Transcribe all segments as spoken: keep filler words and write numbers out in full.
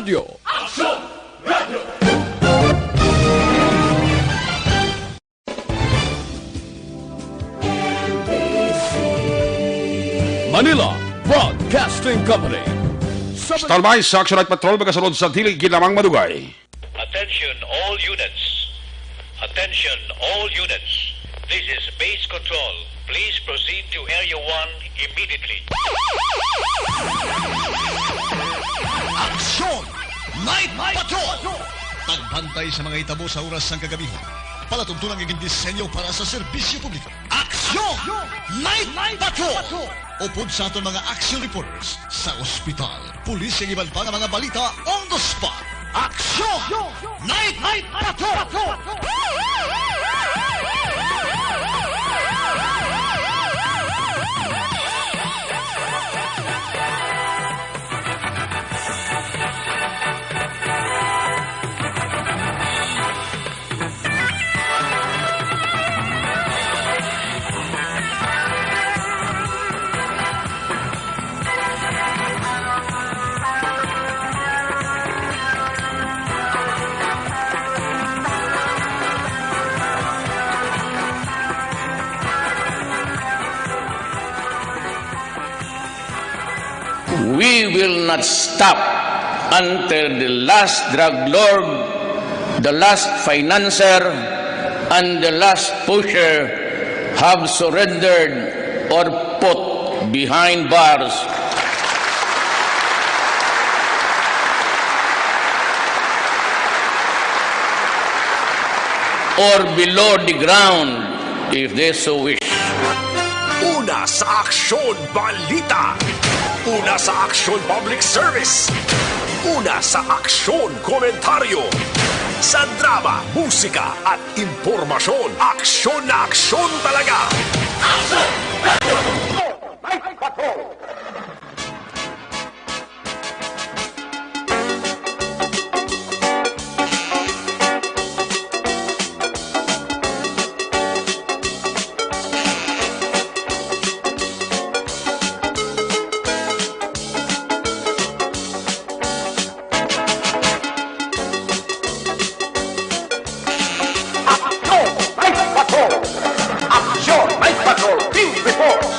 Radyo. Manila Broadcasting Company. Standby sa Action Night Patrol, magasunod sa dili gid lamang madugay. Attention all units. Attention all units. This is base control. Please proceed to Area one immediately. Aksyon! Night Patrol! Pagbantay sa mga hitabo sa oras sang kagabihan. Palatuntunan nga gindisenyo para sa serbisyo publiko. Aksyon! Night Patrol! Upod sa aton mga action reporters sa ospital, pulis, kag iban pa nga mga balita on the spot. Aksyon! Night Patrol! We will not stop until the last drug lord, the last financier, and the last pusher have surrendered or put behind bars or below the ground if they so wish. Una sa Aksyon Balita. Una sa Aksyon Public Service. Una sa Aksyon Komentaryo. Sa drama, musika, at impormasyon, aksyon na aksyon talaga. Aksyon! Night Patrol! Aksyon! Night Patrol! Aksyon! Night Patrol! Field Reports!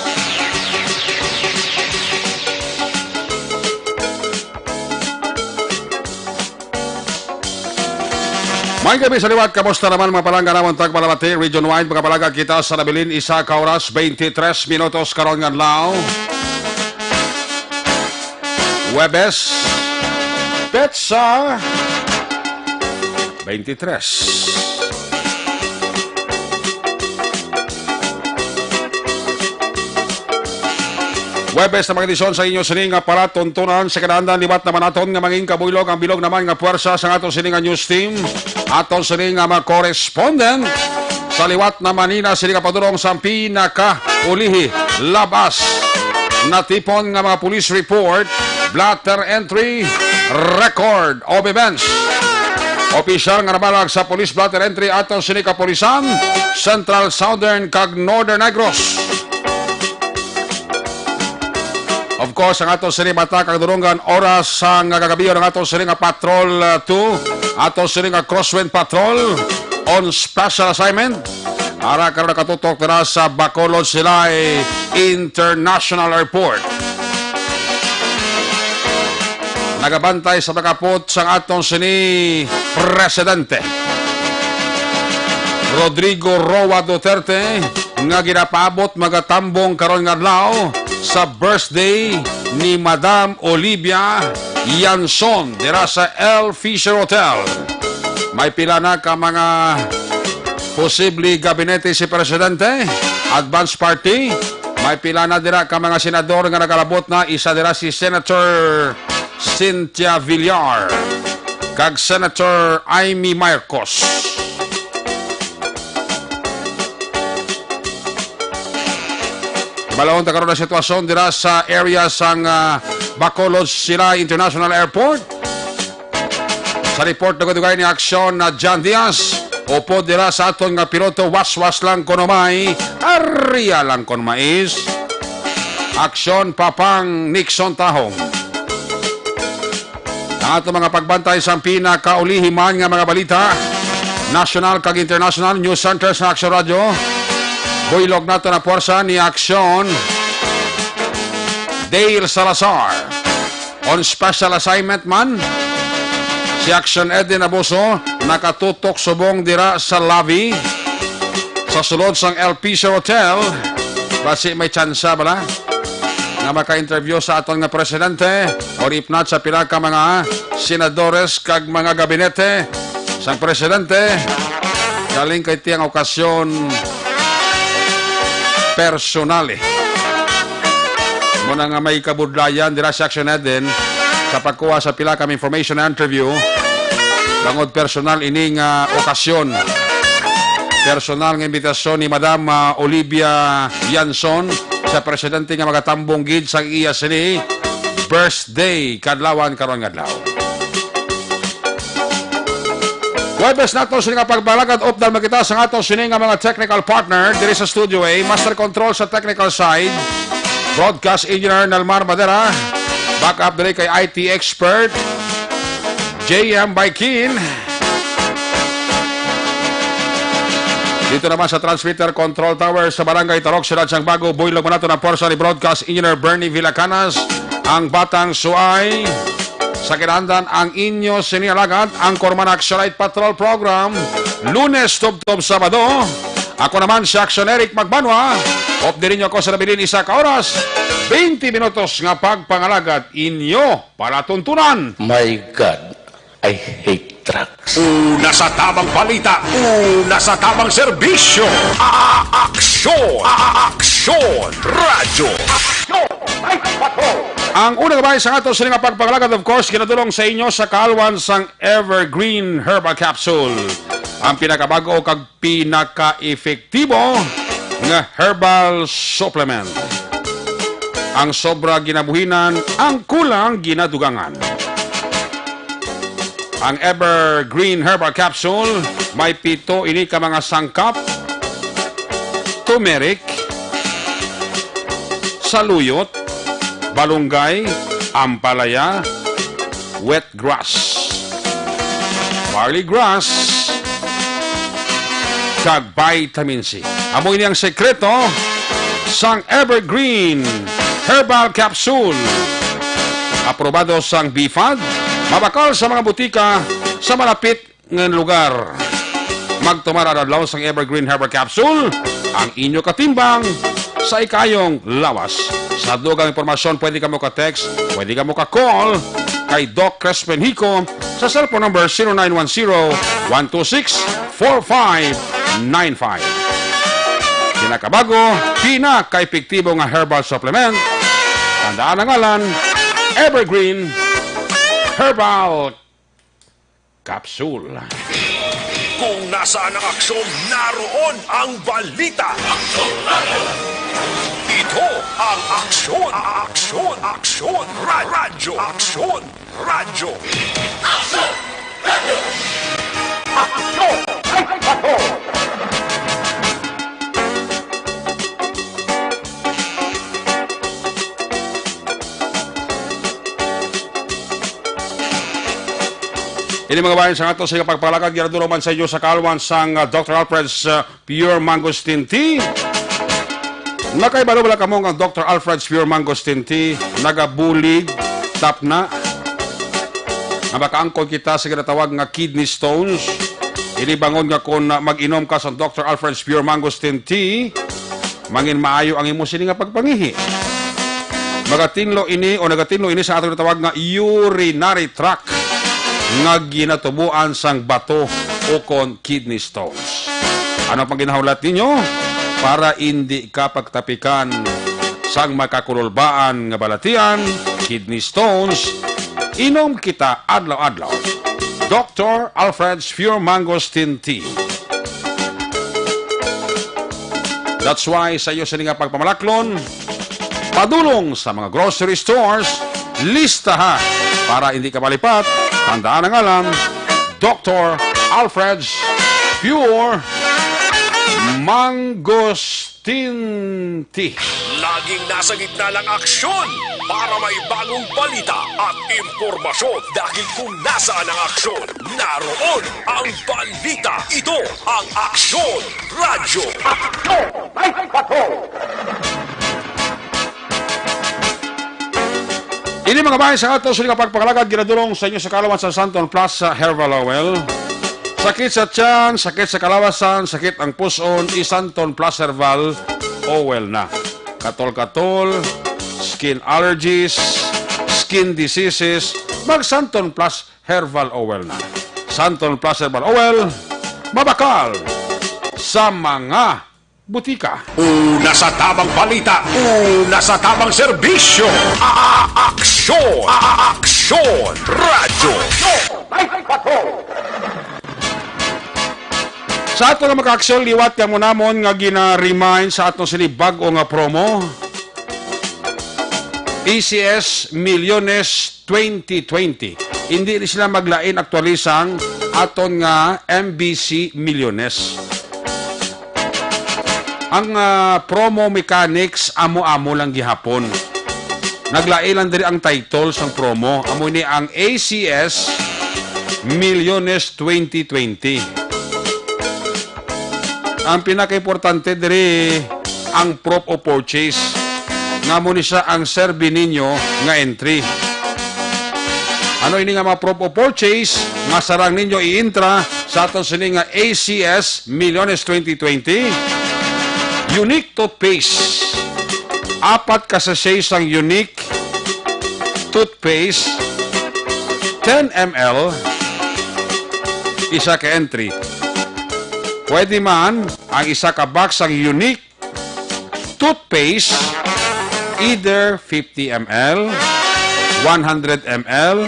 Maayong gabi sa liwat. Kamusta naman, mga palangga namon tagpalabati, region wide? Mga palangga, kita sa nabilin, isa ka oras, twenty-three minutos karon nga adlaw. Huwebes, petsa twenty-three. Huwebes na mga edisyon sa inyo sini nga palatuntunan. Sa kinaandan, liwat naman naton nga mangin kabuylog ang bilog naman nga puwersa sa aton sini nga news team, aton sini nga mga correspondent. Sa liwat naman nila sini nga padulong sa pinakaulihi, labas natipon nga mga police report, blotter entry, record of events. Opisyal nga nabalag sa police blotter entry aton sini kapulisan, Central, Southern, kag Northern Negros. Of course, ang aton sini mata kag dulungan oras sang kagabi, ang aton sini nga Patrol, uh, two, aton sini nga Crosswind Patrol on special assignment. Ara karon nakatutok dira sa Bacolod Silay International Airport. Nagabantay sa pagkapot sang aton sini Presidente Rodrigo Roa Duterte nga ginapaabot magatambong karon nga adlaw sa birthday ni Madam Olivia Yanson dira sa El Fisher Hotel. May pila na ka mga posible gabinete si Presidente, advance party. May pila na dira ka mga senador nga nagalabot na. Isa dira si Senator Cynthia Villar kag Senator Imee Marcos. Balon ta karon ang sitwasyon dira sa area sang, ah, Bacolod Silay International Airport. Sa report, dugay-dugay ni aksyon na John Diaz, upod dira sa aton nga piloto, waswas lang kuno may, arya lang kuno mais. Aksyon, Papang Nixon Tahong. Ato mga pagbantay sa pinakaulihi man nga mga balita, national kag international, News Center sa Aksyon Radyo. Buylog nato na puwersa ni Aksyon Dale Salazar. On special assignment man, si Aksyon Eden Abuso nakatutok subong dira sa lobby sa sulod sang El Piso Hotel. Basi may tsansa bala nga maka-interview sa aton nga presidente, or if not, sa pila ka mga senadores kag mga gabinete sang presidente. Galing kay tiyang okasyon personal, eh. Muna nga may kabudlayan dira sa Action Eden sa pagkuha sa pila ka information and interview. Bangod personal ini nga okasyon. Personal nga imbitasyon ni Madam, ah, Olivia Yanson, sa presidente nga magatambong gid sang iya sini birthday kadlawan karon nga adlaw. Huwebes nato sini nga pagpalagad, updan man kita sa ato sini nga mga technical partner diri sa Studio A, master control sa technical side, broadcast engineer Nalmar Madera, backup diri kay I T expert J M Baikin. Dito naman sa transmitter control tower sa Barangay Tarok, Siyudad sang Bago, buylog man nato ang pwersa ni broadcast engineer Bernie Villacanas, ang batang suay sa kinahanglan, ang inyo sini alagad, ang Korman Action Night Patrol Program, Lunes tubtob Sabado. Ako naman si Action Eric Magbanwa. Updi ninyo ako sa nabilin isa ka oras, twenty minutos nga pagpangalagad inyo palatuntunan. My God, I hate trucks. Una sa tamang balita, una sa tamang serbisyo. A-, aksyon, a-, aksyon, radyo. Aksyon, ay, patrol. Ang unang bahin sa ato sini nga pagpangalagad, of course, ginadulong sa inyo sa kaalwan sang Evergreen Herbal Capsule, ang pinakabag-o kag pinaka-epektibo nga herbal supplement. Ang sobra ginabuhinan, ang kulang ginadugangan. Ang Evergreen Herbal Capsule may pito ini ka mga sangkap: turmeric, saluyot, balunggay, ampalaya, wheat grass, barley grass, kag vitamin C. Amo ini ang sekreto sang Evergreen Herbal Capsule. Aprobado sang BFAD, mabakal sa mga butika sa malapit nga lugar. Magtumar adlaw sang Evergreen Herbal Capsule, ang inyo katimbang sa ikayong lawas. Sa dugang impormasyon, pwede kamo ka-text, pwede kamo ka-call kay Doc Crispin Hico sa cellphone number zero nine one zero, one two six, four five nine five. Pinakabago, pinaka-epektibo nga herbal supplement. Tandaan ang ngalan, Evergreen Herbal Capsule. Kung nasaan ang aksyon, naroon ang balita. Ito ang Aksyon, Aksyon, Aksyon, Ra-, Radyo, Aksyon, Radyo. Aksyon! Aksyon! Ay, aksyon! Ini mga bayan sa ato sa pagpalakad, ginadulong man sa inyo sa kaalwan sang, ah, Doctor Alfred's, ah, Pure Mangosteen Tea. Nakaibalo bala kamo nga Doctor Alfred's Pure Mangosteen Tea nagabulig tapna nga makaangkon kita sa ginatawag nga kidney stones? Ini bangod nga kon, ah, mag-inom ka sa Doctor Alfred's Pure Mangosteen Tea, mangin maayo ang imo sini nga pagpangihi. Magatinlo ini o nagatinlo ini sa ato ginatawag nga urinary tract nga ginatubuan sang bato ukon kidney stones. Ano pang ginahulat ninyo? Para indi ka pagtapikan sang makakululbaan nga balatian, kidney stones, inom kita adlaw-adlaw. Doctor Alfred's Pure Mangosteen Tea. That's why sa iyo sini nga pagpamalaklon, padulong sa mga grocery stores, listaha para hindi ka malipat. Tandaan ang ngalan, Doctor Alfred's Pure Mangosteen. Tinti. Laging nasa gitna ng aksyon para may bagong balita at impormasyon. Dahil kung nasaan ang aksyon, naroon ang balita. Ito ang Aksyon Radyo. Aksyon Night Patrol! Ini, mga bahin, sa ato sa nga pagpangalagad, ginadulong sa inyo sa kaalaman sa Santon Plus Herbal Oil. Sakit sa tiyan, sakit sa kalawasan, sakit ang puson, i Santon Plus Herbal Oil na. Katol-katol, skin allergies, skin diseases, mag Santon Plus Herbal Oil na. Santon Plus Herbal Oil, mabakal sa mga butika. Una sa tamang balita, una sa tamang serbisyo. A-, a-, aksyon, a-, a-, aksyon, radyo. Sa ato nga mga aksyon, liwat kamo namon nga gina-remind sa aton sini bag-o nga promo, A C S Milyones twenty twenty. Hindi ni sila maglain, actually, sang aton nga M B C Milyones. Ang, ah, promo mechanics, amo-amo lang gihapon. Naglain lang diri ang title sang promo. Amo ni ang A C S Milyones twenty twenty. Ang pinakaimportante diri ang proof of purchase, nga amo ni siya ang serbi ninyo nga entry. Ano ini nga mga proof of purchase nga sarang ninyo i-intra sa aton sini nga A C S Milyones twenty twenty? Unique toothpaste. Apat ka sachet sang Unique toothpaste, ten M L, isa ka entry. Pwede man ang isa ka box sang Unique toothpaste, either fifty M L, one hundred M L,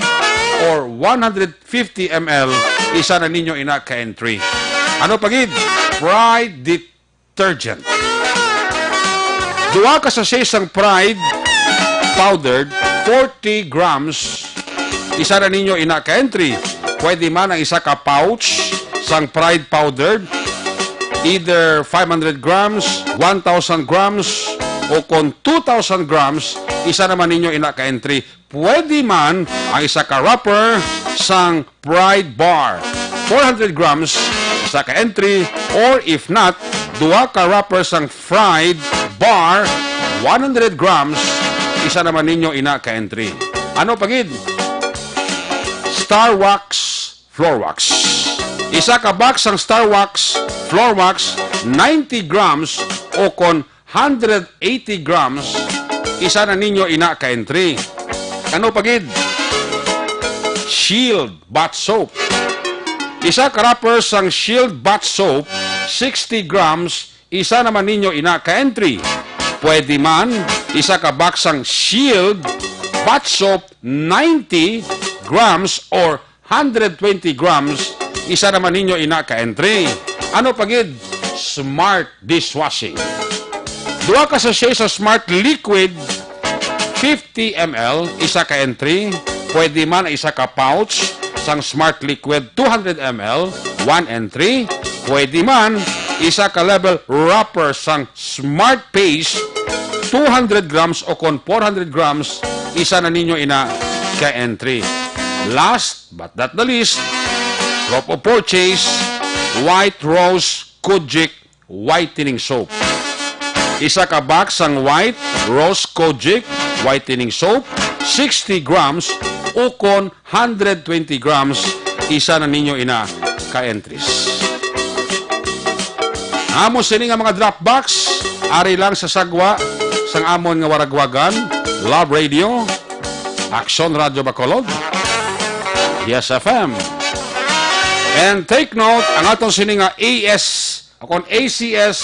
or one hundred fifty M L, isa na ninyo ina ka entry. Ano pa gid? Pride detergent. Duha ka sachet sang Pride powdered, forty grams, isa na ninyo ina ka entry. Pwede man ang isa ka pouch sang Pride powdered, either five hundred grams, one thousand grams, o kon two thousand grams, isa naman ninyo ina ka entry. Pwede man ang isa ka wrapper sang Pride Bar, four hundred grams, isa ka entry, or if not, duha ka wrapper sang Pride Bar, one hundred grams, isa naman ninyo ina ka entry. Ano pa gid? Star Wax Floor Wax. Isa ka box sang Star Wax Floor Wax, ninety grams o kon hundred eighty grams, isa na ninyo ina ka entry. Ano pa gid? Shield Bath Soap. Isa ka wrapper sang Shield Bath Soap, sixty grams, isa naman ninyo ina ka entry. Pwede man, isa ka box sang Shield Bath Soap, ninety grams or hundred twenty grams, isa naman ninyo ina ka entry. Ano pa gid? Smart dishwashing. Duha ka sachet sa Smart Liquid, fifty M L, isa ka entry. Pwede man isa ka pouch sang Smart Liquid, two hundred M L, one entry. Pwede man isa ka level wrapper sang Smart Paste, two hundred grams o kon four hundred grams, isa na ninyo ina ka entry. Last but not the least, proof of purchase, White Rose Kojic Whitening Soap. Isa ka box sang White Rose Kojic Whitening Soap, sixty grams, ukon hundred twenty grams, isa na ninyo ina ka entries. Amo sini nga mga drop box, ari lang sa sagwa sang amon nga waragwagan, Love Radio, Aksyon Radio Bacolod, Yes F M. And take note, ang aton sini nga A S, akon A C S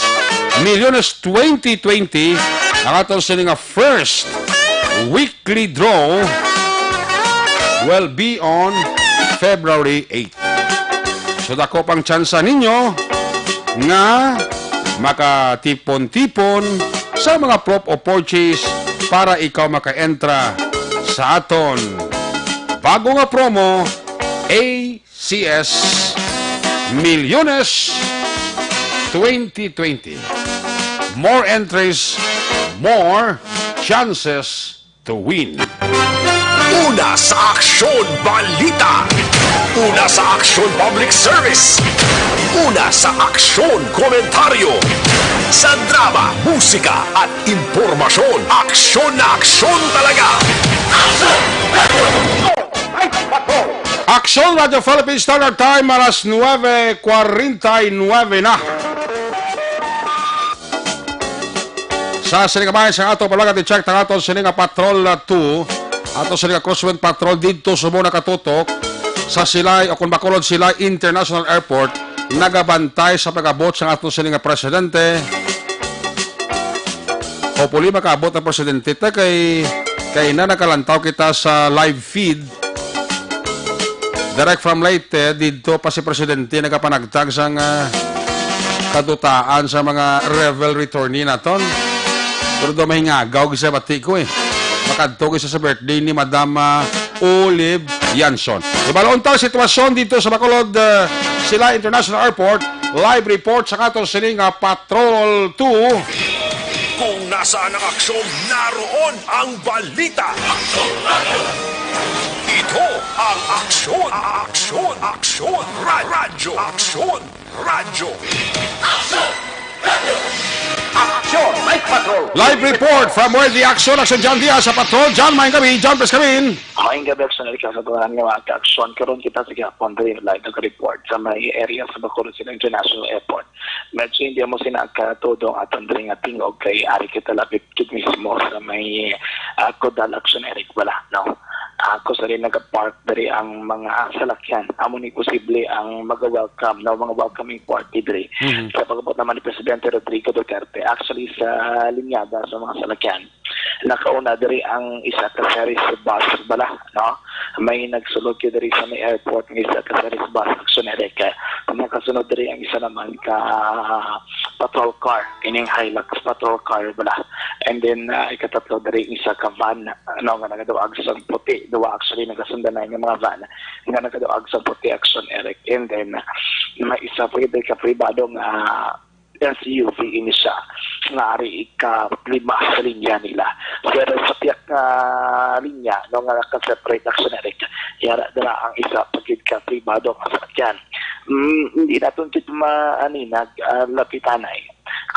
Milyones twenty twenty, ang aton sini nga first weekly draw will be on February eight. So, dako pang tsansa ninyo nga makatipon-tipon sa mga proof of purchase para ikaw maka-entra sa aton bago nga promo, A C S Milyones twenty twenty. More entries, more chances to win. Una sa Aksyon Balita. Una sa Aksyon Public Service. Una sa Aksyon Komentaryo. Sa drama, musika at impormasyon, aksyon na aksyon talaga. Aksyon Radyo Philippines Standard Time, alas nuebe kwarenta y nuebe na. Sa sini nga bahin sa ato palagat i-check ang ato sini nga patrol na two, ato sini nga crosswind patrol didto sa muna katutok sa Silay o kung Bacolod Silay International Airport, nagabantay sa pag-abot sa ato sini nga presidente. Hopefully makaabot ang presidente ta kay kay na nakalantaw kita sa live feed. Direct from Leyte, didto pa si Presidente nagapanagtag sang ah, kadutaan sa mga revel returnee naton. Pero do mahingagaw gisa bati ko eh. Makadto gisa sa birthday ni Madam ah, Olive Yanson. Ibalo unta ang sitwasyon dito sa Bacolod ah, Sila International Airport. Live report sa kato sini nga Patrol two. Kung nasaan ang aksyon, naroon ang balita. Ito ang Aksyon, Aksyon, Aksyon, Ra- Radyo, Aksyon, Radyo. Aksyon, Mike Patrol. Live report from where the action, Action John Diaz sa Patrol. John, maayong gabi. John, please come in. Maayong gabi, Aksyon Eric, sa tanan nga mga ka-aksyon. Karon kita sa gihapon diri live nag-report sa may area sa Bacolod City International Airport. Medyo hindi mo sina katudong aton diri nga tingog kay ari kita lapit gid mismo sa may uh, Kodal, Aksyon Eric, wala, no? Ako sa rin nag-park diri ang mga salakyan. Amo ni posible ang mag-welcome, no, mga welcoming party diri. Sa pag-abot naman ni Presidente Rodrigo Duterte, actually sa linyada sa mga salakyan, nakauna diri ang isa ka series bus bala, no? May nagsulod gyud diri sa may airport nga isa ka series bus, Aksyon Eric. Nakasunod diri ang isa naman ka patrol car, ining Hilux patrol car bala. And then uh, ikatatlo diri isa ka van, no, nga nagaduag sang puti, duwa actually nagasundanay nga mga van nga nagaduag sang puti, Aksyon Eric. And then uh, may isa pa gyud ka pribado nga S U V ini siya nga ari ika lima sa linya nila. Pero sa tiyak nga linya, no, nga naka-separate, Aksyon Eric, yara dira ang isa pa gyud ka pribado nga sakyan. Mm, hindi naton gyud maaninag uh, lapitanay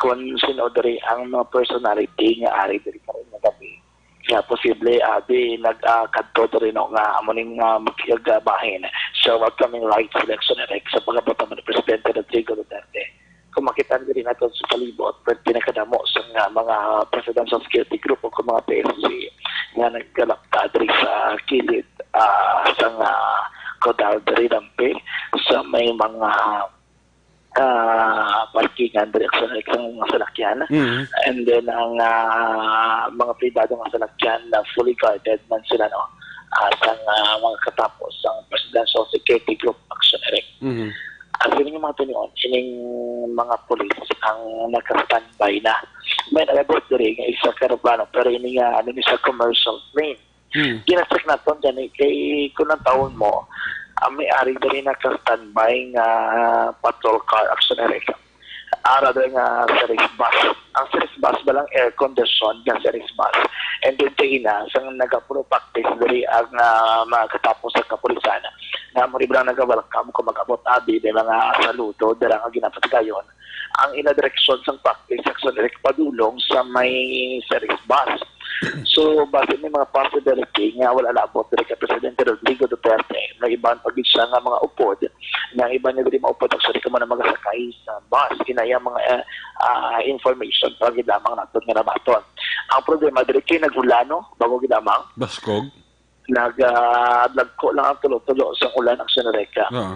kung sino diri ang mga personality nga ari diri karon nga gabi. Nga posible abi nag uh, kadto diri, no, nga amo ning uh, magkagabahin sa welcoming rites election, Eric, sa pagabot naman ni Presidente Rodrigo Duterte. Kung makita diri nato sa palibot, pinakadamo sa nga mga Presidential Security Group o kung mga P S G nga nagkalapta diri sa kilid uh, sa nga Kodal diri lampi sa may mga uh, parkingan diri sa isang mga salakyan. Mhm. And then ang uh, mga pribado nga salakyan na fully guarded man sila, no, uh, sang uh, mga katapos sang Presidential Security Group, Action Eric. Mhm. Ang siling mga tunion, ining mga pulis ang naka-standby na. May nalabot diri nga isa ka aeroplano, pero ini nga ano ni sa commercial plane. Hmm. Gina-check naton gani kay kung ang taon mo, ang may-ari diri naka-standby nga patrol car, Action Eric. Ara diri nga series bus. Ang series bus ba lang air condition nga series bus. And then kay ina, sang nagapuno practice diri ang ah, mga katapos sa kapulisan. Nga mo rin lang nagawalkam kung mag-abot abi may mga saludo dira nga ginapatigayon. Ang ina direksyon sang practice section direct padulong sa may series bus. So, base may mga possibility nga wala labot diri kay Presidente Rodrigo Duterte, may iban pa gid siya nga mga upod, nga ang iban niya diri maupod actually kamo na magasakay sa bus. Kinaya mga eh, ah, information pa gid lamang naton nga nabaton. Ang problema diri kay nagulano, bago gid lamang Baskog. nag ah, dagko lang ang tulo-tulo sa ulan ang Sunreka. Oo.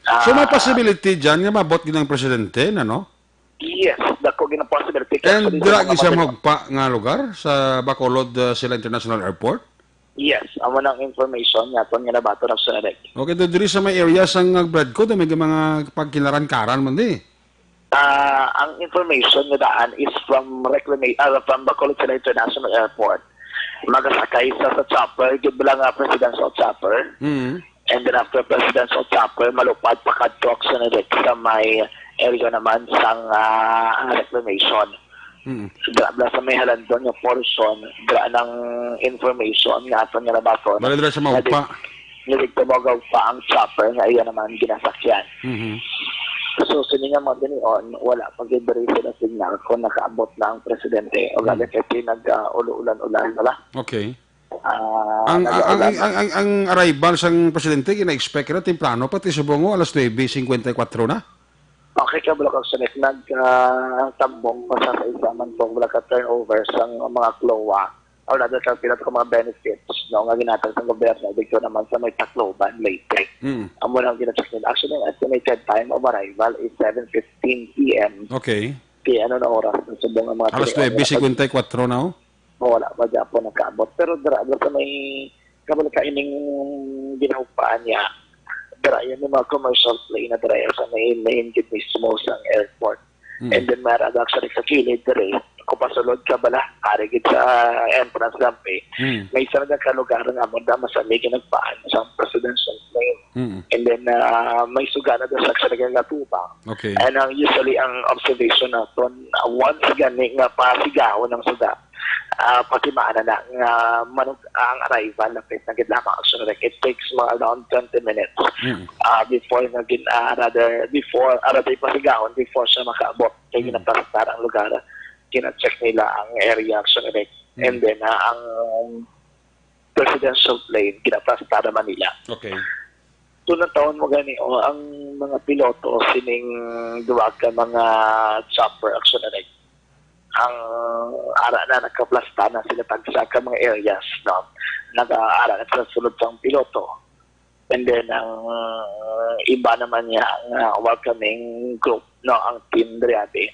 Ah, So may possibility dyan nga mabot gid ang presidente na, no? Yes, dako gid ang possibility. And Actually, dira sa mga gid siya pwede- magpa nga lugar sa Bacolod uh, sila International Airport? Yes, amo nang information nga aton nga nabato ng Sunrek. Okay, do diri sa may area sang nag-Bradco, do may mga pagkinaran-karan man di. Ah, ang information nga daan is from reclama- ah, from Bacolod City International Airport. Magasakay sa sa chopper, gid lang nga presidential chopper. Mm. And then after presidential chopper, malupad pa kadto sa Sunrek sa may area naman sang ah, reclamation. Mm. Dira bala sa may Halandon nga portion, dira nang information nga aton nga nabaton. Bali dira sa Maupa. Nga di-, nga didto maugpa ang chopper nga iya naman ginasakyan. Mhm. So, sini nga mga ginion, wala pa gid diri sila signal kung nakaabot na ang presidente. O Mm. gali kay pinag, ah, ulo-ulan-ulan bala. Okay. Ah, Ang, ang, ang, nagaulan. ang, ang, ang arrival sang presidente, gina-expect na temprano, pati subong, alas nuebe cincuenta y cuatro na. Okay, kabalo ka, Sunik. Nag, ah, tambong pa sa isa man po, wala ka turnover sa mga CLOA. Or rather, ka pila ka mga benefits, no, nga ginatag sa gobyerno, dito naman sa may Tacloban, Leyte. Mm. Amo nang ginacheck nila. Actually, ang estimated time of arrival is seven fifteen P M. Okay. Kaya ano na oras na subong ang mga Alas tinion nuebe cincuenta y cuatro na, oh. Wala pa gyapon nakaabot. Pero dira, dira sa may kabalo ka ining ginahupaan niya, dira yan yung mga commercial plane na dira sa may main gate mismo sa airport. Mm. And then may ara actually sa kilid diri. Kung pasulod ka bala, ari gid sa entrance lampi, Mm. may isa na ka lugar nga mo da masamig yung nagpaan sa presidential plane. Mm. And then, ah, may suga na da sa actually nga gatubang. Okay. And ang usually ang observation naton, ah, once gani nga pasigahon ang suga, ah, pagtimaan na nga manug-, ang arrival lapit na gid lamang. Actually, like, it takes mga around twenty minutes, Mm. ah, before nga gin-, ah, rather, before, ah, rather, pasigahon before siya makaabot. Kay Mm. ginaplastar ang lugar, gina-check nila ang area, actually, like, Mm. and then, ah, ang presidential plane, ginaplastar naman nila. Okay. Tunang taon mo gani, o, ang mga piloto sining duwa ka mga chopper, actually, like, ang ara na, nagkaplasta na sila tagsa ka mga areas, no? Nag-aara na sila sulod sang piloto. And then, ang iba naman niya, ang, ah, welcoming group, no, ang team diri ate,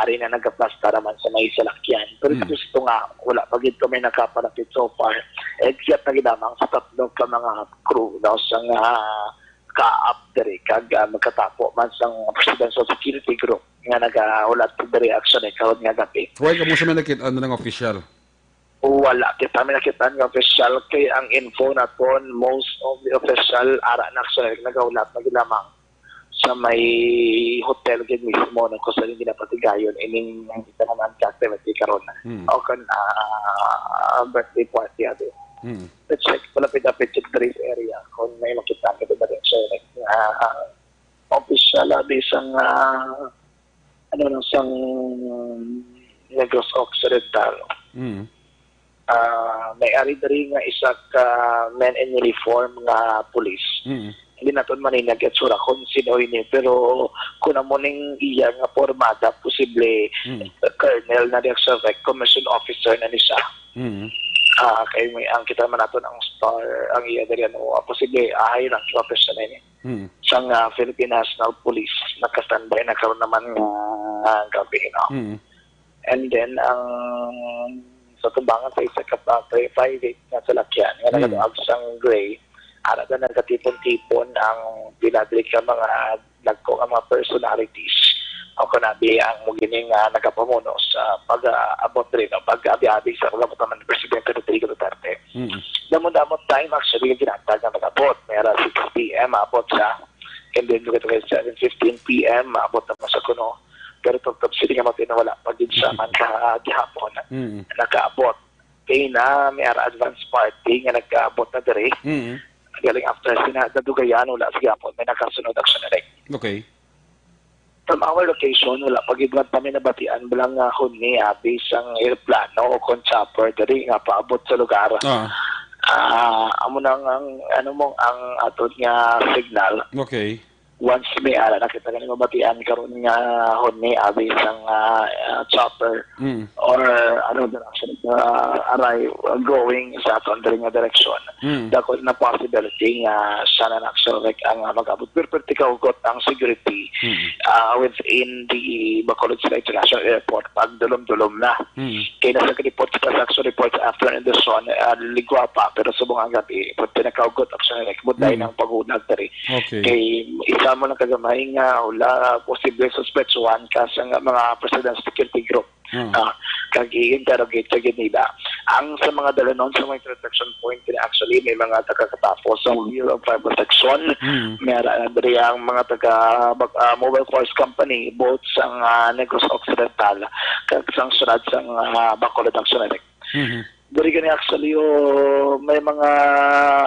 ari na nagkaplasta naman sa may salakyan. Pero Mm. gusto nga, wala pa gid kami nakapalapit so far. Except na gid lamang sa tatlo ka mga crew, no, sa nga ka-up diri, kag, ah, magkatapo man sang Presidential Security Group nga nagahulat diri, actually, karon nga gabi. Why kamo sa may nakit-an na nga official? Wala kita may nakit-an nga official, kay ang info naton, most of the official, ara na, actually, nagahulat na gid lamang sa may hotel gid mismo, no, kung saan ginapatigayon ining kita naman ka activity karon. Hmm. O kung, ah, birthday party, ate. Hmm. Let's check, palapit-lapit check diri sa area kung may makita kita ba rin siya, ah, official, ah, di sang, ah, ano, no, sang Negros Occidental. Mm. Ah, may ari diri nga isa ka men in uniform nga pulis. Mm. Hindi naton maninag itsura kung sino ini, pero kung amo ning iya nga pormada, posible Mm. colonel na di, actually, commission officer na ni siya. Mm. Ah, kay may, ang kita man naton ang star, ang iya diri, ano, posible high rank officer na ini. Mm. Sang, ah, Philippine National Police, naka-standby na karon naman nga gabi, no? Mm. And then, ang sa tumbangan sa isa ka pa, pri-, private nga salakyan nga Mm. nagaduag sang gray, ara na nagatipon-tipon ang pila diri ka mga dagko nga mga personalities o kunabi ang mo gini nga nagapamuno sa pag-aabot diri, no, pag-abi-abi sa pag-abot naman ni Presidente Rodrigo Duterte. Mm. Damo-damo time actually nga ginatag nga mag-abot. May ara six P M abot siya. And then, look at seven fifteen P M, maabot na mo sa kuno. Pero tubtob sila nga mapinawala pa gid siya man ka gihapon. Mm. Nakaabot. Kay na, may ara advance party nga nagkaabot na diri. Mm. Galing after sina, nadugayan, wala sa gihapon. May nakasunod action na rin. Okay. From our location, wala pa gid man kami nabatian bala nga huni abi sang eroplano o kon chopper diri nga paabot sa lugar. Ah. Ah, amo na nga ang, ano mo, ang aton nga signal. Okay. Once may ara na kita gani mabatian karon nga huni abi sang, ah, ah, chopper Mm. or ano direction, ah, arrive, uh, going sa aton diri nga direction. Mm. Dako na possibility nga siya na actually, like, ang, ah, mag-abot. Pero, pero tikaw, got ang security, Mm. ah, within the Bacolod City International Airport, pag dulom-dulom na. Mm. Kay nasa ka-report kita sa actual report after in the zone, ah, ligwa pa, pero subong ang gabi, pag pinakaugot, actually, like, muday Mm. ng pagunag diri. Okay. Kay isa mo lang kagamay nga wala posible suspetsuhan ka sa nga mga Presidential Security Group. Mm. Ah, Nag-i-interrogate sa gid nila. Ang sa mga dalanon sa mga intersection point, kini actually may mga taga-Katapos sa Bureau of Fire Protection. Mm. May ara na diri ang mga taga bag-, ah, Mobile Force Company, both sang, ah, Negros Occidental, kag sang syudad sang, ah, Bacolod, actually. Mhm. Diri gani actually, oh, may mga,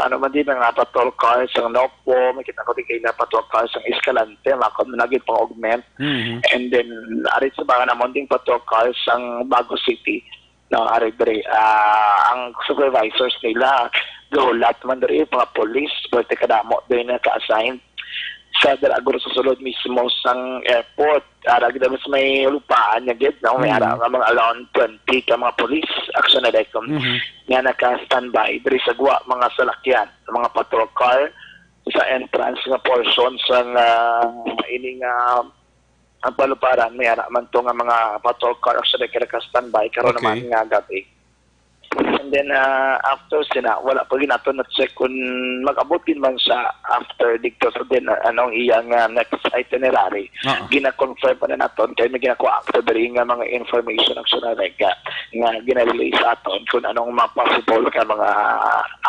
ano man din, mga patrol cars ang Nocpo, may kita ko din kay na patrol cars ang Escalante, makon na gid pang-augment. Mhm. And then, ari sa mga namon ding patrol cars ang Bago City. No, ari diri, ah, ang supervisors nila, gahulat man diri, mga police, pwerte kadamo diri na ka-assign sa dira guro sa sulod mismo sang airport. Ara gid sa may lupaan niya gid, no? May Mm. ara nga mga around twenty ka mga police, action na daycom, Mhm. nga naka-standby diri sa gwa mga salakyan, sa mga patrol car, sa entrance nga portion sa nga ining, ah, ang paluparan, may ara man to nga mga patrol car, action na naka-standby karon Okay. naman nga gabi. And then, ah, after sina, wala pa gid nato na-check kung mag-abot gid man siya after dito. So then, ah, anong iyang, ah, next itinerary? Oo. Gina-confirm pa na naton kay may ginakuha after diri nga mga information ang Sunarega nga gina-relay sa aton kung anong mga possible ka mga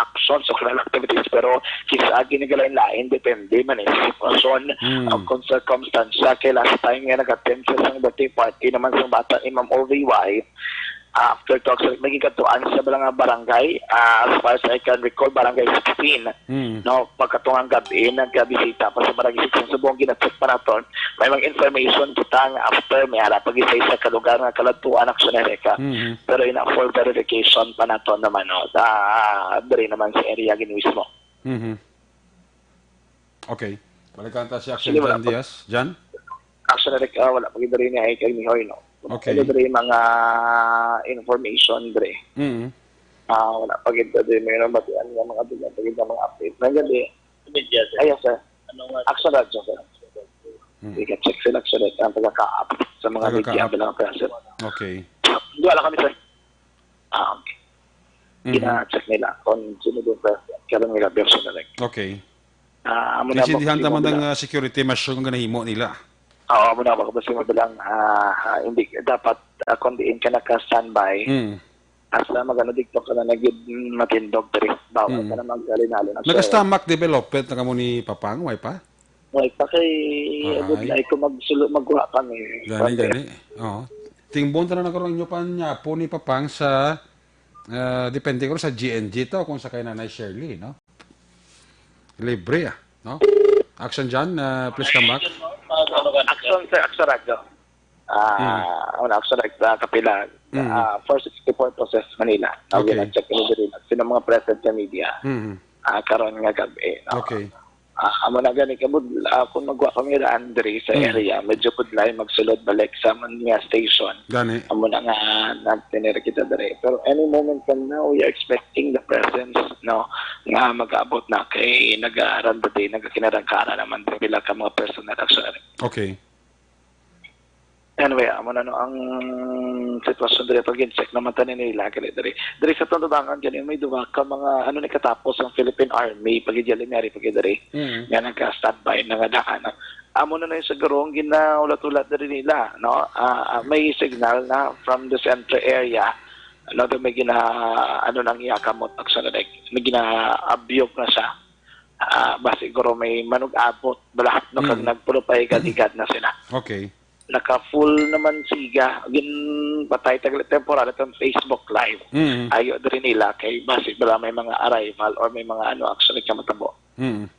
actions o criminal activities. Pero kisa ginagalain-lain, depende man eh sa sitwasyon Mm. o kung circumstance. Kay last time nga nag-attend siya sa birthday party naman sa bata ni Ma'am O V Y, after talks, may gikadtuan sa bala nga barangay, ah, as far as I can recall, barangay sixteen. Mm. No, pagkatungang gabi, nagkabisita pa sa barangay sixteen. Subong gina-check pa naton. May mga information kita nga after, may ara pag-isa sa kalugar nga kaladtuan, action na ka. Mhm. Pero ina for verification pa naton naman, no. Ah, diri naman sa area gid mismo. Mhm. Okay. Balikan ta si Action Sige, wala Jan pa. Diaz. Jan? Action na rin, ah, wala pa gid diri ni ay kay Mihoy, no. Wala Okay. pa gid diri mga information diri. Mm. Ah, wala pa gid diri may nabatian nga mga dili pa gid nga mga update. Nang gabi. Media, sir. Ayan, sir. Ano nga? Action Radyo, sir. Mm. Ika-check sila, sir, ang taga-kaap sa mga media Taga-kaap. bilang present. Okay. Duha lang kami, sir. Ah, okay. Mhm. Gina-check nila kung sino din, sir. Karon nila version na lang. Okay. Ah, amo na Intindihan mo, ta man mo ang, lang. ah, security measure kung ganahimo nila. Oo, amo na, baka basta mo lang, ah, ah, hindi, dapat, ah, kung diin ka naka-standby, Mm. asa magano dito ka na nagid matindog diri. Bawal Mm. ka na magkalinalo na, sir. Naka-stomach development na kamo ni Papang, way pa? Way pa kay, Ay. good na ko magsulo, magkuha kami. Gani, Pwede. gani. Oo. Tingbon ta na nagkaroon inyo pa niya po ni Papang sa, ah, depende ko sa G N G to, kung sa kay Nanay Shirley, no? Libre, ah, no? Action Jan, ah, please come back. Action, sir, Action Radyo. Ah, Mm. Una, Action Radyo, ah, kapila. Mm. Ah, four sixty-four Process Manila. Tawag Okay. na, check mo diri na. Sino mga present sa media? Mm. Ah, karon nga gabi, no? Okay. Ah, amo na gani kabud-, ah, kung magwa kami ra, Andre, sa Mm. area, medyo budlay magsulod balik sa amon nga station. Gani. Amo na nga nagtinir kita diri. Pero any moment from now, we are expecting the presence, no, nga mag-abot na kay nag-aaranda din, nagkinarangkara naman din pila ka mga personnel, actually. Okay. Anyway, amo na, no, ang sitwasyon diri, pag-check naman tayo nila, kaya diri. Diri sa Tandubangan, gani, may duha ka mga, ano, ni katapos ang Philippine Army, pag-, pag-, diri. Mm. Nga nagka-standby na nga daan. Amo na, no, yung siguro ang ginaulat-ulat diri nila, no? Ah, ah, may signal na from the center area, no, do may gina-, ano, nang iyakamot, action na, like, may gina-abyog na siya. Ah, ba siguro may manug-abot, bala, no, kag Mm. nagpulupay, igad-igad na sila. Okay. Naka-full naman siga. Ginpatay tagal temporary itong Facebook Live. Mm. Ayo diri nila kay basi bala may mga arrival or may mga ano actually ka matabo. Mm.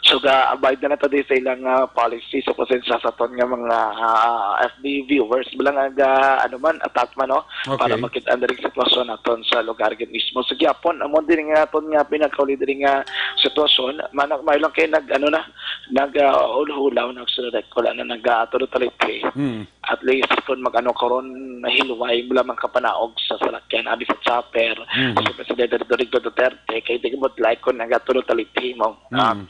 So, ga-abide na nato di sa ilang, ah, policy. So, pasensya sa aton nga mga, ah, F B viewers. Bala nga ga, ano man, attack man, no? Okay. Para makita ang direct sitwasyon naton sa lugar gid mismo. Sa gyapon, amo din nga aton nga pinakauli diri nga sitwasyon. Mana-, may lang kay nag, ano na, nag, ah, hulhulaw na sa direct. Wala na nag, ah, tulutaliti. Mm. At least, kung mag-ano karon, nahilway mo lamang kapanaog sa salakyan, abi sa chopper, Mm. sa Presidente Rodrigo Duterte, kay di mo like kung nagatulo taliti mo. Ah, Mm.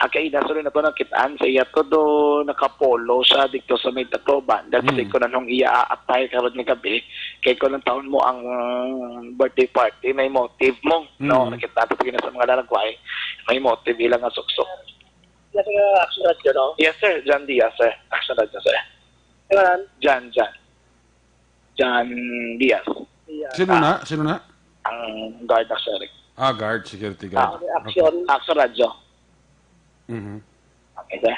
ang kaina, sorry na to, nakitaan sa iya todo nakapolo siya dito sa may Tacloban. That's Mm. why kung anong iya aatay karon nga gabi, kay kung ang taon mo ang birthday party, may motive mo, no? Mm. Nakita ko na sa mga lalagway, may motive ilang nga suksok. Yes, sir. Action Radyo, no? Yes, sir. John Diaz, sir. Action Radyo, sir. Ngalan? Jan, Jan. J John Diaz. Sino na? Sino na? Ang guard, actually. Ah, guard, security Ah, guard. Action. Action Radyo. Mhm. Okay, sir.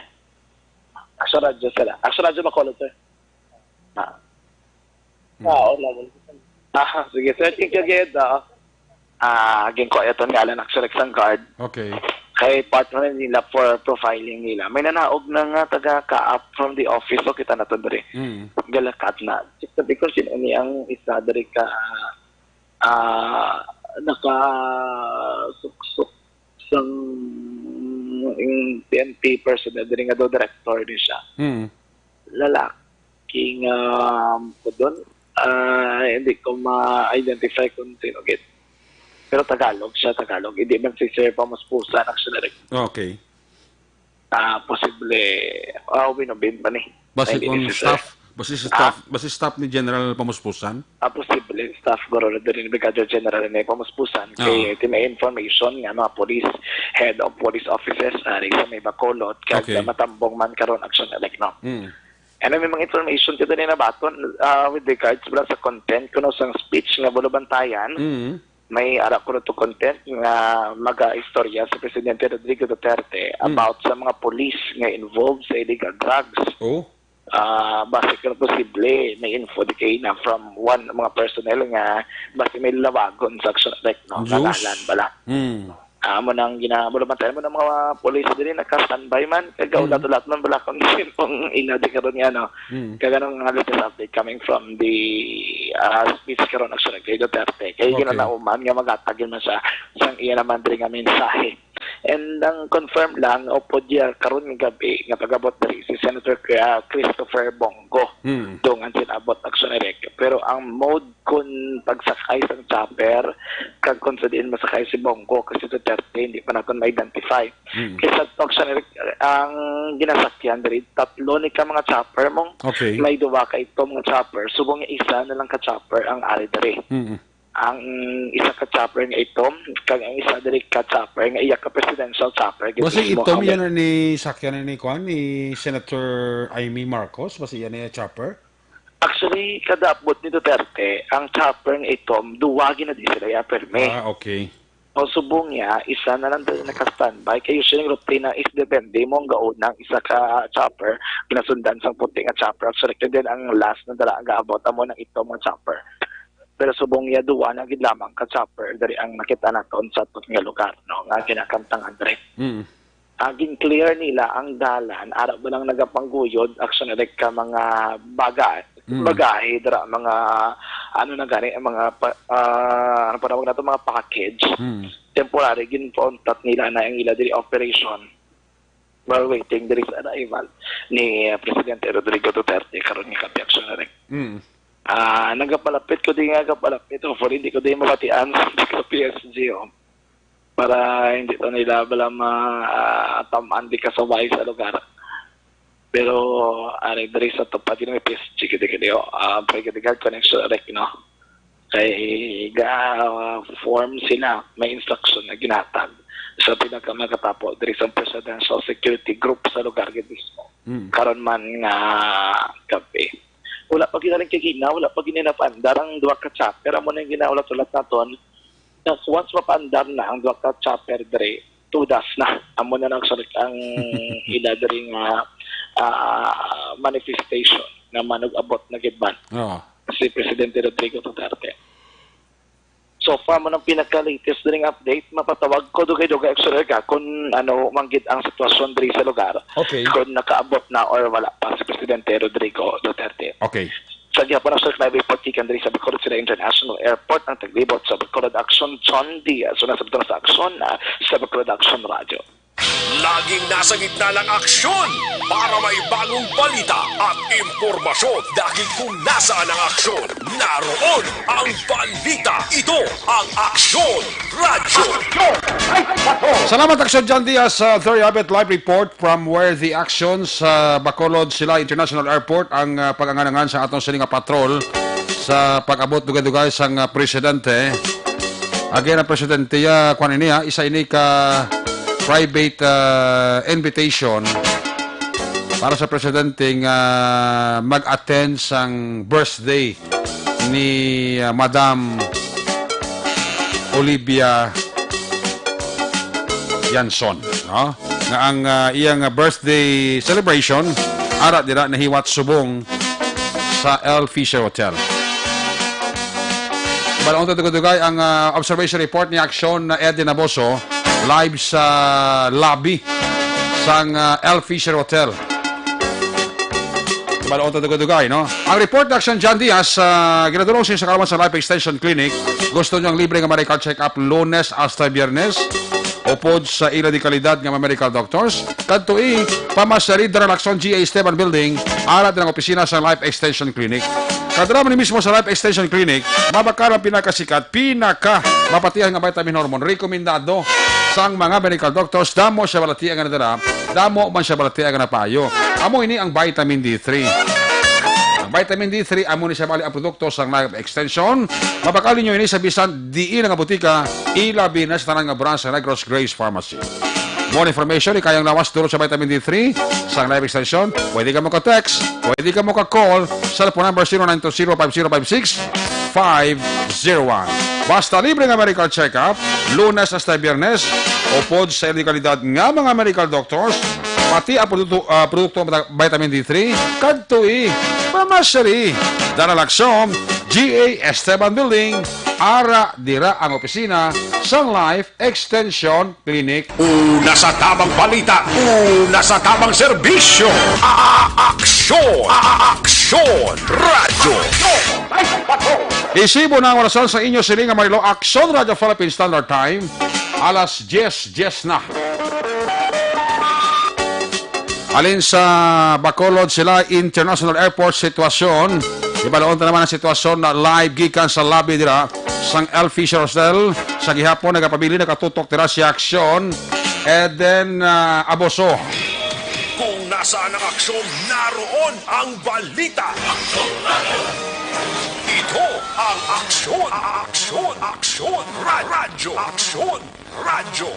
Action Radyo sila. Action Radyo Bacolod, sir. Ah. Ah, oo naman. Ah, sige, sir. Thank you, Ged. Ah, ah, ginkuha ito ngalan, actually, sang guard. Okay. Kay partner nila for profiling nila. May nanaog na nga taga ka up from the office. So, kita na to, dre. Mm. Galakat na. Just because yun, ini ang isa, dre ka, ah, naka suksok sang yung P N P personnel, dre nga daw director ni siya. Mm. Lalaki nga, um, ko doon, ah, hindi ko ma-identify kung sino gid. Pero Tagalog siya, Tagalog. Hindi man si Sir Pamuspusan, actually. Okay. Ah, posible, ah, ubin-ubin pa ni. Basi Hindi kung ni si Sir. staff, basi si staff, basi staff ni General Pamuspusan? Ah, posible, staff guro na din ni Brigadier General ni Pamuspusan. Kay Oo. may information nga mga police, head of police officers, ari sa may Bacolod, kag Okay. matambong man karon, actually, no? Mm. Ano may mga information kita ni nabaton ah, with regards bala sa content kuno sang speech nga bulubantayan, Mm. may ara ko to content nga maga-istorya si Presidente Rodrigo Duterte Mm. about sa mga police nga involved sa illegal drugs. Oh. Ah, base ko posible may info di kay na from one mga personnel nga base may lawagon sa action, like, no, Diyos. Nanalan bala. Mm. Amo nang ginamulubantayan mo ng mga police diri, naka-standby man, kag Mm. ulat-ulat man bala kung sinong ila di karon nga, no? Mm. Kag anong nga latest update coming from the ah, speech karon, actually, kay Duterte. Kay Okay. ginanauman nga magatag yun man siya sang iya naman diri nga mensahe. And ang confirm lang, upod iya karon nga gabi nga pag-abot diri si Senator Cri- ah, Christopher Bong Go. Mm. Doon ang sinabot, actually, Rick. Pero ang mode kun pagsakay sa chopper, kag kung sa diin masakay si Bong Go, kasi Duterte, hindi pa natin ma-identify. Mm. Kaya sa, actually, Rick, ang ginasakyan diri, tatlo ni ka mga chopper mong Okay. may duwa ka itom nga chopper. Subong nga isa na lang ka chopper ang ari diri. Mm. Ang isa ka chopper nga itom, kag ang isa diri ka chopper nga iya ka presidential chopper. Gid Basi mismo itom ang yan ni sakyan ni kuan ni Senator Imee Marcos, basi yan ni chopper. Actually, kada abot ni Duterte, ang chopper nga itom, duwa gid na di sila iya permi. Ah, okay. O subong niya, isa na lang dali naka-standby. Kay usually, ang rutina is depende mo ang gauna ang isa ka chopper, ginasundan sang puti nga chopper. Actually, and then ang last na dala ang gaabot, amo nang itom nga chopper. Pero subong niya, duwa na gid lamang ka chopper, dali ang nakita naton sa aton nga lugar, no, nga ginakantangan diri. Mm. Ah, gin-clear nila ang dalan, ara ba lang nagapangguyod, actually, like, ka mga baga, Mm. bagahe, dira, mga, ano na gani, ang mga, pa, ah, ano pa tawag nato, mga package. Mm. Temporary, ginpauntat nila na ang ila diri operation while waiting diri sa arrival ni, ah, Presidente Rodrigo Duterte karon nga gabi, actually. Mm. Ah, nagapalapit ko di nga kapalapit. Hopefully, hindi ko di mabatian sa P S G, oh. Para hindi to nila bala ma, ah, tamaan di kasaway sa lugar. Pero, ari diri sa tupad, yun may P S G, kiti, kiti, oh. Ah, pwede di ka connection, Rick, no? Kay ga, ah, form sila, may instruction na ginatag sa pinakamakatapo diri sa Presidential Security Group sa lugar gid mismo. Mm. Karon man nga gabi. Wala pa ginaling kagina, wala pa ginaling napaandar ang duha ka chopper. Amo na yung ginaulat-ulat naton. Tapos once mapaandar na ang duha ka chopper diri, tudas na. Amo na nagsulat ang ila diri nga ah, manifestation nga manug-abot na gid man Oo. si Presidente Rodrigo Duterte. So far mo nang pinaka-latest diri nga update, mapatawag ko dugay-dugay, actually, ka kung ano man gid ang sitwasyon diri sa lugar. Okay. Kung nakaabot na or wala pa si Presidente Rodrigo Duterte. Okay. Sa gihapon, actually, may report gikan diri sa Bacolod City International Airport ang taglibot sa Bacolod Action, John Diaz. So, nasa sa aksyon na sa Bacolod Action Radio. Laging nasa gitna ng aksyon para may bagong balita at impormasyon. Dahil kung nasaan ang aksyon, naroon ang balita. Ito ang Aksyon Radyo. Salamat, Action John Diaz. Uh, there you have it, live report from where the action sa Bacolod Sila International Airport ang uh, pag-anganangan sa atong sini nga patrol sa pag-abot dugay-dugay sang uh, presidente. Again, ang presidente, uh, kwan ini, ha, isa ini ka private uh, invitation para sa presidente nga mag-attend sang birthday ni, ah, Madam Olivia Yanson, no? Nga ang, ah, iyang, ah, birthday celebration ara dira nahiwat subong sa L Fisher Hotel. Bala unta dugay-dugay ang, ah, observation report ni Aksyon na Eddie Naboso live sa lobby sang, ah, L Fisher Hotel. Bala unta dugay-dugay, no? Ang report ni Aksyon John Diaz, ah, ginadulong sa kaluman sa Life Extension Clinic. Gusto niyo ang libre nga medical check-up Lunes hasta Biyernes? Upod sa ila di kalidad nga mga medical doctors, kadtoi, pamasyari dira lang sa G A Esteban Building, ara din ang opisina sa Life Extension Clinic. Kadra man mismo sa Life Extension Clinic, mabakal ang pinakasikat, pinaka mapatihan nga vitamin hormone, rekomendado sang mga medical doctors. Damo siya balatian nga nadala, damo man siya balatian nga napayo. Amo ini ang vitamin D three. Ang vitamin D three, amo ni siya bali ang produkto sang Life Extension. Mabakal ninyo ini sa bisan diin nga butika, ilabi na sa tanan nga branch sa Negros Grace Pharmacy. More information, ikayang lawas dulot sa vitamin D three sang Life Extension, pwede ka mo ka-text, pwede ka mo ka-call, cellphone number zero nine two zero five zero five six five zero one. Basta libre nga medical check-up, Lunes hasta Biyernes, upod sa ila di kalidad nga mga medical doctors, pati ang produkto, ah, produkto nga vitamin D three, kadtoi, pamasyari, dara lang sa G A Esteban Building, ara dira ang opisina sang Life Extension Clinic. Una sa tamang balita, una sa tamang serbisyo. A-, a-, aksyon, a-, a-, aksyon, radyo. Isibo na ang orasan sa inyo siling nga Marilo, Aksyon Radyo Philippine Standard Time, alas diyes, diyes na. Halin sa Bacolod Silay International Airport sitwasyon, ibalon ta naman ang sitwasyon na live gikan sa lobby dira sang El Fisher Hostel. Sa gihapon, nagapabilin, nakatutok dira si Aksyon Eden, ah, Aboso. Kung nasaan ang aksyon, naroon ang balita. Ito ang Aksyon, Aksyon, Aksyon, Ra-, Radyo, Aksyon, Radyo.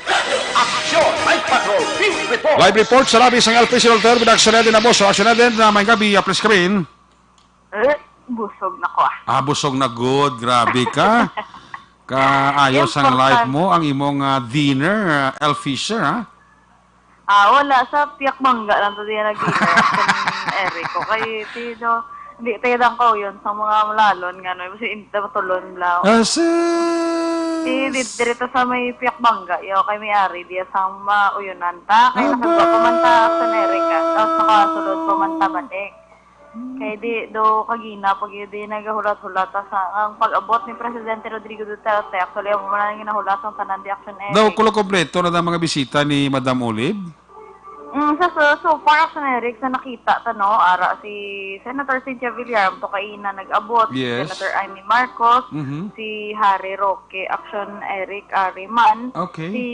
Aksyon, Night Patrol, Field Report. Live report sa lobby sang El Fisher Hotel with Aksyon Eden Aboso. Aksyon Eden, na may gabi, ah, please come in. Eh, busog na ko, ah. Ah, busog na good. Grabe ka. Kaayos ang life mo, ang imong, ah, dinner, ah, El Fisher, ha? Ah, wala. Sa Piakbanga lang to diya nag-dinner. Eric ko. Kay, ti, do, hindi tayo lang ko yun sa mga malalon nga, no? Kasi inta matulon lang. Ah, sus! Ti, di, dirito sa may Piakbanga, yo, kay may ari diya sa mauyonan ta. Kay nakagawa pa man ta sa Amerika. Tapos nakasulod pa man ta balik. Kay di do kagina pag di nagahulat-hulat sa ang pag-abot ni Presidente Rodrigo Duterte, actually, amo man ang ginahulat sang tanan di action, eh. Daw kulo kompleto na ang mga bisita ni Madam Olive? Mm, sa, so, so far, action, Eric, sa nakita ta, no, ara si Senator Cynthia Villar, ang to kaina nag-abot, si Yes. Senator Imee Marcos, Mhm. si Harry Roque, action, Eric Ariman, Okay. si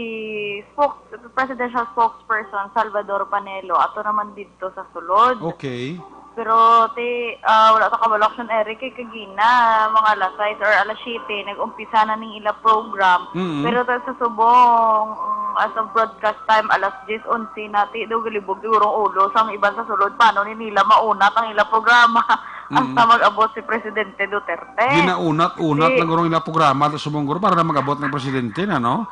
spokes-, presidential spokesperson Salvador Panelo, ato naman didto sa sulod. Okay. Pero, ti, ah, wala ta kabalo, action, Eric, kay kagina, mga alas sais or alas siyete, nag-umpisa na ning ila program. Mm. Pero ta sa subong, mm, as of broadcast time, alas diyes, onse na, ti, do galibog siguro ang ulo sang iban sa sulod, paano ni nila maunat ang ila programa Mm. hasta mag-abot si Presidente Duterte? Ginaunat-unat Ti lang guro ang ila programa, ta subong guro, para na mag-abot ng presidente na, no?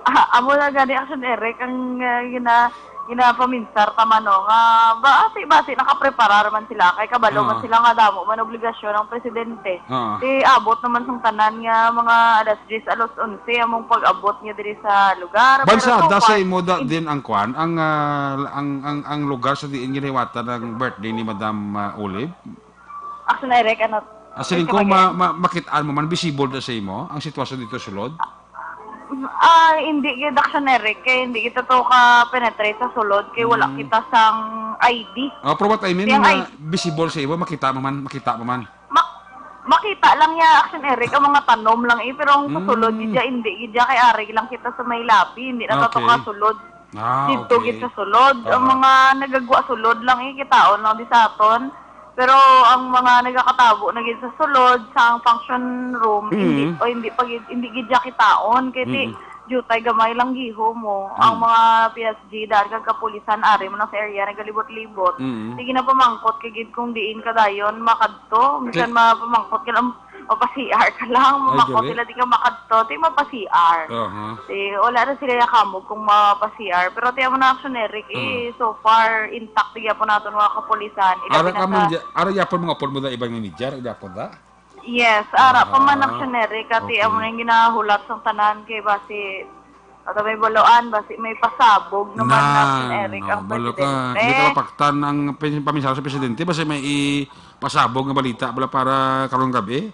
Ah, amo na gani, action, Eric, ang, ah, gina-, ginapaminsar ta man, no, nga basi-basi nakapreparar man sila, kay kabalo man Ah. sila nga damo man obligasyon ang presidente. Ah. Ti abot naman sang tanan nga mga alas diyes, alas onse among pag-abot niya diri sa lugar. Pero Bansa, so da sa far, imo da, in- din ang kwan, ang, ah, ang, ang, ang lugar sa diin ginahiwatan ang birthday ni Madam, ah, Olive? Action, Eric, ano, Ah, siling ko, ma-, ma-, makitaan mo man, visible da sa imo ang sitwasyon dito sulod? Ah, hindi gid, action, Eric, kay hindi kita to ka-penetrate sa sulod, kay wala Mm. kita sang I D. Oh, pero what I mean, Siyang nga I D. visible sa imo, makita mo man, makita mo man. Ma-, makita lang niya, action, Eric, ang mga tanom lang, eh, pero ang sa sulod, Mm. gid siya, hindi gid siya, kay ari lang kita sa may labi, hindi na to Okay. ka sulod. Ah, Dito okay. gid sa sulod, ang Aha. mga nagagwa sulod lang, eh, kitaon lang di sa aton. Pero ang mga nagakatago na gid sa sulod, sa ang function room, hindi, Mm. o hindi pa gid, hindi gid siya kitaon. Kay ti, Mm. Jutay gamay lang giho mo. Ang Mm. mga P S G, daan kag kapulisan, ari mo na sa area, nagalibot-libot. Mm. Sige na pamangkot kay gid kung diin ka dayon makadto. Minsan Kay mapamangkot ka lang, mapa-C R ka lang, Ay, mamangkot gali. sila di ka makadto, di mapa-C R. Aha. Di, wala na sila yakamog kung mapa-C R. Pero ti amo na action, Eric, eh, Mm. so far, intact gyapon naton mga kapulisan. Ilabi Ara na ka man sa dya-, ara gyapon mga pulmo na ibang ni Jar, gyapon ta? Yes, ara pa man Ah, action, Eric, kati okay. amo na yung ginahulat sang tanan kay basi ato may baloan, basi may pasabog naman na action, Nan, Eric, oh, ang balo ka. presidente. Hindi ka mapaktan ang pin-, paminsala sa presidente, basi may ipasabog nga balita bala para karong gabi.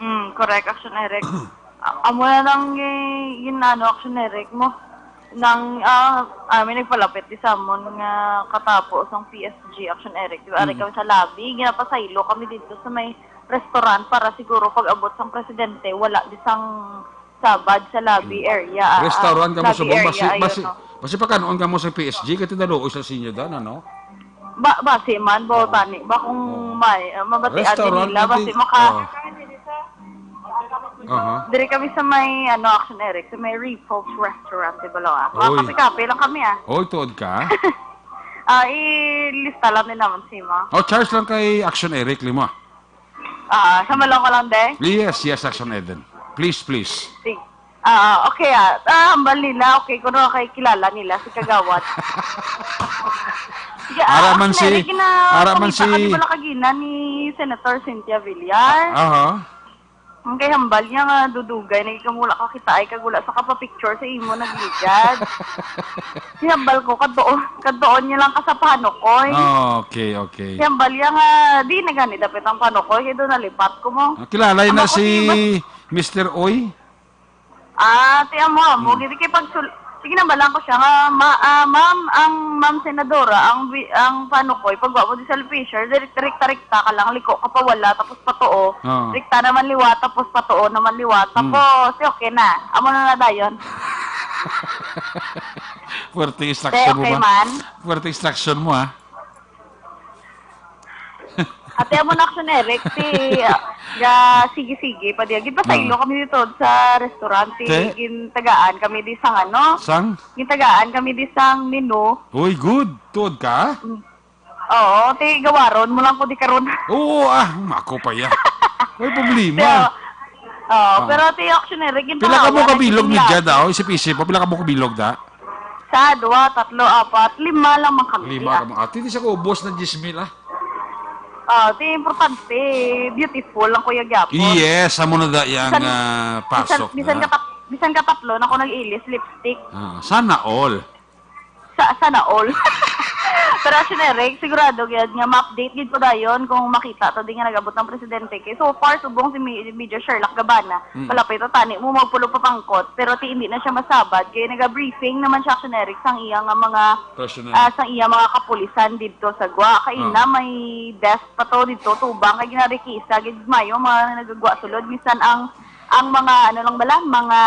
Mm, correct, action, Eric. A-, amo na lang gi-, gin-, ano, action, Eric, mo. Nang, ah, ah, may nagpalapit di sa amon nga katapo sang P S G, action, Eric. Di ba, ari Mm. kami sa lobby, ginapasaylo kami dito sa may restaurant para siguro pag-abot sang presidente, wala di sang sabad sa lobby Mm. area, ah, Restaurant ah, ka mo lobby subong, area, basi, ayun, basi, no. basi pagkanon ka mo sa P S G, kay ti daluoy sa sinyo dan, ano? Ba, basi man, ba, Oo. tani, ba kung Oo. may, ah, mabatian din Restaurant, nila, nati-, basi maka- oo. Aha. Diri kami sa may, ano, action, Eric, sa may Repulse Restaurant, di ba, Loa? Mga Oy. kape-kape lang kami, ah. Oy, tuod ka? Ah, ilista lang din naman si Ma. Oh, charge lang kay Action Eric, lima. Ah, sa malong ko lang, de? Yes, yes, Action Eden. Please, please. Sige. Ah, okay, ah. Ah, hambal nila, okay, kuno kay kilala nila si Kagawad. Sige, ah, Ara man si, actually, gina-, ara man kumita kami si pala kagina ni Senator Cynthia Villar. Aha. Ang kay hambal niya nga dudugay, nagkamula ka kita ay kag wala sa kapapicture sa imo nagligad. Sihambal ko, kadtuon, kadtuon niya lang ka sa Panukoy. Oh, okay, okay. Sihambal niya nga, di na gani dapit ang Panukoy, kay doon nalipat ko mo. Ah, kilala Ang na ako si di mas Mister Oy? Ah, ti amo, amo. Hmm. Gid kay pagsul-, sige na, balang ko siya nga, ma-, ah, ma'am, ang ma'am senadora, ang wi-, ang Panukoy, pag wa mo di sa Fisher, direk-, direkta-rekta ka lang, liko ka pa wala, tapos patuo. Oo. Rekta naman liwat, tapos patuo naman liwat. Hmm. Tapos, di okay na. Amo na na dayon. Puwerte Di instruction mo okay ba? man. Puwerte instruction mo, ah. Ate, amo na action, Eric, si, ah, ga, sige-sige pa diya. Gid pasaylo Ah. kami dito sa restaurant, si Te? gintagaan kami di sang ano? Sang? Gintagaan kami di sang menu. Uy, good. Tuod ka? Mm. Oo, ti gawaron mo lang ko di karon. Oo, ah, mako pa ya. May problema. Pero, oo, Ah. pero ti action, Eric, Pila ka mo ginpahawa na kabilog ni gid Jad, nila. ah? Isip-isip mo, pila ka mo kabilog, da? Sa dua, tatlo, apat, lima lang man kami, Lima ah. ka mo. Ate, di sa ko ubos na diyes mil, ah. Ah, ti importante, beautiful lang, Kuya Gyapo. Yes, amo na da yang, Bisan, ah, bisan, pasok bisan na. katat-, bisan katatlo na ko nag-ilis, lipstick. Ah, sana all. Sa, sana all. Pero action, Eric, sigurado gyud nga ma-update gid ko dayon kung makita to di nga nag-abot ang presidente. Kay so far, subong si Mi-, Major Sherlock Gabana, Mm. palapit na tani mo magpulo pa pangkot, pero ti hindi na siya masabad. Kay naga-briefing naman siya, action, Eric, sang iya nga mga, Personnel. ah, sang iya mga kapulisan didto sa Gwa. Kay Ah. na may desk pa to didto, tubang, kay ginarikisa, gid mayo, mga nagagwa sulod. Minsan ang, ang mga, ano lang bala, mga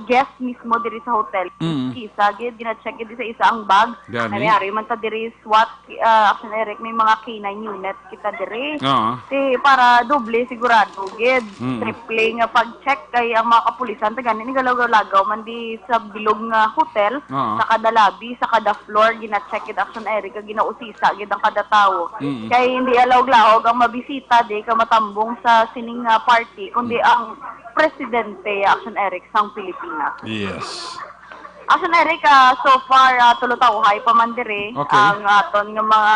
guest mismo diri sa hotel. Mm. Kisa, gid, gina-check gid sa isa ang bag. Gani. Nangyari man ta diri, SWAT, ah, action, Eric, may mga K nine unit kita diri. Oo. Ti, para doble sigurado gid. Mm. Triple nga pag-check kay ang mga kapulisan, ta gani, nagalaw-lagaw man di sa bilog nga hotel, Oo. sa kada lobby, sa kada floor, gina-check gid, action, Eric, kag ginausisa gid ang kada tawo. Mm. Kay hindi alawag-lawag ang mabisita di ka matambong sa sining nga party, kundi Mm. ang presidente, action, Eric, sang Pilipinas. Yes. Action, Eric, ah, so far, ah, tulo tawhay pa man diri Okay. ang aton nga mga,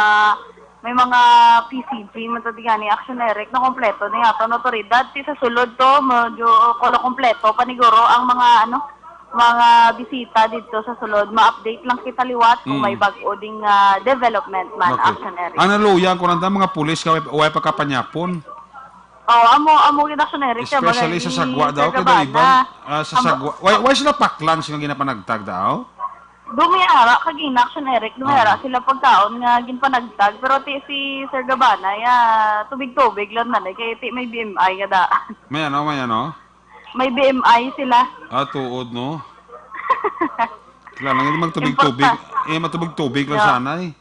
may mga P C G man to di gani, action, Eric, na kompleto ni aton otoridad. Ti sa sulod to, medyo kulang kompleto paniguro ang mga, ano, mga bisita didto sa sulod. Ma-update lang kita liwat kung Mm. may bag-o ding, ah, development man, Okay. action, Eric. Ang naluya ko lang ta, mga pulis ka, way, way pagkapanyapon. Oh, amo, amo gid, action, Eric, siya, Especially bagay sa ni Sagwa Sir daw, kay Gabana. iban, ah, sa Amo, Sagwa. Why, why sila paklan sila ginapanagtag daw? Dumiara kag in action, Eric, dumiara Ah. sila pagkaon nga ginpanagtag, pero ti si Sir Gabana, ya, tubig-tubig lang na, kay ti may B M I nga daan. May ano, may ano? May B M I sila. Ah, tuod, no? Kailangan nga magtubig-tubig. Importa- Eh, matubig-tubig lang Yeah. sana, eh.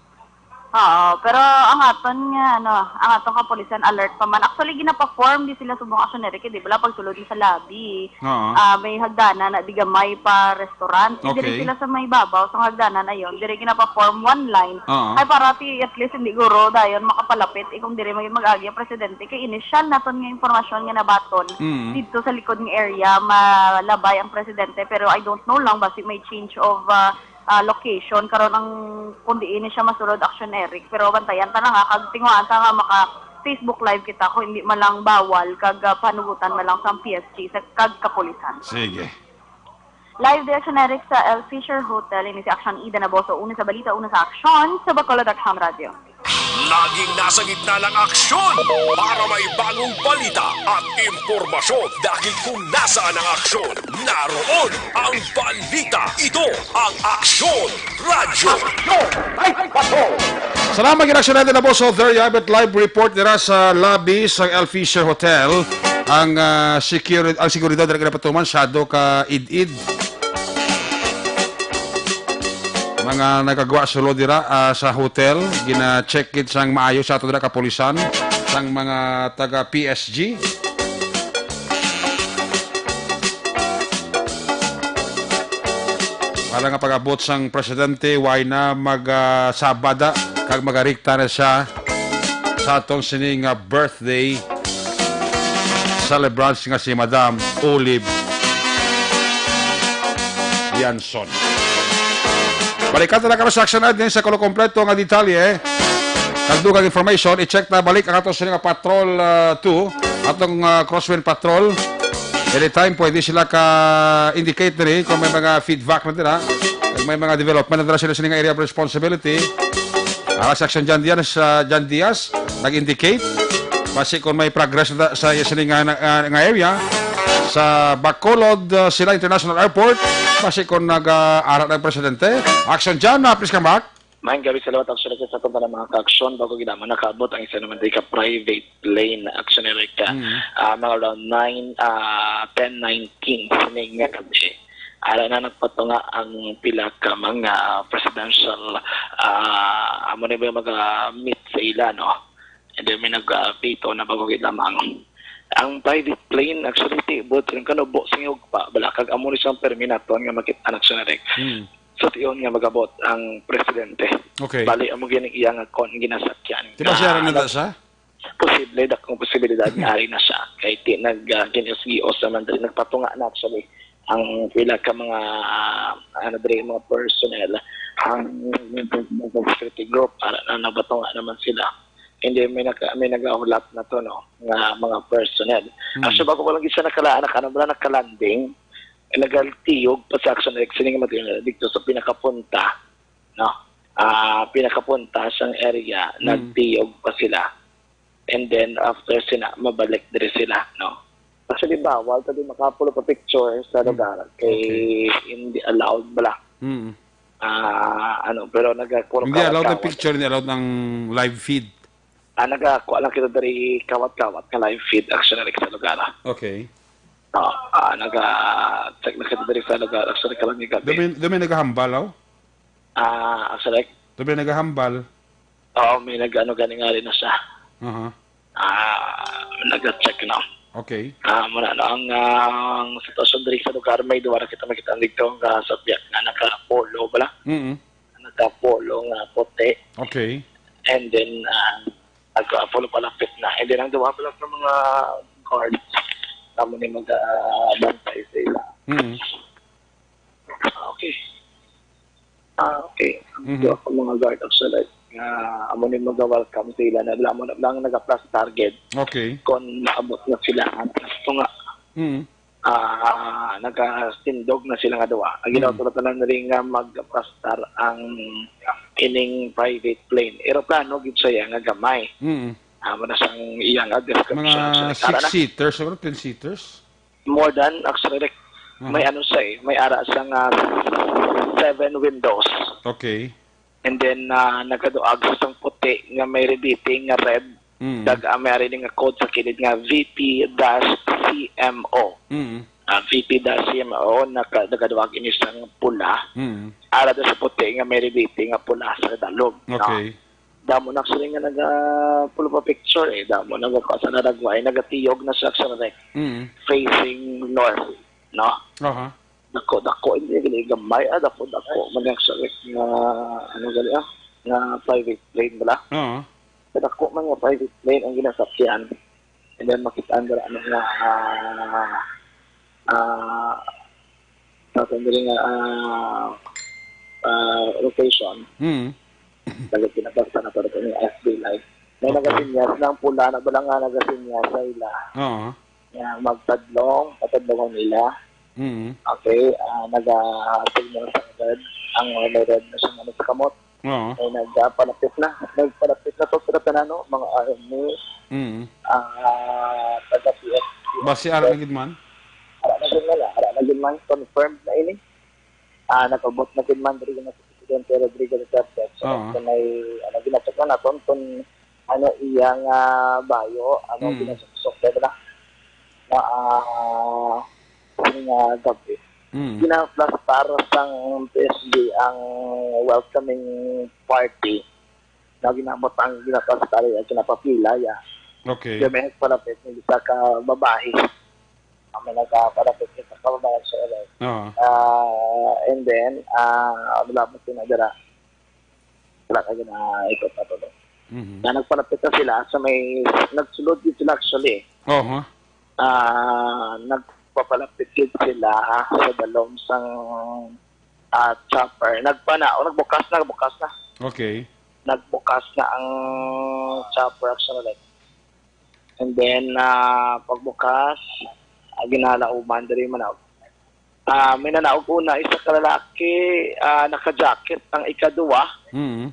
Oo, pero ang aton nga, ano, ang aton kapulisan alert pa man. Actually, ginapa-form di sila subong action, Eric, eh, di ba, pagsulod mo sa lobby. Oo. Ah, may hagdanan na di gamay pa restaurant. Diri Okay. sila sa may babaw, sa hagdanan ayon. Diri ginapa-form one line. Oo. Ay, para ti, at least, hindi guro dayon makapalapit. Eh, kung diri mag-, mag-agi ang presidente, kay initial naton nga impormasyon nga nabaton Mm. dito sa likod nga area, malabay ang presidente. Pero I don't know lang, basi may change of, ah, ah, location. Karon ang, kung diin ni siya masulod, Action Eric. Pero bantayan ta na nga, kag tinguhaan ta nga maka Facebook Live kita, kung hindi man lang bawal, kag, ah, panugutan man lang sa P S G, sa, kag kapulisan. Sige. Live di Action Eric sa El Fisher Hotel, ini si Action Ida Naboso, una sa balita, una sa aksyon, sa Bacolod Action Radio. Laging nasa gitna ng aksyon para may bagong balita at impormasyon. Dahil kung nasaan ang aksyon, naroon ang balita. Ito ang Aksyon Radyo. Salamat gid, Action Radyo Naboso. There you have it, live report dira sa lobby sa El Fisher Hotel. Ang, ah, security, ang seguridad dira ginapatuman, shadow ka id-id. Mga nagagwa sulod dira, ah, sa hotel, gina-check gid sang maayo sa ato dira kapulisan, sang mga taga P S G. Para nga pag-abot sang presidente, way na mag, ah, sabada kag magarikta na siya sa atong sini nga birthday celebrants nga si Madam Olive Yanson. Balikan ta na karon sa Action Ad sa kuno kompleto nga detalye. Kag dugang information, i-check na balik ang ato sini nga Patrol, ah, two, atong, ah, Crosswind Patrol. Anytime, pwede sila ka-indicate diri kung may mga feedback na dira, kung may mga development na dira sila sini nga area of responsibility. Ara sa Action Jan Diaz, sa Jan Diaz, nag-indicate. Basi kung may progress na sa, sa sini nga, nga, nga area, sa Bacolod, uh, Sila International Airport, basi kung nag, uh, ara ng presidente. Action Jan, uh, please come back. Maayong gabi, salamat, Action Eric, sa aton tanan mga ka-aksyon. Bago gid lamang nakaabot ang isa naman di ka private plane, Action Eric, Mm. ah, mga around nine, ah, ten nineteen sining nga gabi. Ara na nagpatunga ang pila ka mga presidential, ah, amo ni ba, mga meet sa ila, no? And then may nag-, ah, pito na bago gid lamang. Ang private plane, actually, ti-, buot siling kanubo sa hugpa, bala, kag amo ni siyang permi naton nga makita, Action Eric. Mm. Sa tion nga mag-abot ang presidente. Okay. Bali, amo gini iya nga kon ginasakyan. Di ba siya Ah, rin nata nag-, siya? Posible, dakong posibilidad nga ari na siya. Kay ti-, nag, ah, ginios-gios naman diri, nagpatunga na actually ang pila ka mga, ah, ano diri, mga personnel, ang security group, para na nabatunga naman sila. Hindi, may naka-, may nagahulat na to, no, nga mga personnel. Hmm. Actually, bago pa lang isa nakala-, naka-, ano ba, nakalanding, nagatiyog pa sa Action Eric, sining nga mag-, dito sa pinakapunta, no? Ah, pinakapunta sang area, Mm. nagtiyog pa sila. And then, after sina, mabalik diri sila, no? Actually, bawal ta di makapulo pa picture sa Mm. lugar kay Okay. hindi allowed bala. Mm. Ah, ano, pero nagkulang Hindi allowed ng kawat-kawat. Picture, hindi allowed ng live feed. Ah, nagakuha lang kita diri kawat-kawat nga live feed, Action Eric, sa lugar, ah. Okay. Ah, ah, naga-check na kita diri sa lugar, Action Eric, kalang ni gabi. Dumi, dumi nagahambal, oh? Ah, Action Eric? Dumi nagahambal. Oo, may nag-ano gani nga rin na siya. Aha. Ah, nag-check na. Okay. Ah, muna, no, ang, ah, ang sitwasyon diri sa lugar, may duwa na kita makita dito nga sa biyak nga naka-polo bala. Mm. Naka-polo nga puti. Okay. And then, ah, nag-, ah, polo palapit na. And then, ang duwa pala sa mga guards, kamo ni mag, ah, bantay sa ila. Mm. Ah, okay. Ah, okay. Mhm. Duha ka mga guard of Salay nga amo ni mag-welcome sa ila na lamon lang nagaplastar gid. Okay. Kon maabot na sila, ano, so nga, Mhm. ah, nagasindog na sila nga duha. Ang Mhm. ginawa tanan rin nga magplastar ang ining private plane. Eroplano gid siya nga gamay. Mhm. Ah, muna sang iyang description. Mga Sa tara na. Six-seaters, siguro ten-seaters? More than, actually, like, Aha. may ano siya eh, may ara siya nga seven windows. Okay. And then, ah, nagaduag sa isang puti nga may rebite nga red. Mm. Kag, ah, may ari nga code sa kilid nga V P dash C M O. Mm. Ah, V P dash C M O, naka-, nagaduag ini sang pula. Mm. Ara daw sa puti nga may rebite nga pula sa dalom, no? Okay. Damo na actually nga naga-pull up a picture eh. Damo na ko sa naragway, nagatiyog na siya sa rek, Mm. facing north, no? Aha. Dako-dako, hindi gali gamay, ah, dako-dako. Man yung sa rek nga, ano gali, ah, nga private plane bala. Oo. Dako man nga private plane ang ginasakyan. And then makita ang dala nga, ah, ah, sa sandali nga, ah, ah, rotation. Mm. Dagat pinabasa na para sa mga F B light. May Okay. nagasinyas na ang pula na bala nga nagasinyas sa ila. Oo. Nga magtadlong, patadlongon nila. Mm. Okay, ah, naga-signal sa red. Ang may red na siya, ano, sa kamot. Oo. Ay, nagpalapit na. Nagpalapit na to sila tanan, no? Mga R M A, Mm. ah, taga P N P. Basi ara na gid man? Ara na gid man, ah. Ara na gid man. Confirmed na ini. Ah, nag-abot na gid man diri na si Presidente Rodrigo Duterte. So, Oo. sa may, ano, ginacheck na naton kung ano iyang, ah, bayo, ano, Mm. ginasuksok na ba na, ah, nga gabi. Mm. Ginaplastar sang P S G ang welcoming party na ginamot ang ginaplastar, ang ginapapila, ya. Okay. Kaya may palapit ng isa ka babae. Ang may nagpalapit ng isa ka babae sa ere. Oo. Ah, and then, ah, wala mo tinadara. Wala ka na ito pa to. Mhm. Na nagpalapit na sila sa may, nagsulod din sila actually. Oho. Ah, nagpapalapit gid sila sa dalom sang, ah, chopper. Nagpana-, o, nagbukas na, nagbukas na. Okay. Nagbukas na ang chopper actually. And then, ah, pagbukas, ah, ginalauman diri man ako. Ah, may nanaog una, isa ka lalaki, ah, naka-jacket. Ang ikaduwa, Mm.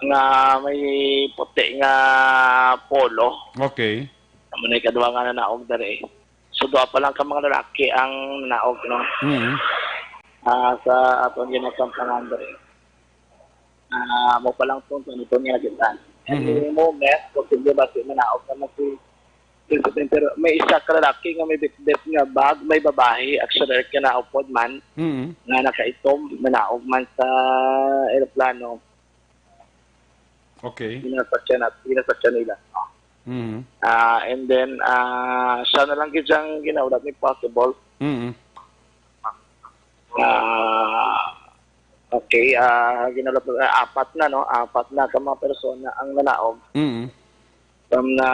nga may puti nga polo. Okay. Amo na ikaduwa nga nanaog diri. So, duha pa lang ka mga lalaki ang nanaog, no? Mm. Ah, sa aton ginasampangan diri. Ah, mo pa lang tong, ano, tong nga kita. Mhm. Any moment, posible ba si manaog naman si President? Pero may isa ka lalaki nga may bitbit nga bag, may babae, actually, kinaupod man, Mhm. nga nakaitom, manaog man sa eroplano. Okay. Ginasakyan at, ginasakyan nila. Mhm. Ah, and then, ah, siya na lang gid siyang ginahulat ni possible. Mhm. Ah, okay, ah, ginahulat, ah, apat na, no? Apat na ka mga persona ang nanaog. Mhm. From na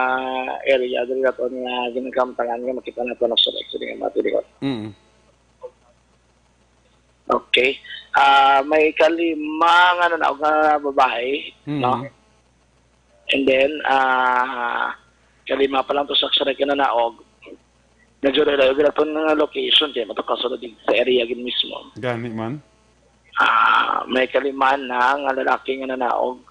area, diri naton nga ginakamtangan nga makita nato na sa actually nga mga tilikod. Mhm. Okay. Ah, may kalima nga nanaog nga babae, Mm. no? And then, ah, kalima pa lang to sa X-ray ka nanaog. Medyo layo-layo gid aton nga location, kaya matukaso na din sa area gid mismo. Gani man. Ah, may kalima na nga lalaki nga nanaog.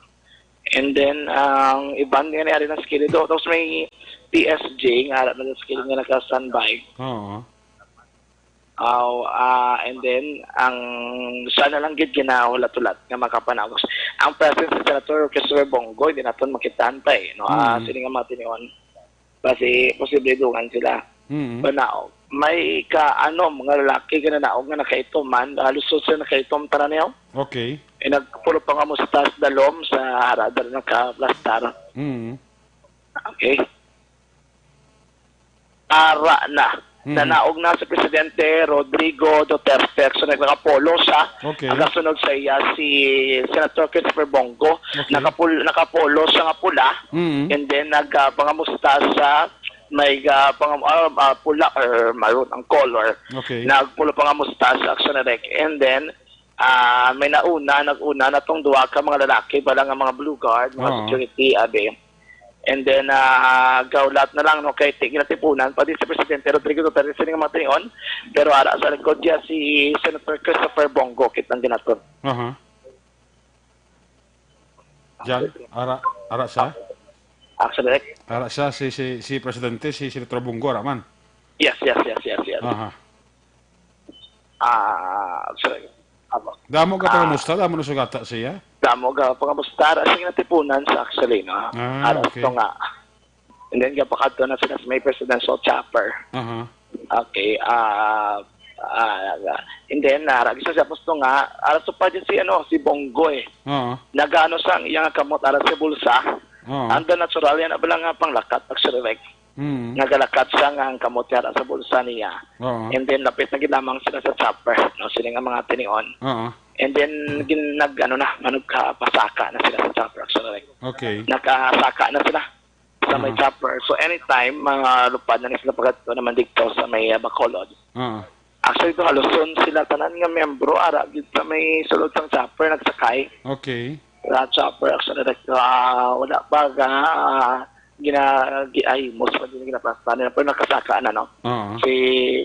And then, ang iban nga nangyari na skillet do. Tapos may P S J nga ara na skillet nga naka-standby. Oo. Aw, ah, and then, ang siya na lang gid ginahulat-hulat nga makapanagos. Ang presence ni Senator Christopher Bongo, hindi naton makitaan pa eh, no? Ah, Mm. sini nga mga tinion. Kasi posible dungan sila. Mm. Banaog. May ka, ano, mga lalaki nga nanaog nga nakaituman, halos sila nakaitom tanan niya. Okay. Eh, nagpulo pa nga mustas dalom sa harap, dahil nakaplastar. Mm. Okay. Ara na. Mhm. Nanaog na si Presidente Rodrigo Duterte. So, nagkapolo siya. Okay. Ang kasunod sa iya si Senator Christopher Bongo. Okay. Nakapul-, nakapolo siya nga pula. Mhm. And then, nagpangamusta sa may, ah, pangam-, ah, ah, pula or maroon ang color. Okay. Nagpulo pangamusta sa Action Direct. And then, ah, may nauna, nag-una na tong duha ka mga lalaki, bala nga mga blue guard, mga Oo. security, abi. And then, ah, gawlat na lang, no, kay ti-, ginatipunan pa din si Presidente Rodrigo Duterte sini nga mga tinion, pero ara sa likod niya si Senator Christopher Bongo, kitang ginaton. Aha. Jan, ara, ara siya? Action Direct. Ara siya, si, si, si Presidente, si Senator Bongo, ara man. Yes, yes, yes, yes, yes. Aha. Ah, sorry. Amo. Damo ka Ah. pangamusta, damo na sugata siya? Damo ka pangamusta, ra sing natipunan sa actually, no? Ah, Ara okay. to nga. And then, gapakadto na sila sa may presidential chopper. Aha. Okay, ah, Ah, and then, ah, ragisa siya pusto nga, ara sa pa si, ano, si Bongo eh. Oo. Nagaano sa ang iyang kamot ara sa bulsa. Oo. Ang the natural yan, abala nga panglakat, actually, like, Mm. nagalakat siya nga ang kamot niya ara sa bulsa niya. Oo. And then, lapit na gid lamang sila sa chopper, no, sila nga mga tinion. Oo. And then, gin, nag, ano na, nagkapasaka na sila sa chopper, actually, like, Okay. nakasaka na sila sa may Aha. chopper. So, anytime, mga lupad na ni sila pagkadto naman dito sa may, ah, Bacolod. Oo. Actually, to haluson sila tanan nga membro, ara gid sa may sulod sang chopper, nagsakay Okay. sa chopper. Actually, nag, ah, wala pa ga, ah, gina, gi, ay, most pa din ginaplasta nila, pero nakasaka na, no? Oo. Si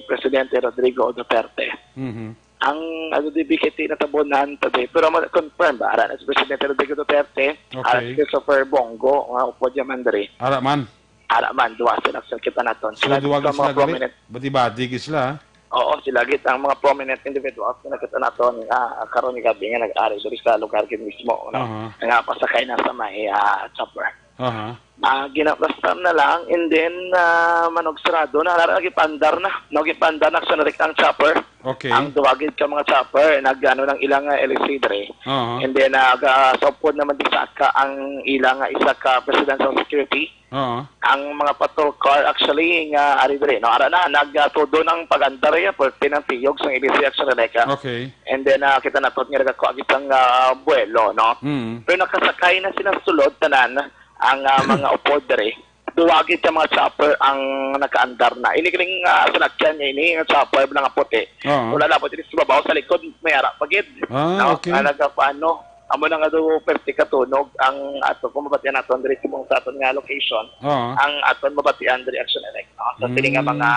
Presidente Rodrigo Duterte. Mhm. Ang, ano, di B K T natabunan today, pero mo confirm ba? Ara na si Presidente Rodrigo Duterte, Okay. ara si Christopher Bongo, nga upod niya man diri. Ara man. Ara man, duwa sila sa kita naton. So, duwa sa gid sila mga prominent. Bati-bati gid sila. Oo, sila gid ang mga prominent individuals nga nakita naton, ah, karon nga gabi nga nag-ari diri sa lugar gid mismo, no? Aha. Nga pasakay na sa may, ah, chopper. Aha. Ah, ginaplastar na lang, and then, ah, manugserado na, ara, gipandar na, no, gipandar na sa ang chopper. Okay. Ang duwa gid ka mga chopper, nag, ano, nang ilang, ah, L C dre. Aha. And then, ah, ga, sa upod naman di saka ang ilang, ah, isa ka presidential security. Oo. Ang mga patrol car, actually, nga ari diri, no, ara na, nagatudo ng pag-andar ya, pwerte ng tiyog sa L C, actually, like, ah, Okay. and then, ah, kita naton nga nagakuha gid sang, ah, buwelo, no? Mm. Pero nakasakay na sila sulod tanan ang, ah, mga upod diri. Duwa gid ka mga chopper ang nakaandar na. Ini kining, ah, salakyan niya ini, nga chopper nga puti. Oo. Wala na po diri sa babaw, sa likod may ara pa gid. Ah, No? Okay. Nga nagapaano. Amo na nga daw perti katunog ang ato kung mabatian naton diri sa mong sa aton nga location. Oo. Ang aton mabatian diri, actually, like, no? Sa sini nga Mm. mga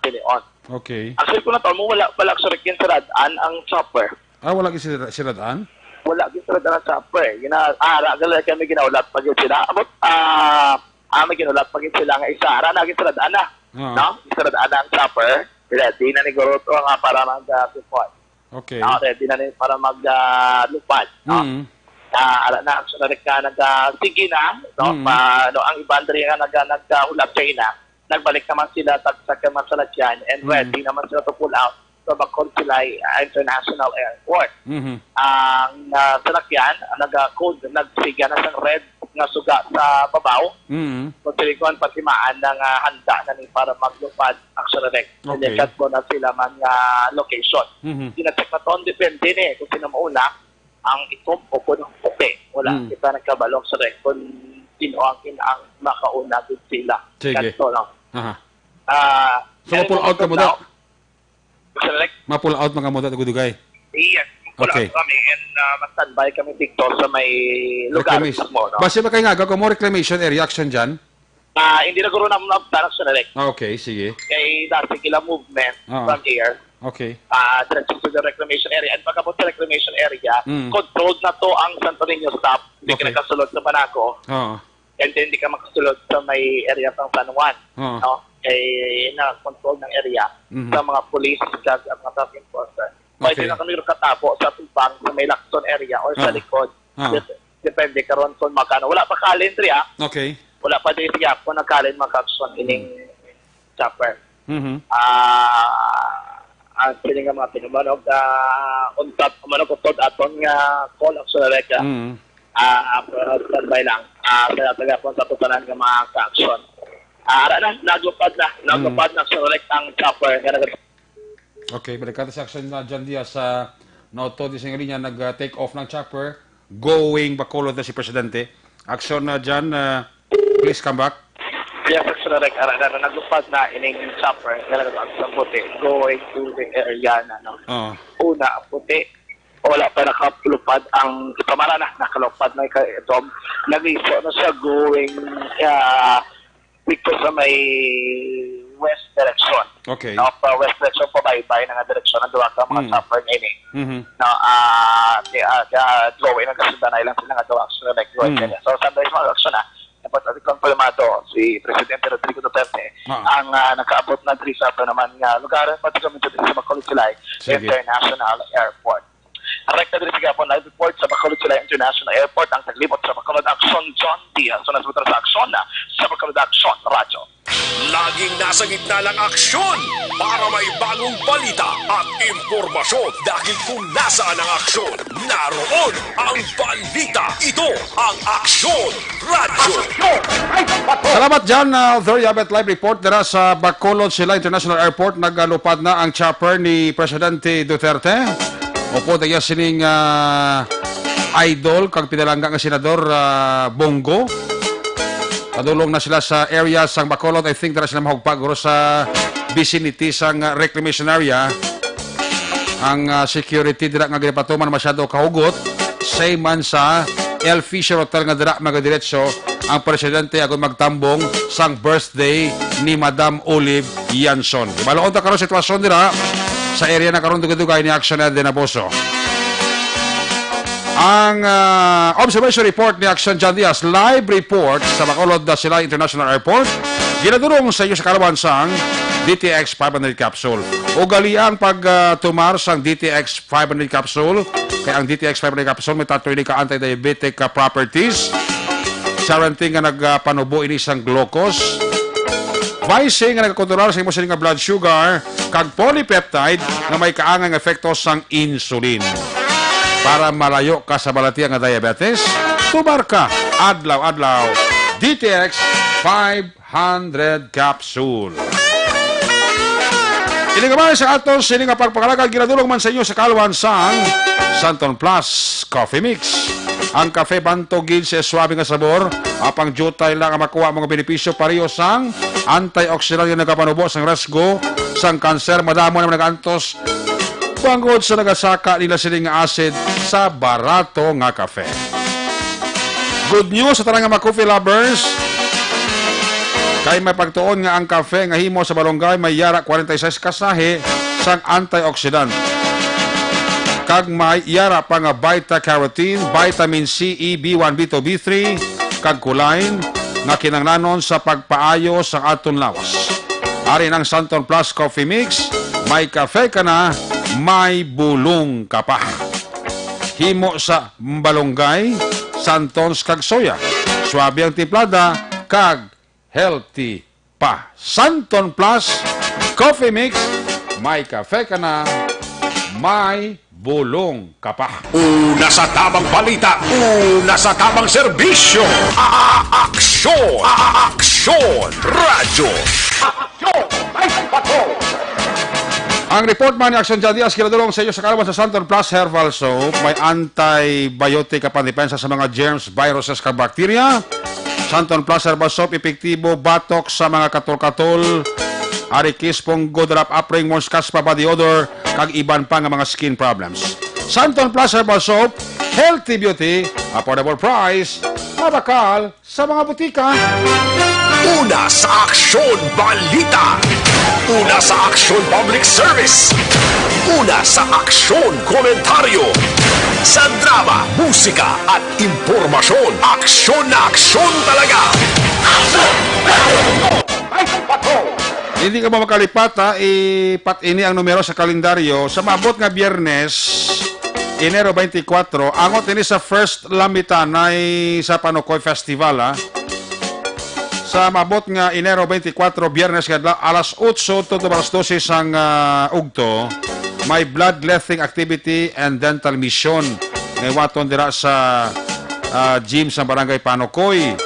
tinion. Okay. Actually, kung nato mo, wala pala, actually, kin sa Radan ang chopper. Ah, wala gid sila, sila daan? Wala gid sila dala sa chopper. Gina, ah, ara, gala kami ginahulat pa gid sila. Abot, ah, ah, may ginahulat pa gid sila nga isa. Ara na gid sila daan na. Oo. No? Isa na daan ang chopper. Ready na ni Goroto nga para mag, ah, lupad. Okay. No? Ready na ni para mag, ah, lupad. No? Mm. Ah, ara na ang sunod ka nag, ah, sige na. No? Mm. Pa, no, ang iban diri nga nag, naghulat kay na. Nagbalik naman sila tag sa mga salakyan and Mm. ready naman sila to pull out sa Bacolod Silay, ah, International Airport. Mhm. Ang, ah, salakyan, ah, naga-code, nagsiga na sang red nga suga sa babaw. Mhm. Kung silikon, patimaan na nga handa na ni para maglupad ang Sherelec. Okay. Nilikat mo na sila man nga location. Mhm. Ginacheck na to, depende ni kung sino mauna, ang itom o kung ang puti. Wala Mm. kita nagkabalo sa Sherelec kung sino ang, ang makauna gid sila. Sige. Kadto lang. Aha. Ah, So, ma-pull out ka mo daw? Sherelec? Ma-pull out man kamo daw, Dugay-Dugay? Yes, pull Okay. out kami and, ah, ma-standby kami dito sa may lugar Reclamation. mismo, no? Basi ba kay nga, kamo reclamation area, action dyan? Ah, hindi na guro naman ang action direct. Ah, okay, sige. Kay dati kila movement Ah. from here. Okay. Ah, diretso to the reclamation area. And pagkabot sa reclamation area, Mm. controlled na to ang Santo Niño stop. Hindi ka Okay. nakasulod sa Banaco. Oo. And then, hindi ka makasulod sa may area ng San Juan. Oo. No? Kay na-control ng area Mhm. sa mga police, kag ang mga traffic enforcer. Pwede Okay. na kami katabo sa tubang sa may Lacson area or sa Ah. likod. Ah. Dep-, depende karon kung magkano. Wala pa kalin diri, ah. Okay. Wala pa diri siya kung nagkalin, mga ka-action, ining chopper. Mhm. Ah, ang sini nga mga pinumanog, ah, untat, umanog utod aton nga call, action direct, ah. Mhm. Ah, ah, pero standby lang. Ah, sa tagapon sa tutanan nga mga ka-action. Ah, ara na, naglupad na. Naglupad na, action direct ang chopper. Nga nag- Okay, balik ka sa action na dyan diya sa Noto, di sa linya, nag-take off ng chopper, going Bacolod na si Presidente. Action na dyan, ah, please come back. Yes, action direct. Ara na, naglupad na ining chopper. Nga nag-, ang puti, going to the area na, no? Oo. Una, ang puti. Wala pa nakalupad ang kamara na. Nakalupad na ka-, itom. Nagliso na siya going, ah, dito sa may west direction. Okay. No, pa west direction, pabaybay na nga direksyon ang duha ka mga Mm. chopper na ini. Mhm. No, ah, di, ah, di, ah, drawing ang kasundanay lang sila nga duha, actually, like, duha Mm. sila. So, saan tayo mga action na? Dapat ang komplemado si Presidente Rodrigo Duterte Ah. ang, ah, nakaabot na diri sa ato naman nga lugar, particularmente diri sa Bacolod Silay Sige. International Airport. Ang rekta diri sa gihapon, live report sa Bacolod Silay International Airport, ang taglibot sa Bacolod Action, John Diaz. So, nasutra sa aksyon na sa Bacolod Action Radyo. Laging nasa Sa gitna ng aksyon, para may bagong balita at impormasyon, dahil kung nasaan ang aksyon, naroon ang balita. Ito ang Aksyon Radyo. Salamat dyan, uh, Author Yabet. Live report dira sa Bacolod Silay International Airport. Nagalupad na ang chopper ni Presidente Duterte. Upod ang iya sining uh, idol kag pinalangga nga Senador uh, Bong Go. Padulong na sila sa area sang Bacolod. I think dira sila mahugpa guro sa vicinity sang uh, reclamation area. Ang uh, security dira nga ginapatuman masyado kahugot. Same man sa El Fisher Hotel nga dira magadiretso ang presidente agon magtambong sang birthday ni Madam Olive Yanson. Baloon ta karon sitwasyon dira sa area na karon dugay-dugay ni Action Ed Dinaboso. Ang uh, observation report ni Action John Diaz, live report sa Bacolod na sila International Airport, ginadulong sa inyo sa kalawan sang D T X five hundred capsule. Ugaliang pag uh, tumar sang D T X five hundred capsule, kay ang D T X five hundred capsule may tatlo ini ka anti-diabetic uh, properties. Charantin nga nagpanubo ini sang glucose. Vice nga nagakontrolar sa imo sini nga blood sugar, kag polypeptide nga may kaangay nga epekto sang insulin. Para malayo ka sa balatiya nga diabetes, tumar ka adlaw-adlaw D T X five hundred capsule. Ini gamay sa aton sini nga pagpakalagan ginadulong man sa inyo sa kalwan sang Santon Plus Coffee Mix. Ang kafe bantog gid sa suabe nga sabor, apang diutay lang ang makuha mga benepisyo pareho sang antioxidant nga nagapanubo sang resgo sang kanser. Madamo naman nagaantos bangod sa nagasaka nila sini nga acid sa barato nga kafe. Good news sa tanan nga mga coffee lovers. Kay may pagtuon nga ang kafe nga himo sa balunggay may yara forty-six kasahi sang antioxidant. Kag may yara pa nga beta carotene, vitamin C, E, B one, B two, B three, kag choline nga kinahanglanon sa pagpaayo sa aton lawas. Ari ang Santon Plus Coffee Mix, may kafe ka na, may bulong ka pa. Himo sa balunggay, santons kag soya. Suabe ang timplada kag healthy pa. Santon Plus Coffee Mix, may kafe ka na, may bulong ka pa. Una sa tamang balita, una sa tamang serbisyo. A-, a-, aksyon, A-, a-, aksyon, radyo. Aksyon, may bato. Ang report man ni Action John Diaz, kinadulong sa iyo sa kalawan sa Santon Plus Herbal Soap. May antibiotic nga pandepensa sa mga germs, viruses, kag bakterya. Santon Plus Herbal Soap, epektibo batok sa mga katol-katol, arikis, punggo, darap, apring, mons, kaspa, body odor, kag iban pa nga mga skin problems. Santon Plus Herbal Soap, healthy beauty, affordable price, mabakal sa mga butika. Una sa aksyon, balita. Una sa aksyon, public service. Una sa aksyon, komentaryo. Sa drama, musika, at impormasyon, aksyon na aksyon talaga. Aksyon! Ay, patrol! Hindi ka ba makalipat, ha? Ipat ini ang numero sa kalendaryo. Sa maabot nga Biyernes, Enero twenty-four, angot ini sa first Lamitanay sa Panukoy Festival, ha? Sa maabot nga Enero twenty-four, Biyernes nga adlaw, alas otso to alas dose sang ah, ugto, may bloodletting activity and dental mission nga iwaton dira sa ah, gym sa Barangay Panukoy.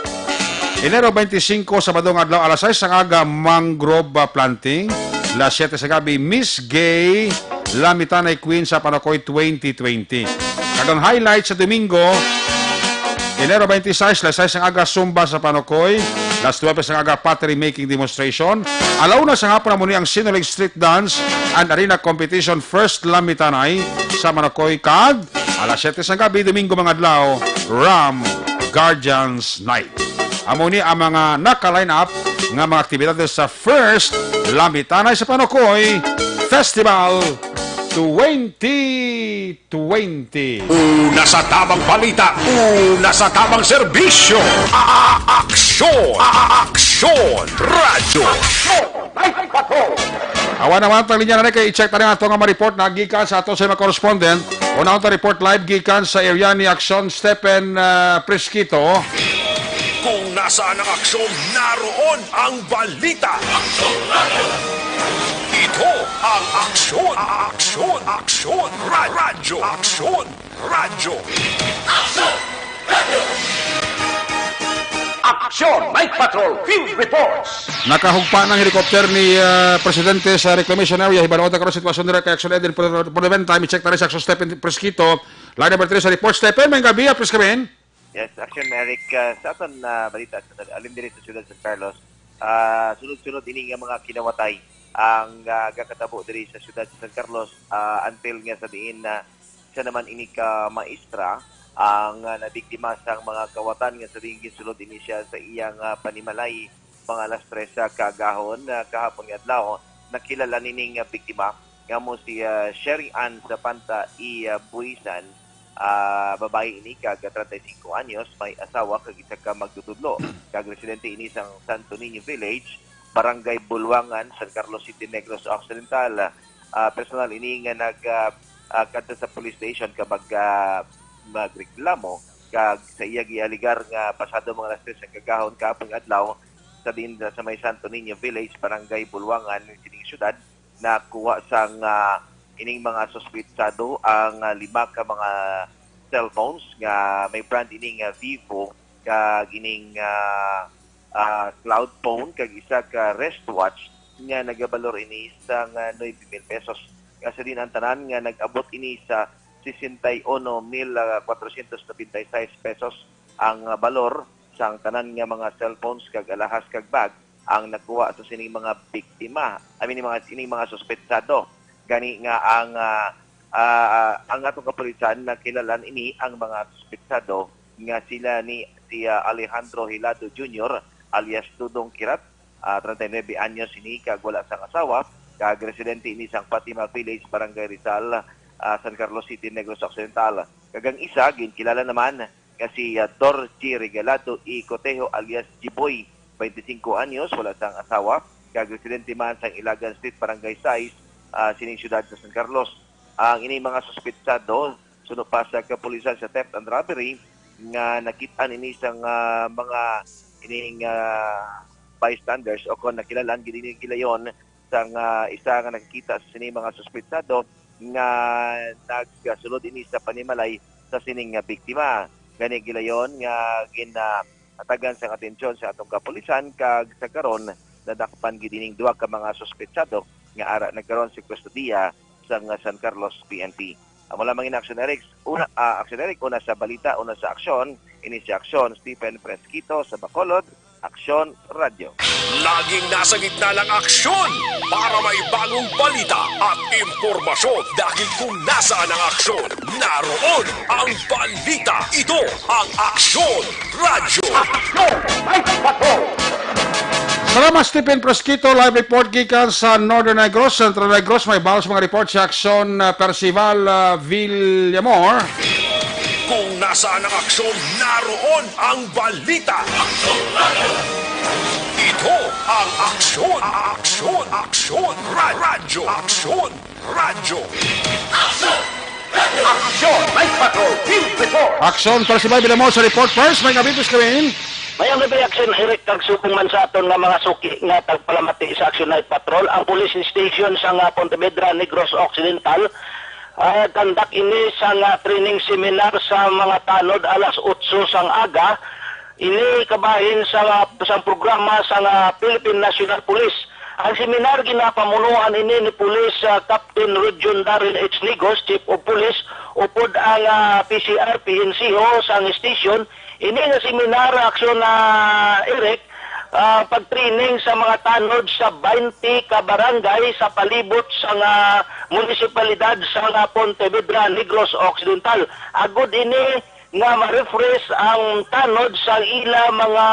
Enero twenty-five, Sabado nga adlaw, alas sais sang aga, mangrove ah, planting. Las siete sa gabi, Miss Gay, Lamitanay Queen sa Panukoy twenty twenty. Kag ang highlight sa Domingo, Enero twenty-six, las sais sang aga, Zumba sa Panukoy. Las nuebe sang aga, pottery making demonstration. Alauna sa hapon, amo ni ang Sinulog Street Dance and Arena Competition, First Lamitanay sa Panukoy. Kag alas siete sang gabi, Domingo, mga adlaw, Ram Guardians Night. Amo ni ang mga naka-line up nga mga aktibidades sa First Lamitanay sa Panukoy Festival twenty twenty. Una sa tamang balita, una sa tamang serbisyo. A-, a-, aksyon, A-, a-, aksyon, radyo. Aksyon, may bato. Awa naman, tang linya na kay i-check tayo nga ato nga ma-report na gikan sa ato sa mga correspondent. Una ang report live gikan sa area ni Aksyon Stephen ah, Presquito. Kung Saan ang aksyon, naroon ang balita. Ito ang aksyon, aksyon, aksyon, ra- radyo, aksyon, radyo. Aksyon! Night Patrol Field Reports! Nakahugpa ng helicopter ni, ah, Presidente sa reclamation area. Hibalo ta karon sitwasyon nila kay Action Eden Pro-, Prevent Time. I-check tayo sa Action Stephen Presquito. Line number three sa report. Stephen, may gabi, please come in. Yes, Action Eric, ah, sa aton na balita sa alin diri sa siyudad sa San Carlos, ah, sunod-sunod ini nga mga kinawatay ang, ah, gakatabo diri sa siyudad sa San Carlos, ah, until nga sa diin na isa naman ini ka maestra ang, ah, nabiktima sang mga kawatan nga sa diin ginsulod ini siya sa iyang, ah, panimalay mga alas tres sa kaagahon, ah, kahapon nga adlaw. Nakilala nining, ah, biktima nga mo si, ah, Sherry Ann Zapanta i, ah, Buisan, ah, babayi ini kag treinta y cinco anyos, may asawa kag isa ka magtutudlo. Kag residente ini sang Santo Niño Village, Barangay Bulwangan, San Carlos City, Negros Occidental. Ah, personal ini nga nag, ah, ah, kadto sa police station kag mag, ah, magreklamo kag sa iya gialigar nga pasado mga alas tres sa kagahon kahapon nga adlaw sa din sa may Santo Niño Village, Barangay Bulwangan, sining siyudad, nakuha sang, ah, ining mga suspetsado ang, ah, lima ka mga cellphones nga may brand ini nga Vivo kag ining, ah, ah, Cloud phone kag isa ka wristwatch nga nagabalor ini sang, ah, nuebe mil pesos. Nga sa din ang tanan nga nag-abot ini sa sesenta y uno mil, ah, cuatrocientos noventa y seis pesos ang, ah, balor sang tanan nga mga cellphones kag alahas kag bag ang nakuha sa sining mga biktima, I mean, mga, sining mga suspetsado. Gani nga ang, ah, ah, ang atong kapulisan nakilalan ini ang mga suspetsado nga sila ni si, ah, Alejandro Hilado Junior alias Dudong Kirat, ah, treinta y nuebe anyos ini kag wala sang asawa, kag residente ini sang Fatima Village, Barangay Rizal, ah, San Carlos City, Negros Occidental. Kag ang isa ginkilala naman nga si, ah, Dorji Regalado E. Cotejo alias Jiboy, twenty-cinco anyos, wala sang asawa, kag residente man sang Ilagan Street, Barangay sais, ah, sining siyudad sa San Carlos. Ang ini mga suspetsado, suno pa sa kapulisan sa theft and robbery, nga nakit-an ini sang, ah, mga ining, ah, bystanders o kon nakilalan gid ini gilayon sang, ah, isa nga nakakita sa sini mga suspetsado nga nagsulod ini sa panimalay sa sining nga biktima. Gani gilayon nga ginatagan sang atensyon sa atong kapulisan kag sa karon nadakpan gid ining duha ka mga suspetsado nga ara nagkaron sa kustodiya sang San Carlos P N P. Amo lamang ini, Action Eric. Una, ah, Action Eric, una sa balita, una sa aksyon. Ini si Aksyon Stephen Fresquito sa Bacolod, Aksyon Radyo. Laging nasa gitna ng aksyon para may bagong balita at impormasyon, dahil kung nasaan ang aksyon, naroon ang balita. Ito ang Aksyon Radyo. Salamat, Stephen Presquito. Live report gikan sa Northern Negros, Central Negros. May balos mga report si Aksyon, ah, Percival, ah, Villamor. Kung nasaan ang aksyon, naroon ang balita. Ito ang Aksyon, Aksyon, Aksyon, Ra- Radyo, Aksyon, Radyo. Aksyon! Night Patrol! Field Report! Aksyon, Percival Villamor sa report first. May kabitos kami. Mayang reaction, Eric, kag subong man sa aton nga mga suki nga tagpalamati sa Action Night Patrol, ang police station sa nga Pontevedra, Negros Occidental, ah, kandak ini sa nga training seminar sa mga tanod alas otso sang aga. Ini kabahin sa nga, sa programa sa nga Philippine National Police. Ang seminar ginapamunuan ini ni Police, ah, Captain Rujon Darren H. Nigos, Chief of Police, upod ang, ah, P C R P N C O sa nga station. Ini nga seminar, aksyon na, Eric, ah, pagtraining sa mga tanod sa twenty ka barangay sa palibot sa nga munisipalidad sa nga Pontevedra, Negros Occidental. Agud ini nga ma-refresh ang tanod sa ila mga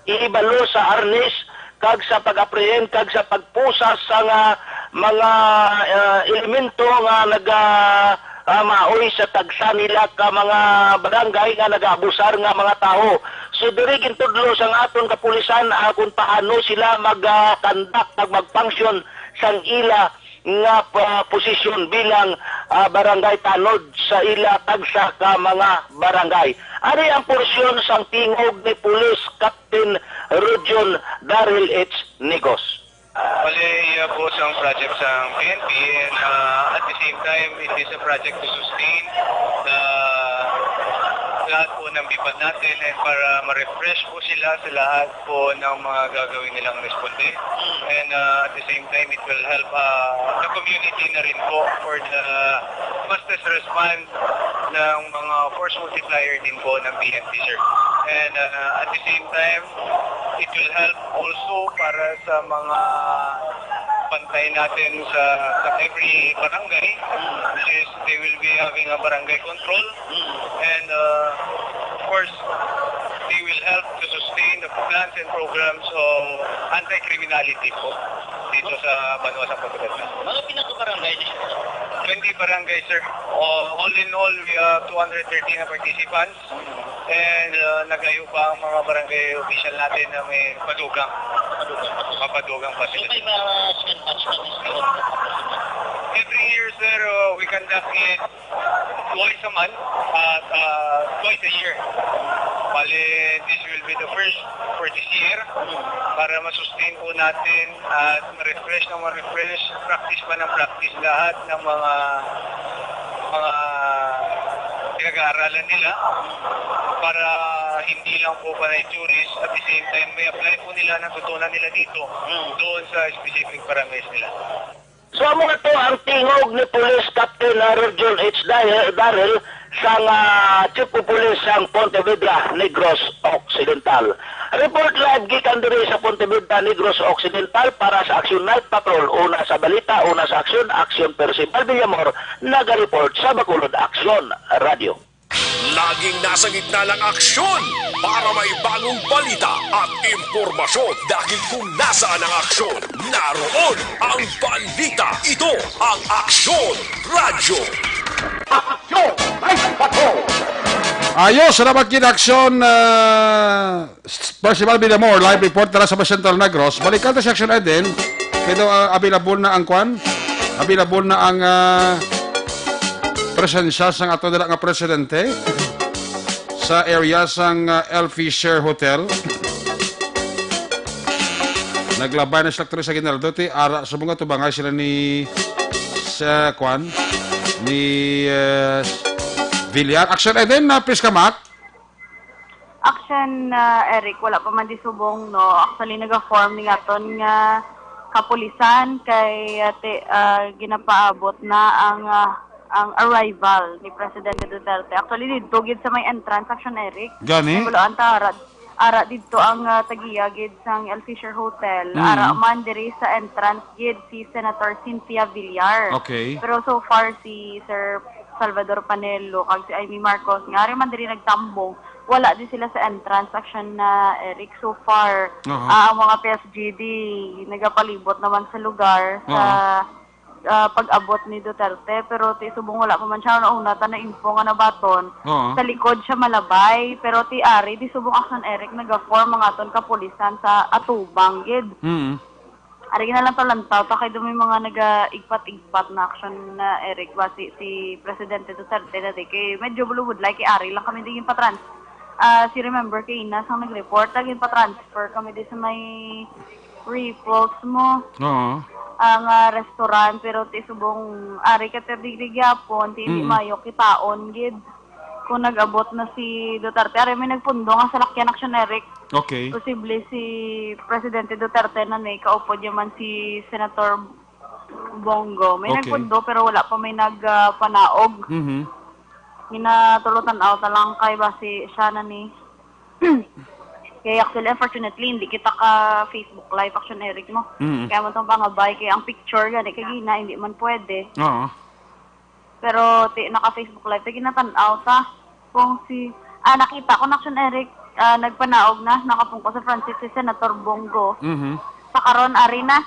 ihibalo sa arnis kag sa pag-apprehend kag sa pagpusas sa nga mga, ah, elemento nga naga, ah, maoy sa tagsa nila ka mga barangay nga nagaabusar nga mga tawo. So, diri gintudlo sang aton kapulisan, ah, kung paano sila mag, ah, conduct kag mag-function sang ila nga pa-, posisyon bilang, ah, barangay tanod sa ila tagsa ka mga barangay. Ari ang porsyon sang tingog ni Police Captain Rujon Daryl H. Negros. Bali, iya po sang project sang P N P, and, ah, at the same time, it is a project to sustain the lahat po ng bipat natin and para ma-refresh po sila sa lahat po ng mga gagawin nilang responde. And, ah, at the same time, it will help, ah, the community na rin po for the fastest response ng mga force multiplier din po ng P N P, sir. And, ah, at the same time, it will help also para sa mga bantay natin sa, sa every barangay, which is they will be having a barangay control. And, uh, of course, they will help to sustain the plans and programs of anti-criminality po dito sa banwa sa Pagkatatan. Mga pinaka-barangay na siya? Twenty barangay, sir. O, all in all, we have two hundred thirteen na participants. And, uh, nagayo pa ang mga barangay official natin na may padugang. Mapadugang pa sila. So, may mga second batch na din sila? Every year, sir, uh, we conduct it twice a month, at, uh, twice a year. Bale, this will be the first for this year para ma-sustain po natin at ma-refresh na ma-refresh, practice pa ng practice lahat ng mga, mga pinag-aaralan nila para hindi lang po panay theories, at the same time may apply po nila, natutunan nila dito doon sa specific barangays nila. So, amo to ang tingog ni Police Captain, ah, Rujon H. Daryl, Daryl sang, ah, Chief of Police sang Pontevedra, Negros Occidental. Report live gikan diri sa Pontevedra, Negros Occidental para sa Action Night Patrol. Una sa balita, una sa aksyon, aksyon, pero si Val Villamor naga-report sa Bacolod Aksyon Radio. Laging nasa gitna ng aksyon para may bagong balita at impormasyon. Dahil kung nasaan ang aksyon, naroon ang balita. Ito ang Aksyon Radyo. Aksyon! Ay, patrol! Ayos, salamat gid, Aksyon, ah, Percival Villamor, live report dira sa Central Negros. Balikan ta si Aksyon Eden. Kay daw, ah, available na ang kwan? Available na ang, ah, presensya sang ato dira nga presidente sa area sang, ah, L Fisher Hotel. Naglabay na sila, Tres Aguinaldo, ti ara sa mga tubangay sila ni, sa kwan, ni, ah, Villar. Aksyon Eden, na please ka, Mac. Action, ah, Eric, wala pa man di subong, no? Actually, naga-form ni aton nga kapulisan kay, ah, ti-, ah, ginapaabot na ang, ah, ang arrival ni Presidente Duterte. Actually, didto gid sa may entrance, Action Eric. Gani? Naguloan ta, ara, ara didto ang, ah, tagiya gid sang El Fisher Hotel. Mm. Ara man diri sa entrance gid si Senator Cynthia Villar. Okay. Pero so far, si Sir Salvador Panelo kag si Imee Marcos, nga ari man diri nagtambong, wala di sila sa entrance, Action, ah, Eric, so far. Aha. Ah, ang mga P S G D nagapalibot naman sa lugar, sa, aha, ah, pag-abot ni Duterte, pero ti subong wala pa man siya. Una-una ta na-info nga nabaton, aha, sa likod siya malabay, pero ti ari di subong, Action Eric, naga-form ang aton kapulisan sa atubang gid. Mm. Ari na lang to, lantaw ta kay daw may mga naga-igpat-igpat na, Action, ah, Eric, basi si Presidente Duterte na di kay medyo bulubudlay kay ari lang kami di ginpatrans-, ah, si remember kay ina sang nag-report, ah, ginpatransfer kami di sa may Ripples mo. Oo. Ang, ah, restaurant, pero ti subong ari ka, ti di, di gyapon, ti hindi, mm, mayo kitaon gid. Kung nag-abot na si Duterte, ari may nagpundo nga salakyan, Action Eric. Okay. Posible si Presidente Duterte na ni kaupod niya man si Senator Bong Go. May, okay, nagpundo pero wala pa may nag, ah, panaog. Mhm. Ginatulo tan-aw ta lang kay basi siya na ni. Kaya actually, unfortunately, hindi kita ka Facebook Live, Action Eric, mo. Mhm. Kaya mo tong pangabay, kaya ang picture gani kay gina, hindi man pwede. Oo. Pero ti, naka-Facebook Live, ti ginatan-aw ta. Kung si, ah, nakita ko na, Action Eric, ah, nagpanaog na, nakapungko sa front seat si Senator Bong Go. Mhm. Sa karon, ari na,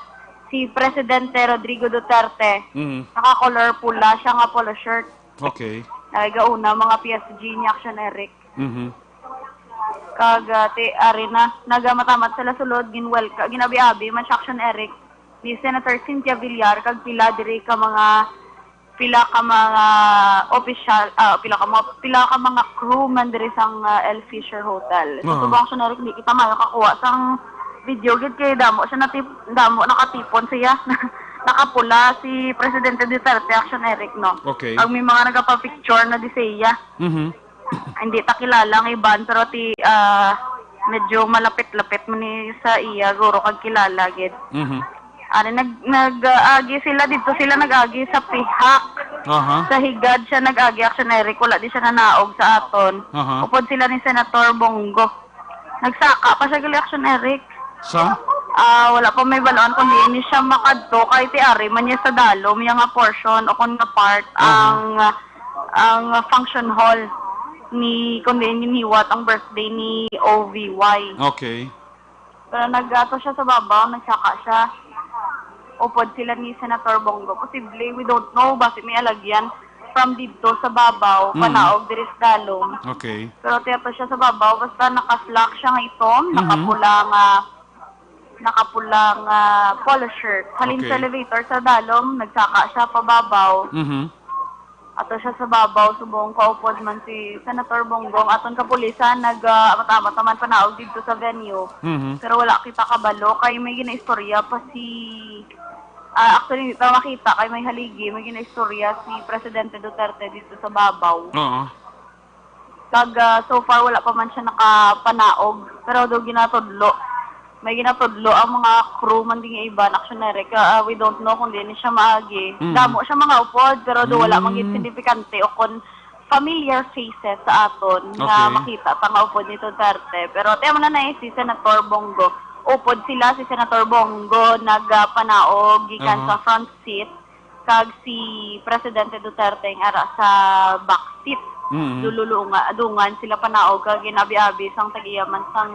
si Presidente Rodrigo Duterte, mhm, naka-color pula siya nga polo shirt. Okay. Nagauna, mga P S G ni Action Eric. Mhm. Kag, ah, ti, ari na, nagamatamat sila sulod, ginwelka-, ginabi-abi man siya, Action Eric. ni Senator Cynthia Villar kag pila diri ka mga, pila ka mga opisyal, ah, pila ka mga, pila ka mga crew man diri sang, ah, El Fisher Hotel. Sa Aha. Subong, Action Eric, di kita maayo kakuha sang video gid kay damo siya natip-, damo nakatipon siya. Nakapula si Presidente Duterte, Action Eric, no? Okay. Ang may mga nagapa-picture na di siya. Mhm. Hindi ta kilala ang iban, pero ti, ah, medyo malapit-lapit man ni sa iya, guro kag kilala gid. Mhm. Ano, nag-, nag-, ah, agi sila dito, sila nag-agi sa pihak. Aha. Sa higad siya nag-agi, Action Eric, wala di siya nanaog sa aton. Aha. Upod sila ni Senator Bong Go. Nagsaka pa siya gali, Action Eric. Sa? Ah, wala pa may bal-an kung diin ni siya makadto, kay ti ari man niya sa dalom, iya nga portion o kon nga part, Aha. ang, ang function hall ni, kung diin ginhiwat ang birthday ni O V Y. Okay. Pero nag-ato siya sa babaw, nagsaka siya. Upod sila ni Senator Bong Go. Posible, we don't know, basi may alagyan from didto sa babaw, Mm. panaog diri sa dalom. Okay. Pero ti ato siya sa babaw, basta naka-slack siya nga itom, Mhm. nakapula nga, nakapula nga polo shirt. Halin Okay. sa elevator sa dalom, nagsaka siya pababaw. Mhm. Ato siya sa babaw, subong kaupod man si Senator Bong Go. Aton kapulisan, nag, ah, amat-amat naman panaog didto sa venue. Mhm. Pero wala kita kabalo, kay may ginaistorya pa si, ah, actually, hindi pa makita, kay may haligi, may ginaistorya si Presidente Duterte didto sa babaw. Oo. Kag, ah, so far, wala pa man siya nakapanaog. Pero do ginatudlo. May ginatudlo ang mga crew man din nga iban, Action Eric. Ah, ah, we don't know kung diin siya maagi. Mm. Damo siya mga upod, pero do wala man gid Mm. signifikante o kon familiar faces sa aton nga Okay. makita ta nga upod ni Duterte. Pero ti amo na na eh, si Senator Bong Go. Upod sila, si Senator Bong Go nagapanaog gikan Aha. sa front seat. Kag si Presidente Duterte ang ara sa backseat. Mm. Dululunga-, dungan sila panaog kag ginabi-abi sang tag-iya man sang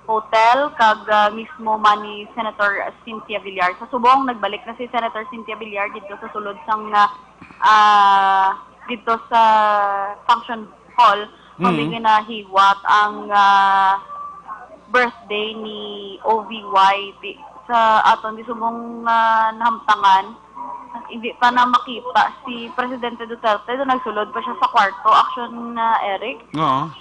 hotel kag, ah, mismo man ni Senator Cynthia Villar. Sa subong, nagbalik na si Senator Cynthia Villar didto sa sulod sang, ah, ah, didto sa function hall. Kami Mm. ginahiwat ang, ah, birthday ni O V Y. Di, sa aton di subong, ah, nahamtangan, hindi pa na makita si Presidente Duterte. Do nagsulod pa siya sa kwarto. Action, ah, Eric? Oo.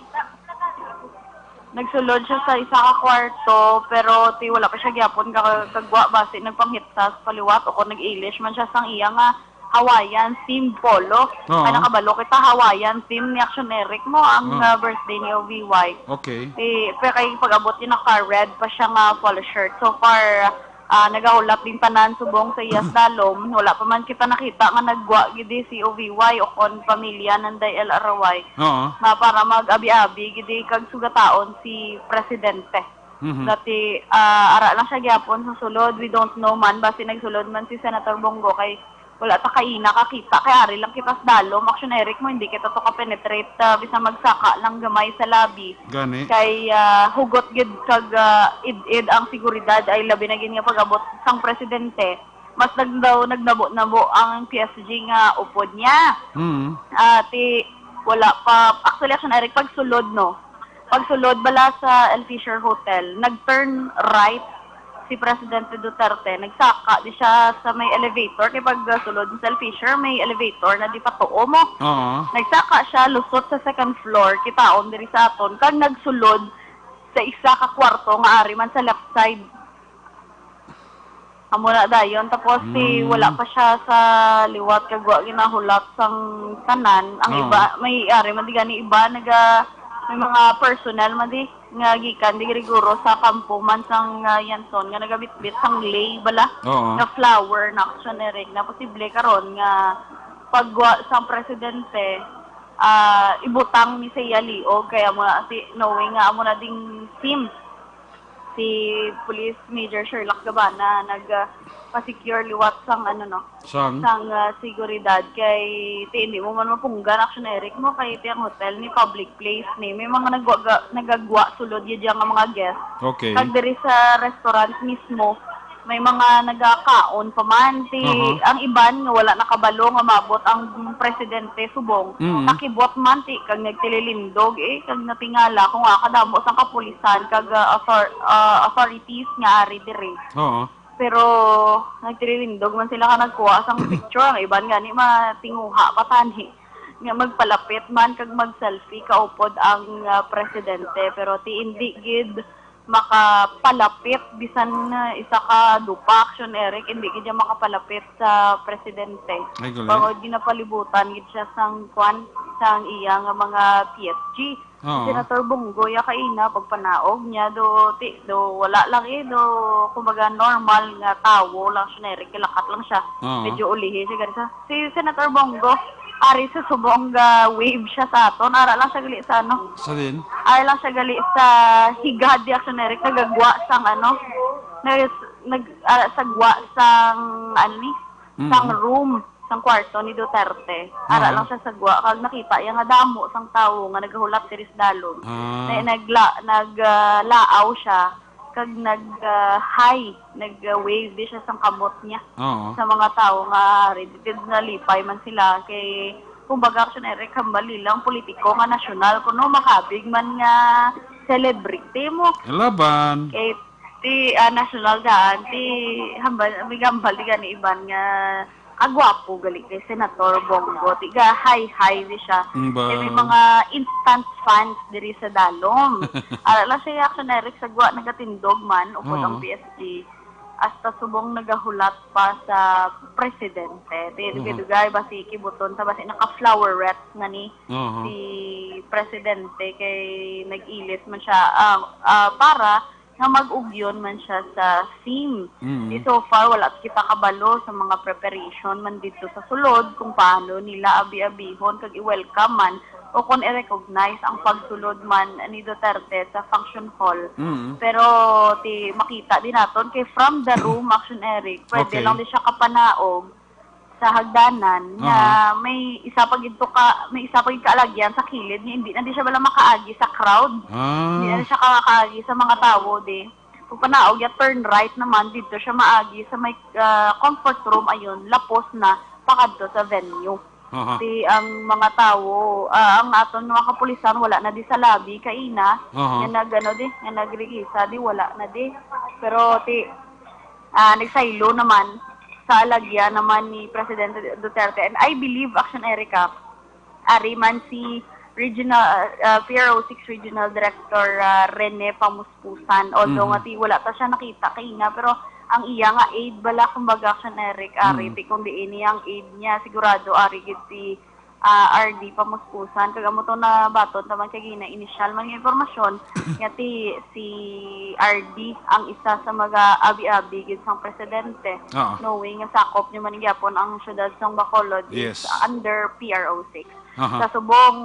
Nagsulod siya sa isa ka kwarto, pero ti wala pa siya gyapon ka-, kagwa, basi nagpanghitsa sa paliwat o kung nag-ilis man siya sang iya nga Hawaiian themed polo. Oo. Ay, nakabalo kita, Hawaiian theme ni Action Eric mo ang, Oo. ah, birthday ni O V Y. Okay. Eh, pero kay pag-abot yun, naka-red pa siya nga polo shirt. So far, ah, nagahulat din tanan subong sa iyas dalom. Wala pa man kita nakita nga naggwa gidi si O V Y o kon pamilya nanday L R Y. Oo. Nga para mag-abi-abi gidi kag sugataon si presidente. Mhm. Dati, ah, ara lang siya gyapon sa sulod. We don't know man, basi nagsulod man si Senator Bong Go kay wala ta kaina kakita, kay ari lang kita sa dalom. Action Eric mo, hindi kita to ka-penetrate, ah, bisan magsaka lang gamay sa lobby. Gani. Kay, ah, hugot gid kag, ah, id-id ang seguridad, ay labi na gid nga pag-abot sang presidente. Mas nag-, daw nagnabo-nabo ang P S G nga upod niya. Mm. Ah, ti, wala pa, actually, Action Eric, pagsulod, no? Pagsulod bala sa El Fisher Hotel, nag-turn right si Presidente Duterte. Nagsaka di siya sa may elevator. Kay pag, ah, sulod sa El Fisher, may elevator na di patuo mo. Oo. Nagsaka siya, lusot sa second floor, kitaon diri sa aton. Kag nagsulod sa isa ka kwarto nga ari man sa left side. Amo na dayon. Tapos, si, Mm. wala pa siya sa liwat, kag wa ginahulat sang tanan. Ang Oo. iba, may ari man di gani iba, naga, may mga personnel man di nga gikan di riguro sa kampo man sang, ah, Yanson, nga nagabitbit sang lei bala Oo. nga flower na Action Eric. Na posible karon nga pagwa sang presidente, ah, ibutang ni sa iya liog, kaya mo na, si, knowing nga amo na ding team si Police Major Sherlock Gabana nag, ah, pa-secure liwat sang, ano, no, Sang? sang, ah, seguridad, kay ti hindi mo man mapunggan, Action Eric mo, kay ti ang hotel ni public place ni. May mga nagwa-, nagagwa sulod yun dyan nga mga guest. Okay. Kag diri sa restaurant mismo, may mga nagakaon pa man. Ti Aha. ang iban nga wala nakabalo nga maabot ang presidente subong, Mm. nakibot man ti kag nagtililindog, eh, kag natingala kung, ah, kadamo sang kapulisan kag, ah, author-, ah, authorities nga ari diri. Oo. Pero nagtililindog man sila nga nagkuha sang picture. Ang iban gani matinguha pa tani nga magpalapit man kag mag-selfie kaupod ang, ah, presidente. Pero ti indi gid makapalapit bisan, ah, isa ka dupa, Action Eric, indi gid siya makapalapit sa presidente. Ay, gali. Bangod ginapalibutan gid siya sang kwan, sang iya nga mga P S G. Oo. Senator Bong Go, ya kaina, pagpanaog niya, do, ti, do, wala lang eh, do, kumbaga, normal nga tawo lang siya, nairik, lakat lang siya. Oo. Medyo ulihi siya, gani sa, si Senator Bong Go, ari sa subong ga wave siya sa aton, ara lang siya gali sa ano. Sa din? Ari lang siya gali sa higad, di action, nairik, nagagwa sang ano, nag, nag, ara sa gwa sang, ano ni, Mm. sang room, sang kwarto ni Duterte. Ara Aha. lang siya sa gwa, kag nakita iya nga damo sang tawo nga nagahulat diri sa dalom. Ah. Na, nagla-, nag, ah, laaw siya, kag nag, ah, hi, nag, ah, wave di siya sang kamot niya Oo. sa mga tawo nga ready, nalipay man sila kay, kumbaga, action, Eric, hambal nila ang politiko nga nasyonal, kuno makabig man nga celebrity mo. Laban. Kay ti, ah, national daan, ti hambal, may gambal ti gani iban nga kagwapo gali kay Senator Bong Go. Ti ga hi-hi di siya. Mm, ba? Kay may mga instant fans diri sa dalom. Ara lang siya, action, Eric, sa gwa nagatindog man, upod Oo. ang P S G. Hasta subong nagahulat pa sa presidente. Ti Oo. dugay-dugay, basi kibuton sa, basi naka-flowerette na ni Oo. si presidente kay nag-ilis man siya, ah, ah, para nga mag-ugyon man siya sa theme. Mm. Di so far, wala kita kabalo sa mga preparation man dito sa sulod kung paano nila abi-abihon kag i-welcome man o kung i-recognize ang pagsulod man ni Duterte sa function hall. Mm. Pero ti makita din naton kay from the room, action, Eric, pwede Okay. lang di siya kapanaog sa hagdanan nga Aha. may isa pa gid to ka, may isa pa gid kaalagyan sa kilid nga hindi na di siya bala makaagi sa crowd. Ah. Hindi na siya makaagi sa mga tawo di. Kung panaog ya turn right naman, dito siya maagi sa may, ah, comfort room, ayun, lapos na pakadto sa venue. Aha. Ti ang mga tawo, ah, ang aton mga kapulisan wala na di sa lobby kaina, Aha. nga nag, ano, di, nga nagrigisa di, wala na di. Pero ti, ah, nagsaylo naman sa alagya naman ni Presidente Duterte. And I believe, action, Erica, ari man si Regional, ah, P R O six Regional Director, ah, Rene Pamuspusan. Although Mhm. nga ti wala ta siya nakita kaina, pero ang iya nga aide bala, kumbaga, action, Eric, ari Mhm. ti kung diin niya ang aide niya, sigurado ari gid si, ah, R D Pamuspusan. Kag amo to nabaton ta man kay gina-initial man nga impormasyon nga ti si R D ang isa sa mga abi-abi gid sang presidente, Oo. knowing nga sakop niya man gyapon ang siyudad sang Bacolod is Yes. under P R O six. Aha. Sa subong,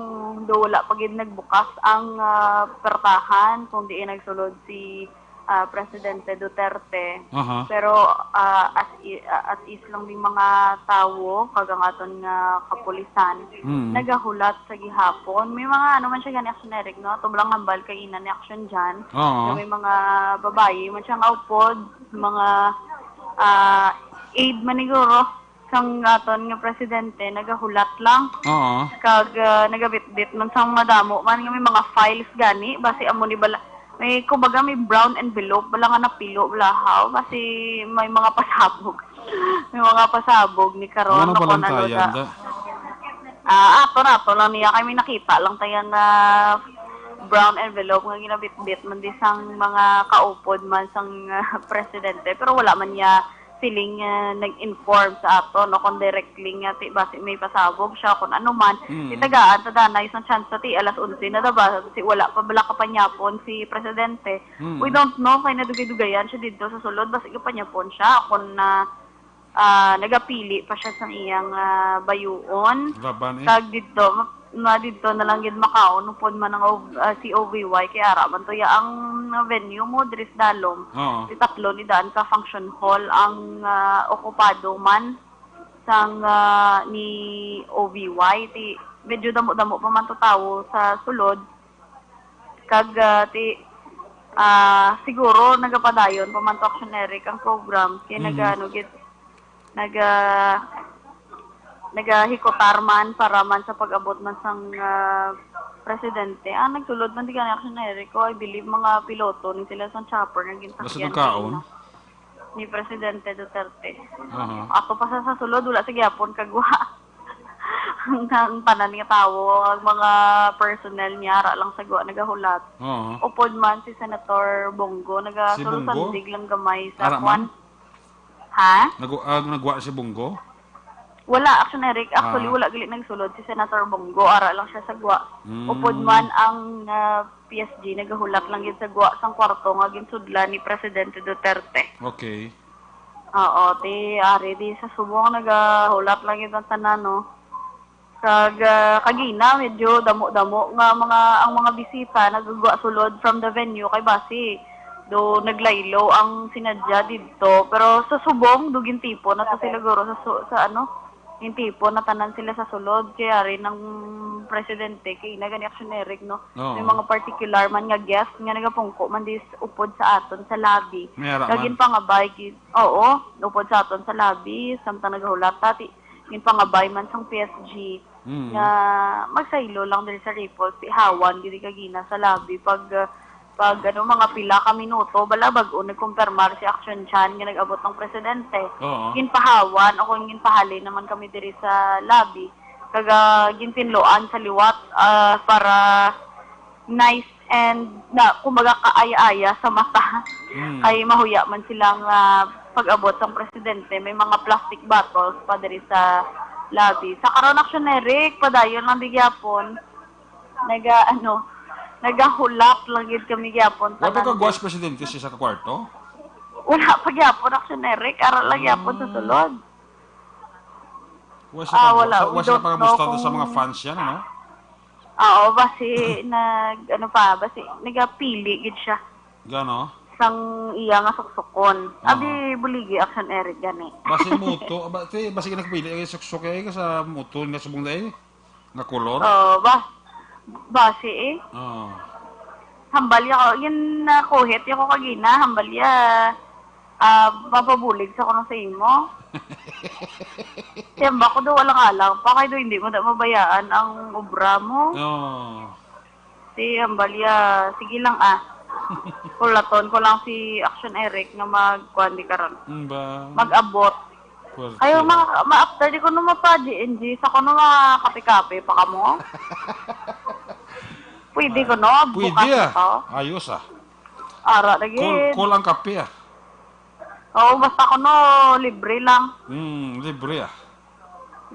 do wala pa gid nagbukas ang, ah, pertahan kung diin nagsulod si, ah, Presidente Duterte. Aha. Pero, ah, as i-, ah, as is lang ding mga tawo, kag ang aton nga kapulisan, Mm. nagahulat sa gihapon. May mga, ano man siya gani, action, Eric, no? Ato lang hambal kay ina ni action dyan. Oo. So, may mga babayi man siya nga upod, mga, ah, aide man siguro. Sang aton nga presidente, nagahulat lang. Oo. Kag, ah, nagabitbit man sang madamo man nga may mga files gani, basi amo ni bala, may, kumbaga, may brown envelope bala nga napilo bala, haw, basi may mga pasabog. May mga pasabog ni karon, Ano na kuan, ano palantayan da? Ah, ato na, ato lang niya, kay may nakita lang tayo nga brown envelope nga ginabitbit man di sang mga kaupod man sang, ah, presidente, pero wala man niya siling, ah, nag-inform sa aton, no, kung directly nga, ti, basi may pasabog siya, kung ano man. Mm. Ti tagaan ta danay sang chance, ti, alas onse na da ba, si wala pa bala kapanyapon si presidente. Mm. We don't know, kay nadugay-dugayan siya dito sa sulod, basi kapanyapon siya, kung na, ah, nagapili pa siya sang iyang, ah, bayuon. Laban, eh. Kag dito, ma-, ma-, dito na lang gid makaon, upod man ang O-, ah, si O V Y, kay ara man to ya ang venue mo, diri sa dalom. Oo. Ti tatlo ni daan ka function hall ang, ah, okupado man sang, ah, ni O V Y. Ti medyo damo-damo pa man to tawo sa sulod. Kag, ah, ti, ah, siguro nagapadayon pa man to, action, Eric, ang program. Kay Mhm. nagano gid, naga-, nagahikotar man para man sa pag-abot man sang, ah, presidente. Ah, nagsulod man di gani, action, Eric, ko, I believe, mga piloto ni sila sang chopper nga Basta gintakyan pagkaon? kanina. ni Presidente Duterte. Aha. Ato pa sa, sa sulod, wala sa gyapon kagwa. Ang, ang tanan nga tawo, ang mga personnel niya, ara lang sa gwa nagahulat. Oo. Upod man si Senator Bong Go, Si Bong Go? nagasulod-sandig lang gamay sa Ara kwan. man? Ha? Nagu-, ah, nagwa si Bong Go? Wala, Action Eric. Actually, Ah. wala gali nagsulod si Senator Bong Go. Ara lang siya sa gwa. Mm. Upod man ang, ah, P S G nagahulat lang gid sa gwa sang kwarto nga ginsudlan ni Presidente Duterte. Okay. Oo, ti ari di sa subong nagahulat lang gid ang tanan, no? Kag, ah, kagina, medyo damo-damo nga mga, ang mga bisita nagagwa sulod from the venue kay basi do naglaylo ang sinadya didto. Pero sa subong, do gintipon na to sila guro sa su-, sa ano, gintipon na tanan sila sa sulod. Kay ari nang presidente, kay ina gani Action Eric, no? Oo. May mga particular man nga guest nga nagapungko man dis upod sa aton sa lobby. May ara Nga man. ginpangabay gid, oo, upod sa aton sa lobby, samtang nagahulat ta, ti-, ginpangabay man sang P S G Mm. nga magsaylo lang diri sa Ripples, ti hawan gid kagina sa lobby pag, ah, pag, ano, mga pila ka minuto, bala bag-o nagkumpirmar si Action Chan nga nag-abot ang presidente. Oo. Ginpahawan o kung ginpahalin naman kami diri sa lobby. Kag, ah, gintinloan sa liwat, ah, para nice and na, kumbaga, kaaya-aya sa mata. Mm. Kay mahuya man sila nga pag-abot sang presidente, may mga plastic bottles pa diri sa lobby. Sa karon, Action Eric, padayon lang di gyapon. Naga, ano, nagahulat lang gid kami gyapon. Wa pa Tanan kagwas din. presidente siya sa kwarto? Wala pa gyapon, Action Eric. Ara lang gyapon sa Ah. sulod. Wa siya Ah, pag-, wala. sa, We wa siya don't know pangamusta sa mga kung fans yan, ano? Oo, basi nag, ano pa, basi nagapili gid siya Gano? sang iya nga suksukon. Oo. Abi, buligi, Action Eric, gani. Basi muto, ba, ti, basi nagpili ang suksok eh, sa muto nga subong dai, nga kolor. Oo, ba, basi eh. Oo. Hambal ya ko, yun na kuhit ya ko kagina, hambal ya, ah, mapabulig sa kuno sa imo. Tiyamba ko daw, alang-alang pa, kay do hindi mo da mabayaan ang obra mo. Oo. Si Ambalia, sige lang, ah. Kulaton ko lang si Action Eric nga magkuan di karon. Mm, ba? Mag-abot. Puwerte Kayo, na. ma-, ma-after di ko no mapa-G N G, sa ko no mga kape-kape pa kamo. Pwede ko, no? Pwede, Bukas ah. na to. Ayos, ah. Ara, lagi. Cool, cool ang kape, ah. Oo, basta ko no, libre lang. Hmm, libre, ah.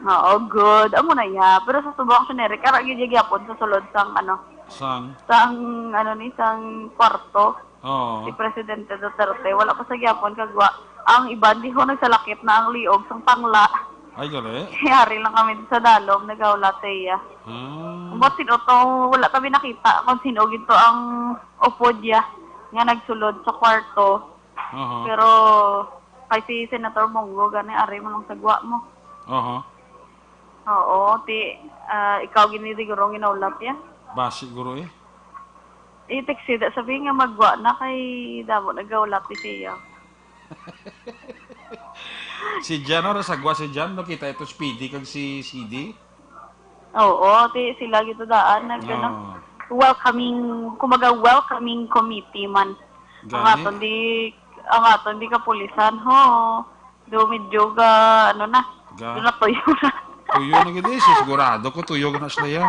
Oo, good. Amo na iya. Pero sa subong, Action Eric, ara gyud gyapon sa sulod sang, ano, Sang? sang, ano ni, sang kwarto. Oo. Si Presidente Duterte, wala pa sa gyapon kagwa. Ang iban, di ho, nagsalakit na ang liog sang tangla. Ay, gali? Yari lang kami sa dalom, nagawlat sa iya. Ah. But sino to, wala kami nakita kung sino gito ang upod ya nga nagsulod sa kwarto. Aha. Pero kay si Senator Bong Go, gani, ari mo lang sa gwa mo. Aha. Oo, ti, ah, ikaw gini siguro ang ginaulat ya. Basi, guro, eh. Eh, text sida, sabi nga magwa na kay damo nagaulat ni siya. Si Jan, ora sa gwa si Jan, nakita ito si Speedy kag si C D? Oo, ti sila gito daan, nag, ano, Oo. welcoming, kumbaga, welcoming committee man. Ang Gani? aton di, ang aton di kapulisan, ho. Do medyo ga, ano na, Ga? do na tuyo na. Tuyo na gid, eh. Sigurado ko tuyo na sila yan.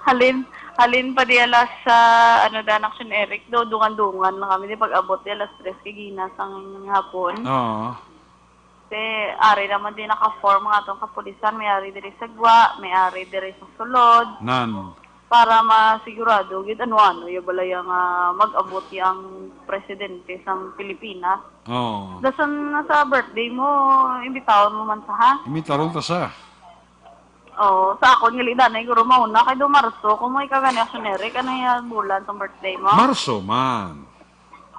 Halin, halin pa di alas sa, ano, dan Action Eric, do, dungan-dungan na kami di pag-abot di alas tres kagina sang hapon. Oo. Te, ari naman di naka-form nga atong kapulisan, may ari diri sa gwa, may ari diri sa sulod. Nan. Para masigurado gid ano-ano ya balaya nga mag-abot ya ang presidente sang Pilipinas. Oo. Dason na sa birthday mo, imbitahon mo man sa, ha? Imbitahon ta sa. Oo, sa akon gali danay guro mauna kay do Marso, kung mo ikaw gani Action Eric, ano ya bulan sang birthday mo? Marso man.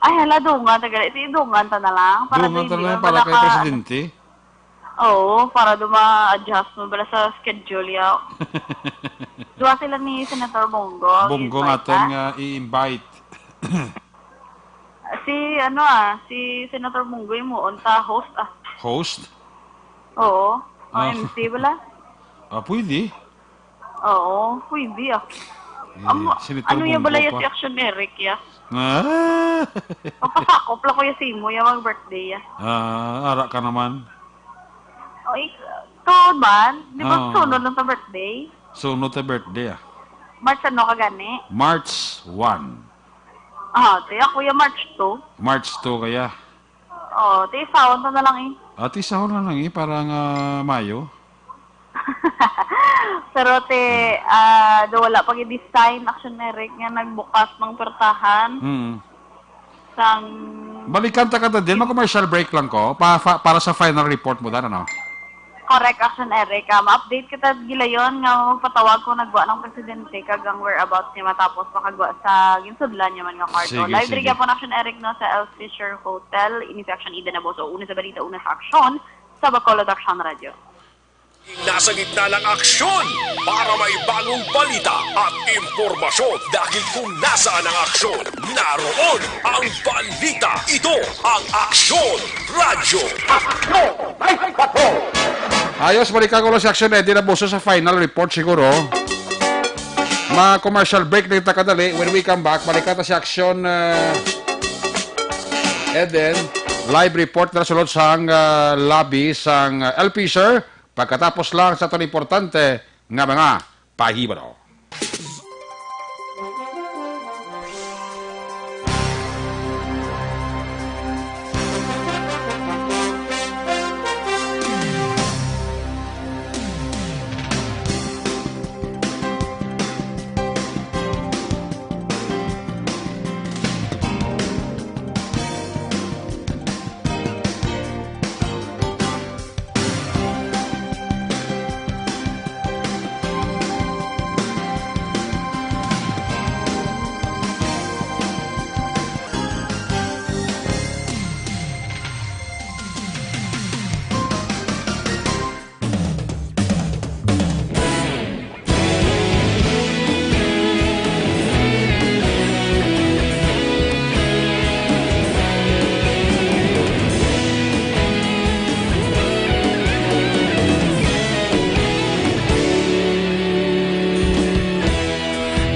Ay, hala, dungan ta gali. Sige, dungan ta na lang. Para Dungan di, ta di na lang man para bala kay ka presidente. Oo, para do ma-adjust mo bala sa schedule, yaw. Duha sila ni Senator Bong Go, Bong Go nga gi-invite aton ta. nga i-invite. Si, ano, ah, si Senator Bong Go, imo, unta, host, ah. Host? Oo, ang Ah. M C bala. Ah, pwede. Oo, pwede, ah. Amo, Senator ano ya Bong bala ya Go pa. Si Action Eric ya? Ah. Papasakop lang ko ya sa imo ya mag-birthday ya. Ah, ara ka naman. O, ik-, tuod man, di ba Oo. Sunod lang sa birthday? Sunod sa birthday, ah. March ano ka gani? March one. Ah, te, ako ya March two. March two kaya. Oh, te, sahon ta na lang eh. Ati, sahon na lang eh, para nga Mayo. Pero te, ah, do wala pa gid design, Action Eric, nga nagbukas mang pertahan. Mm. Sang Balikan ta ka ta din, mag-commercial break lang ko, pa, fa-, para sa final report mo, dan, ano? Correct, Action Eric. Ah, ma-update kita gilayon nga magpatawag kung nagwa ng presidente kag ang whereabouts niya matapos makagwa sa ginsudlan niya man nga kwarto. Sige, Live sige. Diri gyapon, Action Eric, no, sa El Fisher Hotel. Ini si Action Eden Aboso. Una sa balita, una sa aksyon, sa Bacolod Action Radio. Nasa gitna ng aksyon para may bagong balita at impormasyon. Dahil kung nasaan ang aksyon, naroon ang balita. Ito ang Aksyon Radyo. Ayos, balikan ko lang si Action Eddie Rabuso sa final report siguro. Ma-commercial break na kita kadali. When we come back, balikan ta si Action, uh, Eden. Live report na sulod sang, uh, lobby sang, uh, El Fisher. Pagkatapos lang sa aton importante nga mga pahibalo.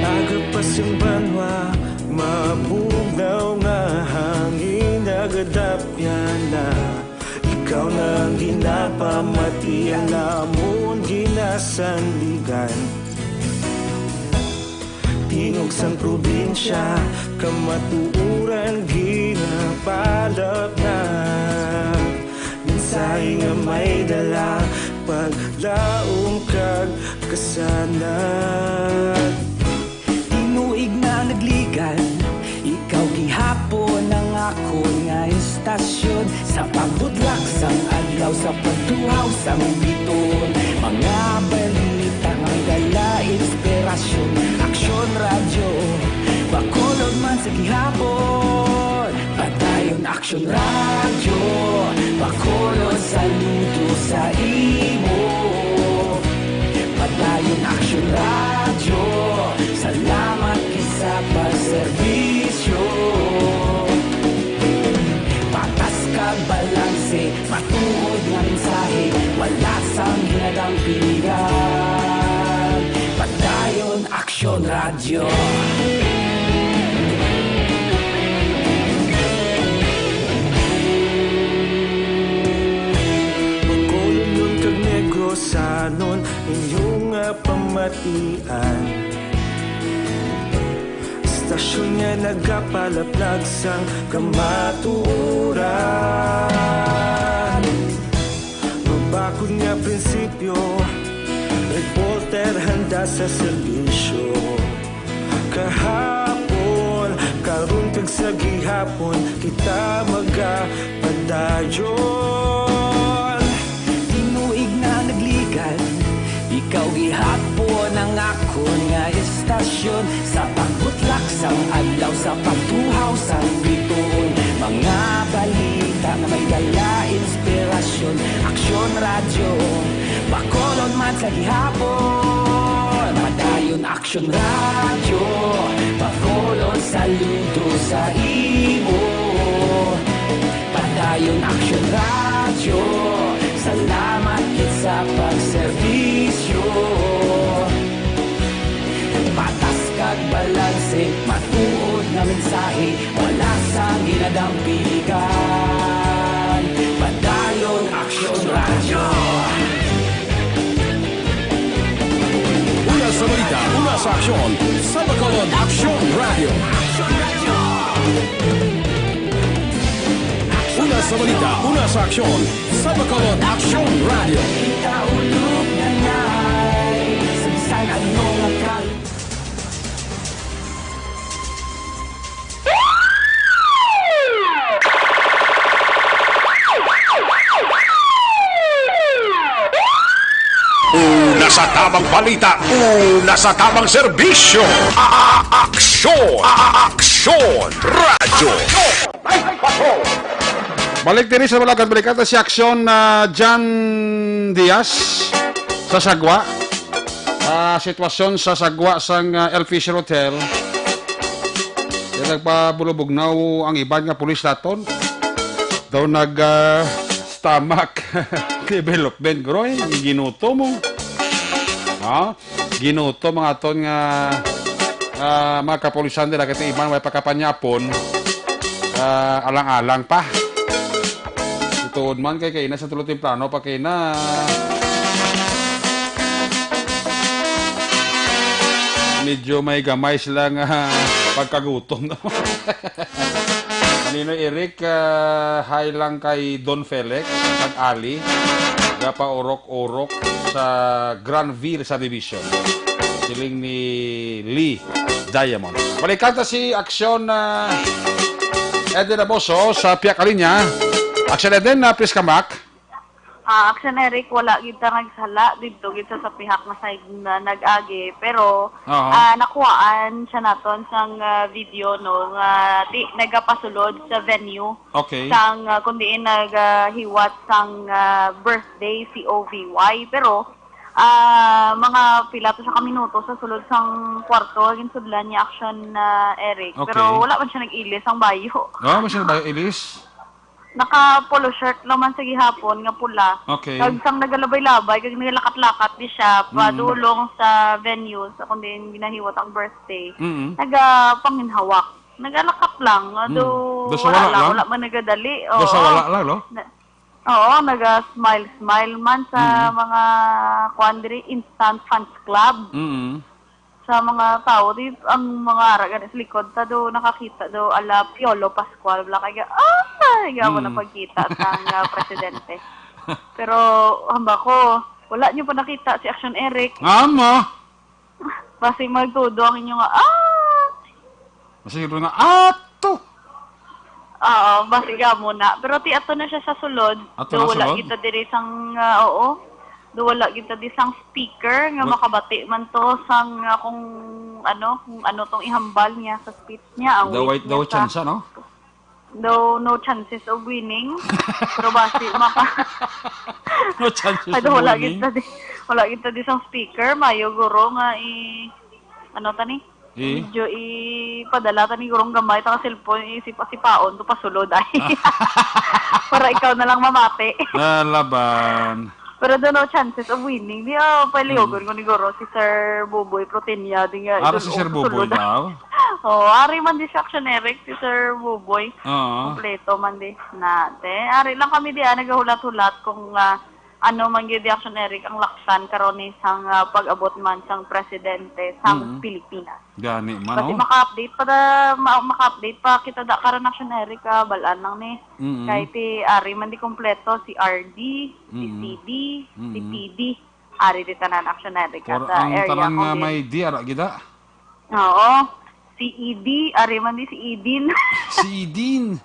Aga pa sing banwa, mabugnaw nga hangin, nagadapyan na. Ikaw na ang ginapamati, ang amon ginasandigan. Tingog sang probinsya, kamatuoran ginapalapnag. Mensahe nga may dala, paglaom kag kasanag. Tinuig na nagligan, ikaw gihapon ang akon nga istasyon. Sa pagbutlak sang adlaw, sa pagtuhaw sang biton, mga balita nga may dala inspirasyon. Aksyon Radyo, Bacolod man sa gihapon. Padayon Aksyon Radyo, Bacolod, saludo sa imo. Padayon Aksyon Radyo, salamat gid sa pagserbisyo. Patas kag balanse, matuod nga mensahe, wala sang ginadampingan. Padayon Aksyon Radyo. Bacolodnon kag Negrosanon, inyo nga pamatian. Istasyon nga nagapalaplag sang kamatuoran. Mabakod nga prinsipyo, reporter handa sa serbisyo. Kahapon, karon kag sa gihapon, kita magapadayon. Tinuig na nagligan, ikaw gihapon ang akon nga istasyon. Sa pagbutlak sang adlaw, sa pagtuhaw sang bituon, mga balita nga may dala inspirasyon. Aksyon Radyo, Bacolod man sa gihapon. Padayon Aksyon Radyo, Bacolod, saludo sa imo. Padayon Aksyon Radyo, salamat gid sa pagserbisyo. Patas ka Nga mensahe, wala sang ginadampingan. Padayon, Aksyon Radyo. Una sa balita, una sa aksyon, sa Bacolod, Aksyon Radyo. Una sa balita, una sa aksyon, sa Bacolod, Aksyon Radyo. Ikaulog na ngay, sa bisan ano nga kal- Una sa tamang balita, una sa tamang serbisyo. A-, a-, aksyon, a-, a-, aksyon, radyo. Balik diri sa Bulacan, balikan ta si Aksyon, ah, John Diaz sa Sagwa. Ah, sitwasyon sa Sagwa sang, ah, El Fisher Hotel. Kaya nagpabulubugnaw ang iban nga pulis naton. Daw nag, ah, stomach development, groy. Ginuto mo. Ha? Ginuto mga aton nga, ah, mga kapulisan dira kay iban way pakapanyapon. Ah, alang-alang pa. Tuod man kay kaina sa tulo temprano pa kaina. Medyo may gamay sila nga pagkagutom. Ninoy Eric, ah, hi lang kay Don Felix kag Ali, gapaurok-urok sa Granville Subdivision. Siling ni Lee Diamond. Balikan ta si Aksyon, ah, Eden Aboso sa piyak linya. Aksyon Eden, ah, please come back. Ah, Aksyon Eric, wala gid ta nagsala didto gid sa, sa pihak nga side na nag-agi, pero, Oo. ah, nakuhaan siya naton sang, ah, video, no, nga di nagapasulod sa venue Okay. sang, ah, kung diin nagahiwat sang, ah, birthday si O V Y. Pero, ah, mga pila to siya ka minuto sa sulod sang kwarto, ginsudlan niya, Aksyon, ah, Eric. Okay. Pero wala man siya nag-ilis ang bayo. Ah, man siya nag-ilis? Naka polo shirt lang man sa gihapon nga pula. Okay. Kag sang nagalabay-labay, kag nagalakat-lakat di siya, Mm. padulong sa venue, sa kung diin ginahiwat ang birthday. Mm. Nagapanginhawak. Nagalakat lang. Mm. Ado, Basta wala wala lang? lang, wala man nagadali. Basta Oo. wala lang, no? Na-, oo, naga-smile-smile man sa Mm. mga, kuwan diri, instant fans club. Mm. Sa mga tawo, di, ang mga ara gani sa likod ta do nakakita do ala Piolo Pascual, wala kay ga-, ay, gawa na Mm. pagkita sang, ah, presidente. Pero, hamba ko, wala niyo pa nakita si Action Eric. Ama! Basi magtudo ang inyo nga, ah! Basi siguro nga, ato! Oo, basi gamo na. Pero ti ato na siya sa sulod. Ato Do na wala sulod? kita diri sang, ah, oo. Do wala kita di sang speaker nga Wa- makabati man to sang, ah, kung ano, kung ano tong ihambal niya sa speech niya. Ang The weak white, the niya white sa chance, no? Though no chances of winning. Pero basi maka- No chances Ay, of wala winning. gid ta di, wala gid ta di sang speaker. Mayo guro nga i-, ano ta ni? Eh? Medyo ipadala ta ni gurong gamay ta ka cellphone, isip-asipaon to pasulod ay. Para ikaw na lang mamati. Nalaban. Pero do no chances of winning. Di, ah, palihogon Mm. ko ni guro si Sir Buboy Protinia. Di nga, Ara idol, si Sir oh, Buboy sulod. daw? Oh, ari man di siya, Action Eric, si Sir Buboy. Oo. Kompleto man di. Na, te, ari lang kami di, ah, nagahulat-hulat kung, ah, ano man gyud di, Action Eric, ang laksan karon ni sang, ah, pag-abot man sang presidente sang Mm. Pilipinas. Gani man, Basi oh. maka-update pa da, ma-, maka-update pa kita da karon, Action Eric, ah, balaan lang ni. Mm. Kay ti ari man di kompleto si R D, si Mm. C D, si Mm. T D. Ari di tanan, Action Eric, Or sa ang area tanan ko nga din. may D, ara gid, ah. Oo. Si E D, ari man di si Edin. Si Edin.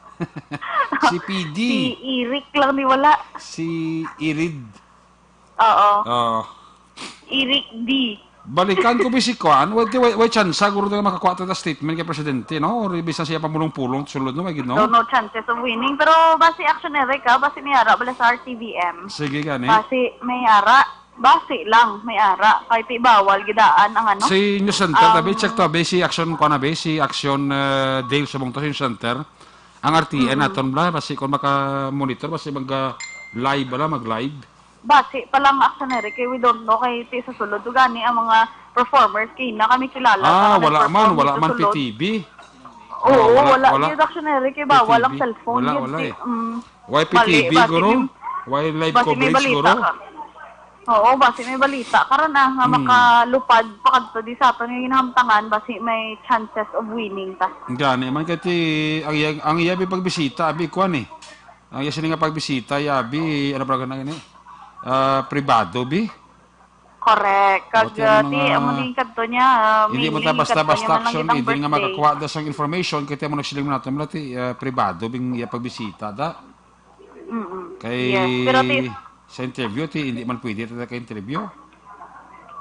Si P D. Si Eric lang ni wala. Si Irid. Oo. Oo. Eric D. Balikan ko bi si Kwan. Wait, wait, wait, chance. Siguro na makakuha ta statement kay presidente, no? Or bisan siya pamulong-pulong, sulod, no? May gid, no? So, no chances of winning. Pero basi, Action Eric, ah, basi may ara bala sa R T V M. Sige, gani. Basi may ara. Basi lang, may ara. Kay ti bawal gidaan ang ano. Si News Center, Um, tabi, check to, abi, si Action, Kwan, abi, si Action, eh, Dale sa Bungto, si News Center. Ang R T N Mm. naton, bala, basi kung maka-monitor, basi mag, ah, live, bala, mag-live. Basi pa lang, Action Eric, kay we don't know, kay ti sa sulod, to gani ang mga performers, kay na kami kilala, Ah, sa mga wala man, performers wala sa man sulod. P T V. Oo, Ah, wala, wala, wala. Yun, Action Eric, eh, bawal ang P T V. Cellphone. Wala, Yun, wala si, eh. mm, Y P T V, bali, basi guro? may, Why live basi may coverage, balita guro? ka. Oo, basi may balita ka ron, ah, nga Hmm. makalupad pa kadto di sa aton nga ginahamtangan, basi may chances of winning ta. Gani man kay ti, ang iya, ang iya bi pagbisita, abi kuan, eh. Ang iya sini nga pagbisita, iya bi, ano pa gani, ah, pribado, bi? Correct. Kag, Buti ah, ano ti, nga, amo ni kadto niya, ah, hindi mo mainly ta kadto basta-basta niya man lang action, gid ang hindi nga birthday. Makakuha da sang information, kay ti amo nagsiling man nato, mala ti, ah, pribado, bing iya pagbisita, da. Mm-mm. Kay Yes, pero ti sa interview, ti, hindi man pwede ta ka-interview.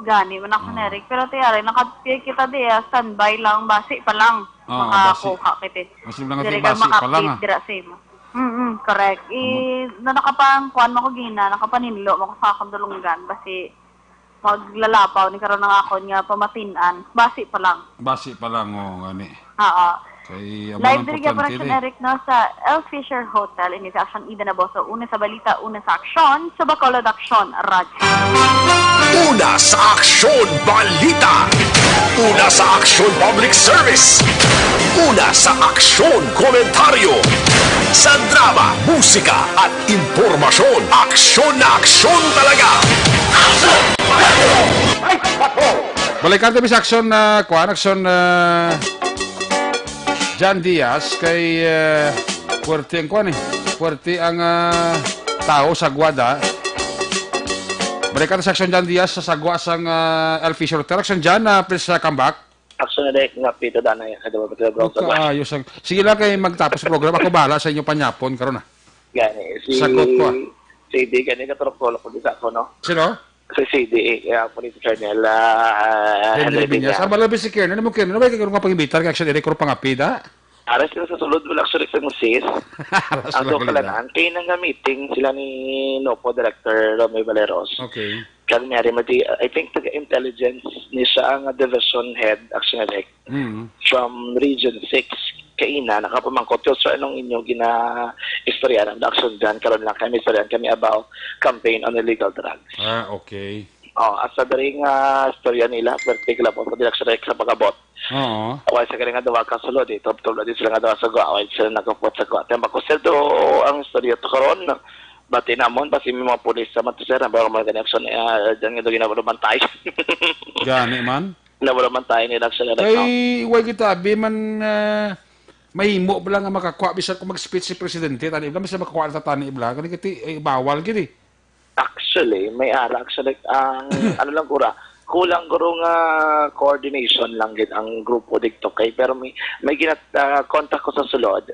Gani man ako, Oh. Eric. Pero ti, ari, naka-, kita di, ah, standby lang, basi pa lang. Oh, basi. Makakuha kita. Mas lang Diri ti, ka basi pa lang, maka-update ah. dira sa imo. Mm-mm, correct. I, Amo. na nakapang-, kuan mo ko gina, nakapaninlo mo ko sa akong dulunggan. Basi, maglalapaw ni karon ang akon nga pamatin-an. Basi pa lang. Basi pa lang, oh, gani. Oo. Kay, amo Live ang diri gyapon, importante, Action eh. Eric, no, sa El Fisher Hotel, ini sa Action Ida Naboso. Una sa balita, una sa aksyon, sa Bacolod Aksyon, Radyo. Una sa aksyon, balita. Una sa aksyon, public service. Una sa aksyon, komentaryo. Sa drama, musika, at impormasyon, aksyon na aksyon talaga. Aksyon! Balikan ta mi sa aksyon na, kuan, aksyon na John Diaz kay, eh, puwerte ang kuan, eh. Puwerte ang, ah, tao sa Guada. Balikan ta sa aksyon John Diaz sa sagwa sang, ah, El Fisher Hotel. Aksyon John, ah, please, ah, come back. Aksyon na dahil nga pito danay sa Double Patrol Bro. Kaayos ang, sige lang kay magtapos ang program. Ako bahala sa inyo panyapon karon, ah. Gani, si Sagot ko, ah. C D, gani ka truck ko, kung di sa ako, no? Sino? Si C D, eh, kaya po ni Colonel, ah, Henry Henry Viñas. Viñas. Ah, malabi si Colonel. Ano mo, Colonel? Ano ba yung karoon nga pag-imbitar kay Action Eric Oro Pangapida? Aras sila sa sulod, wala actually sa musis. Aras Ang lang so, nila. Kalanan, kay nang meeting sila ni Nopo Director Romy Valeros. Okay. Kag Mary Madi, I think taga-intelligence ni siya ang division head, Action Eric, Mm. from Region six. Kaina, nakapamangkot ko, "Sir, anong inyo gina-istorya ng Action dyan? Karon lang kami, istoryan kami about campaign on illegal drugs." Ah, okay. Oh, asa diri nga istorya nila, particular po sa Direction X sa pagabot. Oo. Wala sa galing nga duwa ka sulod, eh. Tubtob na din sila nga duwa sa gwa. Wala sila nagkapot sa gwa. Tembak ko, "Sir, do ang istorya to karon. Bati namon, basi may mga pulis sa Matuser, ang mga gani action, ah, dyan nga daw ginabantay." Gani man. Nabantay nila action na Kay, no? Why kita, abi man, ah, mahimo ba lang nga makakuha, bisan kung mag-speech si Presidente, tani ibla, bisan makakuha na ta, tani ibla, kani kiti, eh, bawal gid, eh. Actually, may ara, actually, ang, ano lang, kura, kulang, guro, nga coordination lang gid ang grupo dito kay, pero may, may ginat-, ah, contact ko sa sulod.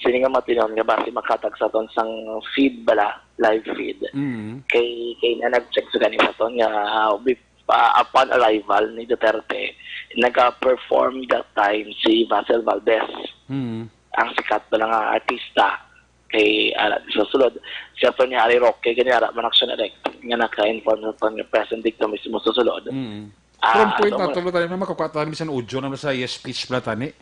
Sini nga matinon nga basi makatag sa aton sang feed bala, live feed. Mm. Kay, kay na nag-check sa gani sa aton nga, ah, bef-, ah, upon arrival ni Duterte, naga-perform that time si Vassel Valdez. Mm. Ang sikat bala nga artista. Kay, ah, sa sulod, si Attorney Harry Roque, gani ara man action direct, nga naka-inform sa aton nga present dito mismo sa sulod. Mm. Ah, From point so, na tulo tayo na makakuha tayo bisan audio na sa iya speech pala tani.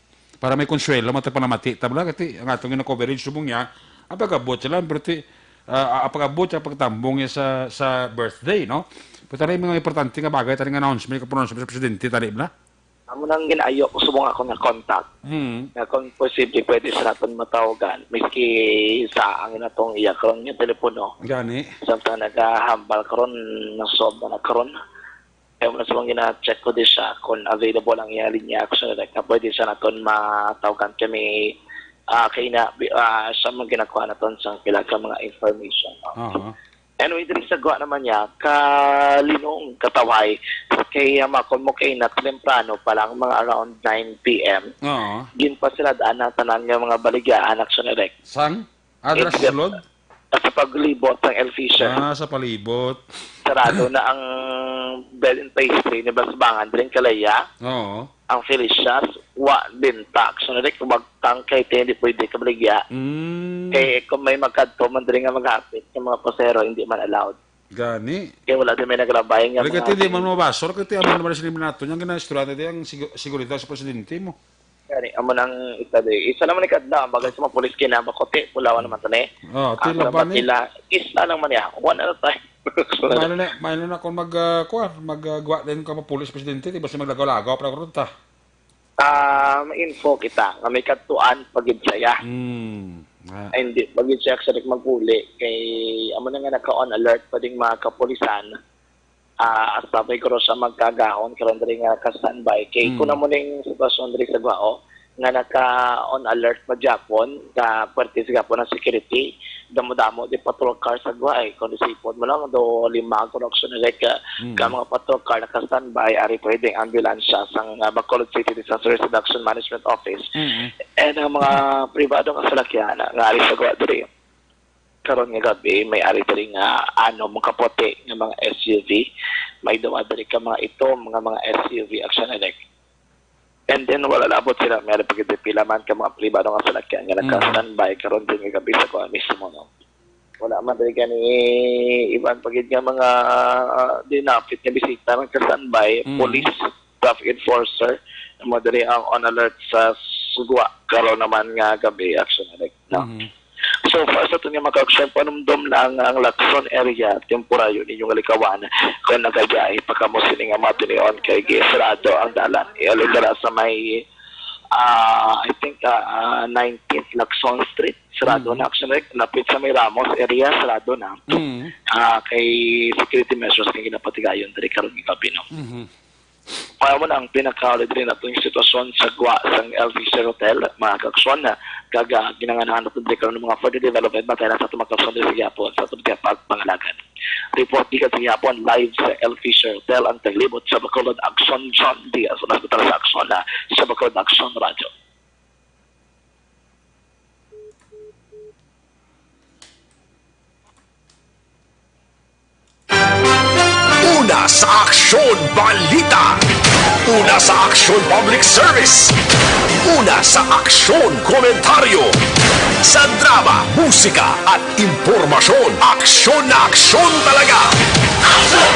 Para may konsuelo, mata panamati, tabla, kati, ang atong ina coverage, subong niya, ang pag-abot sila, pero ti, ah, ang pag-abot, ang pagtambong niya sa, sa birthday, no? Pero tayo mga importante nga bagay, tayo nga announcement, ka-pronounce sa presidente, tani, bla? Amo nang ginaayo ko subong ako nga contact. Hmm. Nga kung posible, pwede sa naton matawagan, miski sa ang natong iya karon nga telepono. Gani. Samtang nagahambal karon, nasob na karon. Kaya mo na sa mga gina-check ko di siya kung available ang iya linya action direct na pwede siya naton matawagan kami, ah, kay na, ah, siya mga ginakuha naton sa pila ka mga information, no? Aha. Anyway, diri sa gwa naman niya, kalinong katawhay, kay, ah, makon mo kay na temprano pa lang, mga around nine P M. Oo. Ginpasiradaan ang tanan nga mga baligyaan action direct. Sang? Address Eh, sulod? Sa paglibot sang El Fisher. Ah, sa palibot. Sarado na ang bed and pastry ni Basbangan, dring Kalaya. Oo. Ang Felicia's, wa din ta. Actually, kumagtang kay ti, hindi pwede kabaligya. Mm. Kay kung may magkadto man diri nga maghapit sa mga pasero, hindi man allowed. Gani. Kay wala din may naglabay nga Wala mga kay ti, di man mabasol, kay ti, aman naman sila nato. Yung ginaistorya natin, ang sigu-, seguridad sa presidente mo. Gani, amo nang isa di. Isa naman ni kadla, ang bagay sa mga pulis kinabakuti, pulawan naman to ni. Oh, Ang tila ba laban ni? Nila, isa lang man niya. One at a time. Mahal na, mahal na kung mag, ah, kuwan, mag, ah, guwa din ka mapulis presidente, di ba siya maglagaw-lagaw, pero karon ta. Ah, may info kita nga may kadtuan pa gid siya. Mm. Ah. Ay, hindi pa gid siya actually maguli kay amo na nga naka-on alert pa ding mga kapulisan. Ah, hasta pa siguro siya magkagahon karon diri nga ka-standby kay Mm. kung amo ning sitwasyon diri sa Guao nga naka-on alert pa gyapon, ka parte sa gyapon ang security, damo-damo di patrol car sa Guao, eh. Kung isipon mo lang, do lima ang construction, like, ah, Mm. ka mga patrol car naka-standby, ari pwedeng ambulansya sang, ah, Bacolod City Disaster Reduction Management Office. Mm. And ang mga pribado nga salakyan nga ari sa Guao diri. Karon nga gabi, may ari diri nga anom ka puti nga mga S U V, may duha diri ka mga itom nga mga S U V, Action Elect. And then, wala labot sila, may ari pa gid pila man ka mga pribado nga salakyan nga Mm. naka-standby karon din nga gabi sa Guao mismo, no? Wala man diri gani iban pa gid nga mga, ah, dinapit nga bisita nga naka-standby, Mm. police, traffic enforcer, amo diri ang on alert sa Sugwa karon naman nga gabi, Action Elect, no? Mhm. So far sa aton nga mga ka-aksyon, panumdom lang nga ang Lacson area, temporaryo ninyong likawan kung nagabiyahe pa kamo sini nga mga tinion kay gisarado ang dalan. Ihalin dira sa may, ah, I think, ah, ah, nineteenth Lacson Street, sarado Mhm. na, actually, lapit sa may Ramos area, sarado na. Mhm. Ah, kay security measures kay ginapatigayon diri karon nga gabi, no? Mhm. Mao man ang pinakauli diri nato nga sitwasyon sa Guao sang El Fisher Hotel, mga ka-aksyon, na kag, ah, ginanganahan nato diri karon mga further development, bantay lang sa aton mga ka-aksyon diri sa gihapon, sa aton pagpangalagad. Report gikan sa gihapon, live sa El Fisher Hotel, ang taglibot sa Bacolod, Aksyon John Diaz, ang hospital sa Aksyon, ah, sa Bacolod, Aksyon Radyo. Una sa Aksyon Balita. Una sa Aksyon Public Service. Una sa Aksyon Komentaryo. Sa drama, musika, at impormasyon, aksyon na aksyon talaga. Aksyon!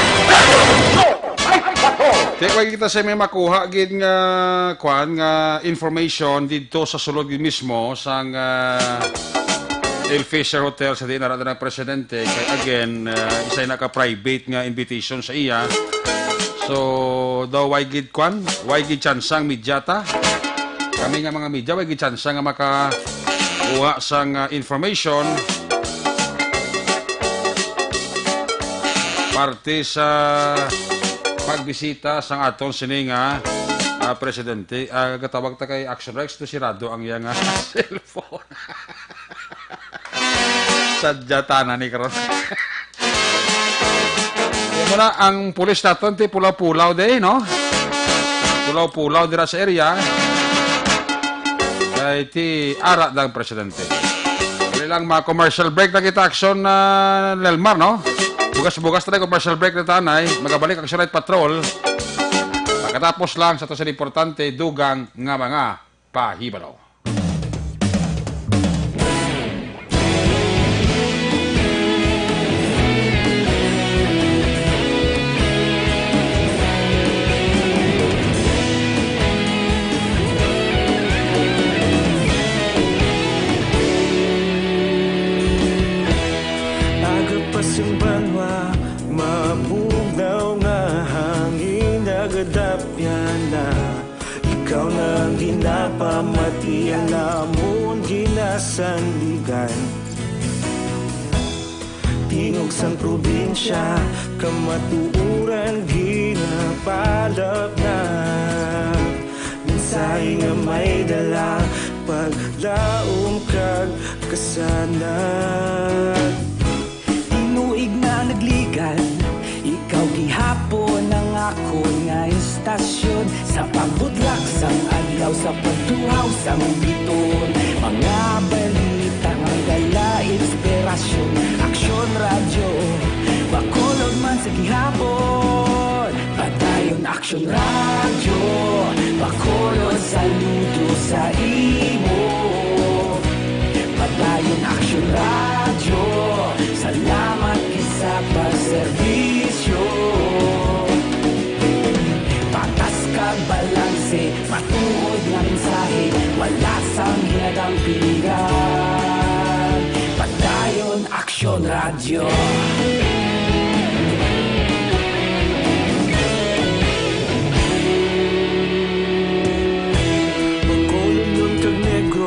Kay wa kita sa may makuha gid nga, kwan, nga information didto sa sulod gid mismo sang, ah, El Fisher Hotel sa diin ara ang presidente. Kay again, ah, isa na ka private nga invitation sa iya. So, daw way gid, kwan, way gid chance ang media ta. Kami nga mga media, way gid chance nga makakuha sang, ah, information parte sa pagbisita sang aton sini nga, ah, presidente. Ah, gatawag ta kay Action Rex, to sirado ang iya nga cellphone. Sadya tana ni karon. Amo na ang pulis naton, ti pulaw-pulaw day, no? Pulaw-pulaw dira sa area. Kay ti ara dang presidente. Dali lang, mga commercial break na kita, Action, ah, Lelmar, no? Bugas-bugas na commercial break na tanay. Magabalik ang Action Night Patrol. Pagkatapos lang sa to sa importante, dugang nga mga pahibalo. Aga pa sing banwa, mabugnaw nga hangin nagadapyan na. Ikaw na ang ginapamati, ang amon ginasandigan. Tingog sang probinsya, kamatuoran ginapalapnap. Mensahe nga may dala, paglaom kag kasanag. Tinuig na nagligad, ikaw gihapon ang akon nga istasyon. Sa pagbutlak sang adlaw, sa pagtuhaw sang biton, mga balita nga dala inspirasyon. Aksyon Radyo, Bacolod man sa gihapon. Padayon Aksyon Radyo, Bacolod, saludo sa imo. Padayon Aksyon Radyo, salamat gid sa pagserbisyo. Patas kag balanse, matuod nga mensahe, wala sang hinadampingan. Padayon Aksyon Radyo.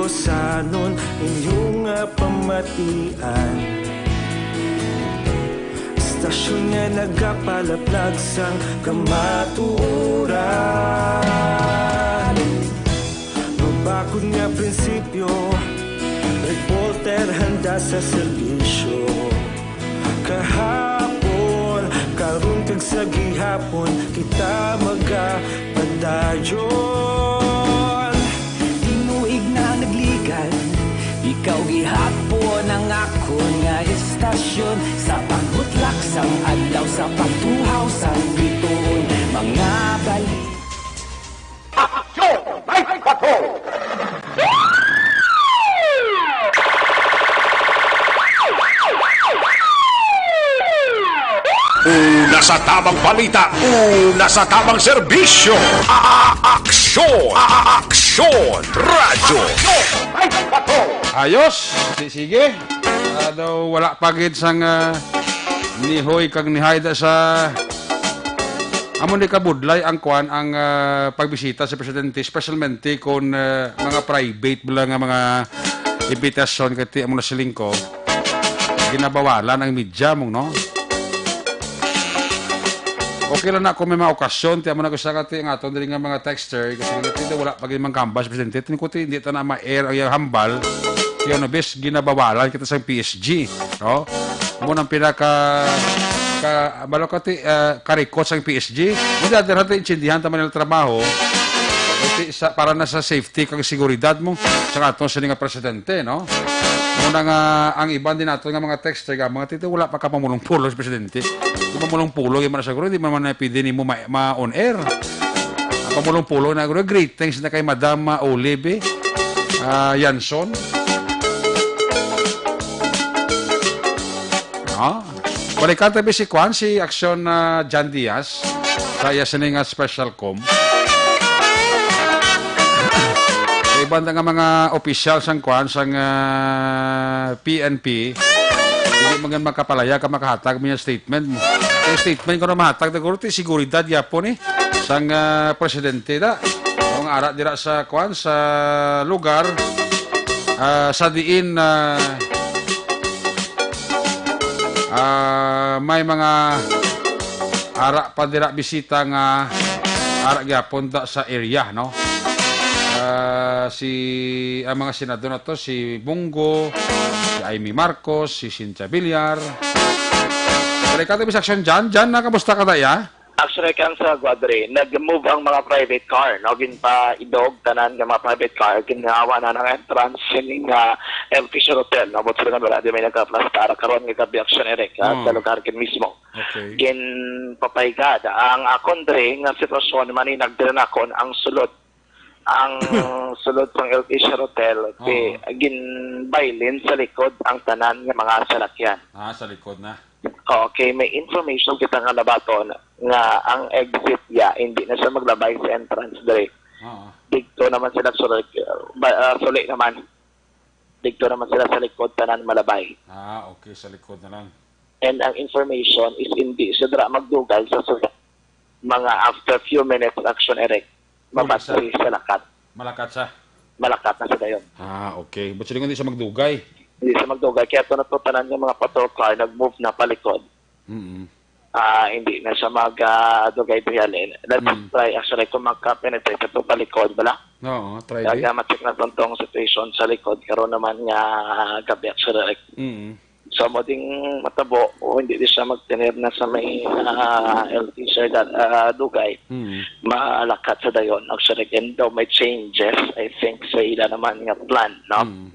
Sanon inyo nga pamatian, istasyon nga nagapalaplag sang kamatuoran. Mabakod nga prinsipyo, reporter handa sa serbisyo. Kahapon, karon kag sa gihapon, kita magapadayon. Tinuig na nagligan, ikaw gihapon ang akon nga istasyon. Sa pagbutlak sang adlaw, sa pagtuhaw sang bituon, mga balik. Aksyon! Night Patrol! Una sa tamang balita, una sa tamang serbisyo. A-, aksyon! A-, aksyon! Radyo! Ayos! Si-, sige. Ano, wala pa gid sang, ah, nihoy kag nihayda sa amo ni kabudlay ang kwan, ang, ah, pagbisita sa presidente, especialmente kon, ah, mga private bala nga mga imbitasyon kay ti amo na siling ko, ginabawalan ang media mo, no? Okay lang na kung may mga okasyon, ti amo na gusto ka ti ang aton diri nga mga texter, kasi nga ti wala pa gid man kambas, presidente, tin ko ti hindi ta na ma-air ang iyang hambal, kaya na bes ginabawalan kita sa P S G, no? Mo nang pinaka ka balo ka ti, ah, karikot sang P S G. Hindi atin natin intindihan ta man ang trabaho. Ti sa, para na sa safety kag seguridad mo sa aton sini nga presidente, no? Muna nga ang iban din nato nga mga texter nga mga tito wala pa ka pamulong-pulong sa presidente. Di pamulong-pulong yung mga siguro, di man na pwede nimo ma, ma on air. Ang pamulong-pulong na siguro, greetings na kay Madam, ah, Olive, ah, Yanson. Ah, balikan tabi si Kwan, si Aksyon, ah, Jan Diaz. Sa iya sini nga special com. Sa iban nga mga opisyal sang Kwan, sang, ah, P N P, hindi man makapalaya ka makahatag niya statement mo. Ang statement ko na mahatag, siguro ti seguridad yapon eh. Sang, ah, presidente da. Ang ara dira sa Kwan, sa lugar, ah, sa diin, ah, ah, may mga ara pa dira bisita nga ara gyapon da sa area, no? Ah, si, ang mga senador na to, si Bong Go, si Imee Marcos, si Cynthia Villar. Balik ka tabi sa aksyon dyan. Jan, na, kamusta ka da, ya? Actually, kang sa Guadre, nag-move ang mga private car, no? Ginpaidog tanan nga mga private car, ginhawa na ng entrance sini nga El Fisher Hotel, no? But sila nga wala, di may nagkaplastar. Karon nga gabi aksyon, Eric, ha? Mm. Sa lugar kin mismo. Okay. Ginpapahigad ang akon dre nga sitwasyon, maninag dre nakon ang sulod. Ang sulod sang El Fisher Hotel, Oo. Ti, ginbaylin sa likod ang tanan nga mga salakyan. Ah, sa likod na. Okay, may information kita nga nabaton nga ang exit ya, hindi na siya maglabay sa entrance dre. Oo. Dito naman sila sulod, ba, ah, suli naman. Dito naman sila sa likod, tanan malabay. Ah, okay, sa likod na lang. And ang information is hindi siya dira magdugay sa sulod. Mga after few minutes, action, Eric, Pwede sa mabatsi sa lakat. Malakat sa? Malakat na sa dayon. Ah, okay. But silingon di siya magdugay? Hindi siya magdugay. Kaya ito na to, tanan yung mga patrol car, nag-move na palikod. Mm-mm. Ah, hindi na siya mag, ah, dugay-dugay. Let's Mm. try, actually, kung magka-penetrate ito palikod, bala? Oo, try Kaya di. Matik na tontong situation sa likod. Karon naman nga gabi, actually, like, Mm-mm. So, mo ding matabo, o hindi di siya magtener na sa may, ah, L T, sir, da-, ah, dugay. Mm. Malakat sa dayon. Actually, again, daw may changes, I think, sa ila naman nga plan, no? Mm.